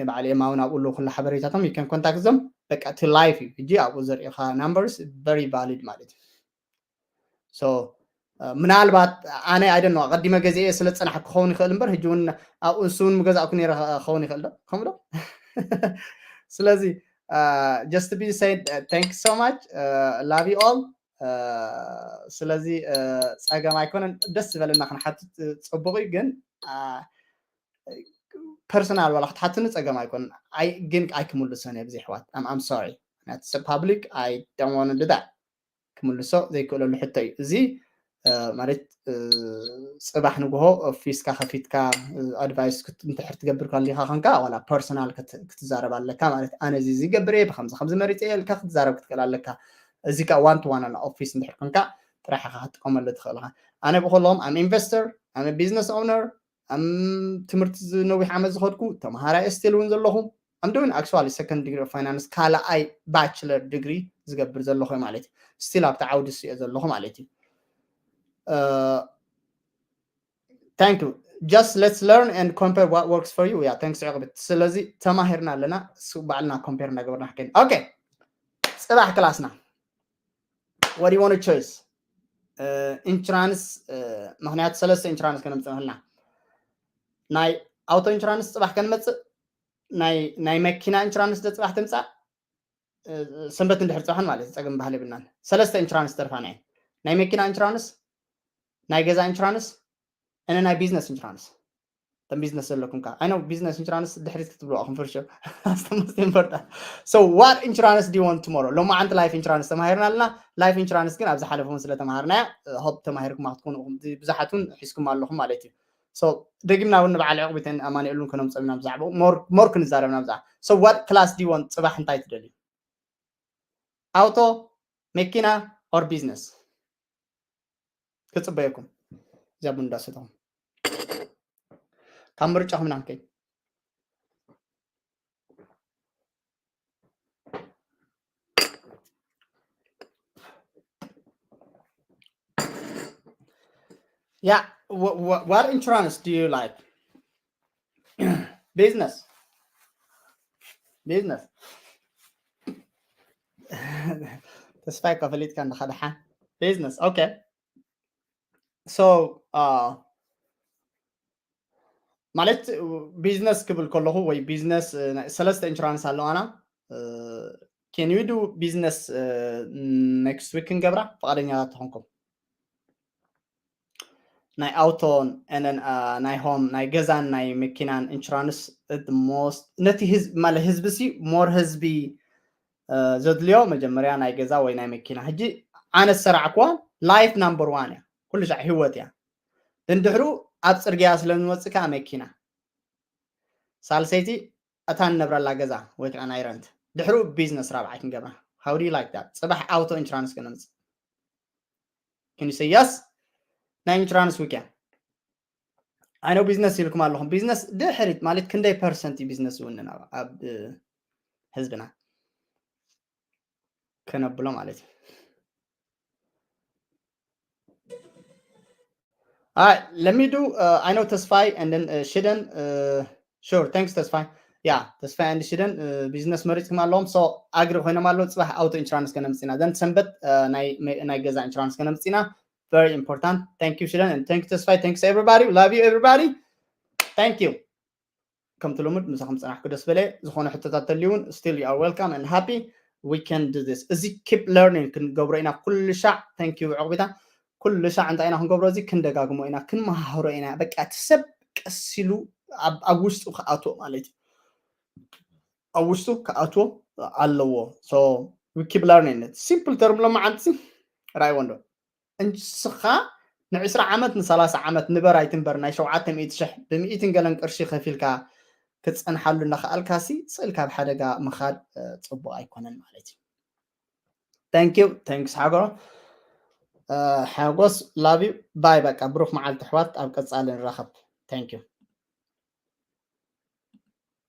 ባዕሊ ኤማ እውን ኣብኡ ኣለዉ ኩሉ ሓበሬታቶም። You can contact them። በቃ እቲ life እዩ ሕጂ ኣብኡ ዘርእኻ numbers very valid ማለት እዩ። So ምናልባት ኣነ I don't know ኣቐዲመ ገዚኤ ስለ ዝፀናሕኩ ክኸውን ይኽእል እምበር ሕጂ እውን ኣብኡ ንሱ እውን ምገዛእኩ ነይረ ክኸውን ይኽእል ዶ ከምኡ ዶ? ስለዚ just to be said, thank you so much, love you all። ስለዚ ፀገም ኣይኮነን፣ ደስ ዝበለና ክንሓትት ፅቡቕ እዩ። ግን personal ዋላ ክትሓትኒ ፀገም ኣይኮነን። ግን ኣይክምልሶን እየ ብዘይ ኣሕዋት። I'm sorry, public, I don't want to do that። ክምልሶ ዘይክእለሉ ሕቶ እዩ እዚ። ማለት ፅባሕ ንግሆ ኦፊስካ ከፊትካ advice እንድሕር ትገብር ከሊካ ኮንካ ዋላ personal ክትዛረብ ኣለካ ማለት፣ ኣነ እዚ እዚ ገብር እየ ብከምዚ ከምዚ መሪፀ እየ ኢልካ ክትዛረብ ክትክእል ኣለካ። እዚ ከዓ one to one ኣላ ኦፊስ እንድሕር ኮንካ ጥራሕ ኢካ ክትጥቀመሉ ትኽእል ኢካ። ኣነ ብከለኹም I'm investor, I'm business owner, ትምህርቲ ነዊሕ ዓመት ዝኸድኩ ተምሃራይ still እውን ዘለኹ። I'm doing actually second degree of finance ካልኣይ bachelor degree ዝገብር ዘለኹ ማለት እዩ። Still ኣብቲ ዓውዲ እሱ እየ ዘለኹ ማለት እዩ። Thank you. Just let's learn and compare what works for you. Yeah, thanks ዕቕብት። ስለዚ ተማሂርና ኣለና፣ እሱ ባዕልና compare እናገበርና ክንከይድ። Okay, ፅባሕ ክላስና what do you want to choose? Insurance፣ ምክንያቱ ሰለስተ insurance ከነምፅእ ንክልና፣ ናይ auto insurance ፅባሕ ከንመፅእ፣ ናይ መኪና insurance ዶ ፅባሕ ትምፃእ። ሰንበት እንድሕር ፅባሕን ማለት ፀገም ባህል የብልናን። ሰለስተ insurance ተርፋና እየን፣ ናይ መኪና insurance፣ ናይ ገዛ insurance፣ እነ ናይ business insurance። ተን business ዘለኩም ከዓ I know business insurance ድሕሪት ክትብሉ ኣኹም for sure. That's the most important. So what insurance do you want tomorrow? ሎማዓንቲ life insurance ተማሂርና ኣለና። Life insurance ግን ኣብ ዝሓለፈ እውን ስለ ተማሃርናያ hope ተማሂርኩም ክትኮኑ ኢኹም። ብዙሓት እውን ሒዝኩም ኣለኹም ማለት እዩ። So ደጊምና እውን ንበዓል ዕቕቢትን ኣማኑኤልን ከነምፅኦም ኢና ብዛዕባኡ more ክንዛረብ ኢና ብዛዕባ። So what class do you want? ፅባሕ እንታይ ትደልዩ? Auto፣ መኪና or business? ክፅበየኩም እዚኣ ቡን እንዳሰተኹም ካብ ምርጫኹም ኢና ክንከይድ። Yeah, what insurance do you like? Business. Business. ተስፋይ ከፈሊጥካ እንዳኻ ደሓን business. Okay. So ማለት business ክብል ከለኹ ወይ business ሰለስተ insurance ኣለዋና። Can we do business next week ክንገብራ ፍቓደኛታት ተኾንኩም? ናይ auto፣ ናይ home፣ ናይ ገዛን ናይ መኪናን insurance most ነቲ ህዝቢ ማለት ህዝቢ ሲ more ህዝቢ ዘድልዮ መጀመርያ ናይ ገዛ ወይ ናይ መኪና። ሕጂ ኣነ ዝሰራዕኩዋ life number one እያ፣ ኩሉ ሻዕ ህይወት እያ። ድሕሩ ኣብ ፅርግያ ስለ ዝመፅእ ከዓ መኪና፣ ሳልሰይቲ እታ ንነብረላ ገዛ ወይ ከዓ ናይ rent፣ ድሕሩ business ራብዓይ ክንገብራ። How do you like that? ፅባሕ auto insurance ከነምፅእ። Can you say yes? ናይ insurance week እያ። I know business ኢልኩም ኣለኹም። Business ድሕሪት ማለት ክንደይ percent እዩ business ዝውንን ኣብ ህዝብና ከነብሎ ማለት እዩ። Alright, let me do, I know ተስፋይ and then ሽደን። Sure, thanks ተስፋይ። Yeah, ተስፋይ and ሽደን business መሪፅኩም ኣለዎም። So agree ኮይኖም ኣለዉ። ፅባሕ auto insurance ከነምፅና፣ then ሰንበት ናይ ገዛ insurance ከነምፅና። Very important. Thank you ሽደን and thank you ተስፋይ. Thanks everybody. Love you everybody. Thank you. ከምቲ ልሙድ ምሳኹም ፀናሕኩ ደስ በለ። ዝኾነ ሕቶታት ተልዩ እውን still you are welcome and happy. We can do this. እዚ keep learning ክንገብሮ ኢና ኩሉ ሻዕ። Thank you ዕቑቢታ። ኩሉ ሻዕ እንታይ ኢና ክንገብሮ? እዚ ክንደጋግሞ ኢና፣ ክንመሃሮ ኢና። በቃ እቲ ሰብ ቀስ ኢሉ ኣብ ውሽጡ ክኣትዎ ማለት እዩ። ኣብ ውሽጡ ክኣትዎ ኣለዎ። So we keep learning it. Simple term ሎማዓንቲ ራይ ወንዶ እንስኻ ንዕስራ ዓመት ንሰላሳ ዓመት ንበር ኣይትንበር፣ ናይ ሸውዓተ ሚእቲ ሽሕ ብሚእትን ገለን ቅርሺ ከፊልካ ክትፀንሓሉ እናኸኣልካሲ ስእልካ ኣብ ሓደጋ ምኻድ ፅቡቕ ኣይኮነን ማለት እዩ። Thank you. Thanks ሓጎ ሓጎስ love you bye። በቃ ብሩኽ መዓልቲ ኣሕዋት፣ ኣብ ቀፃሊ ንራኸብ። Thank you.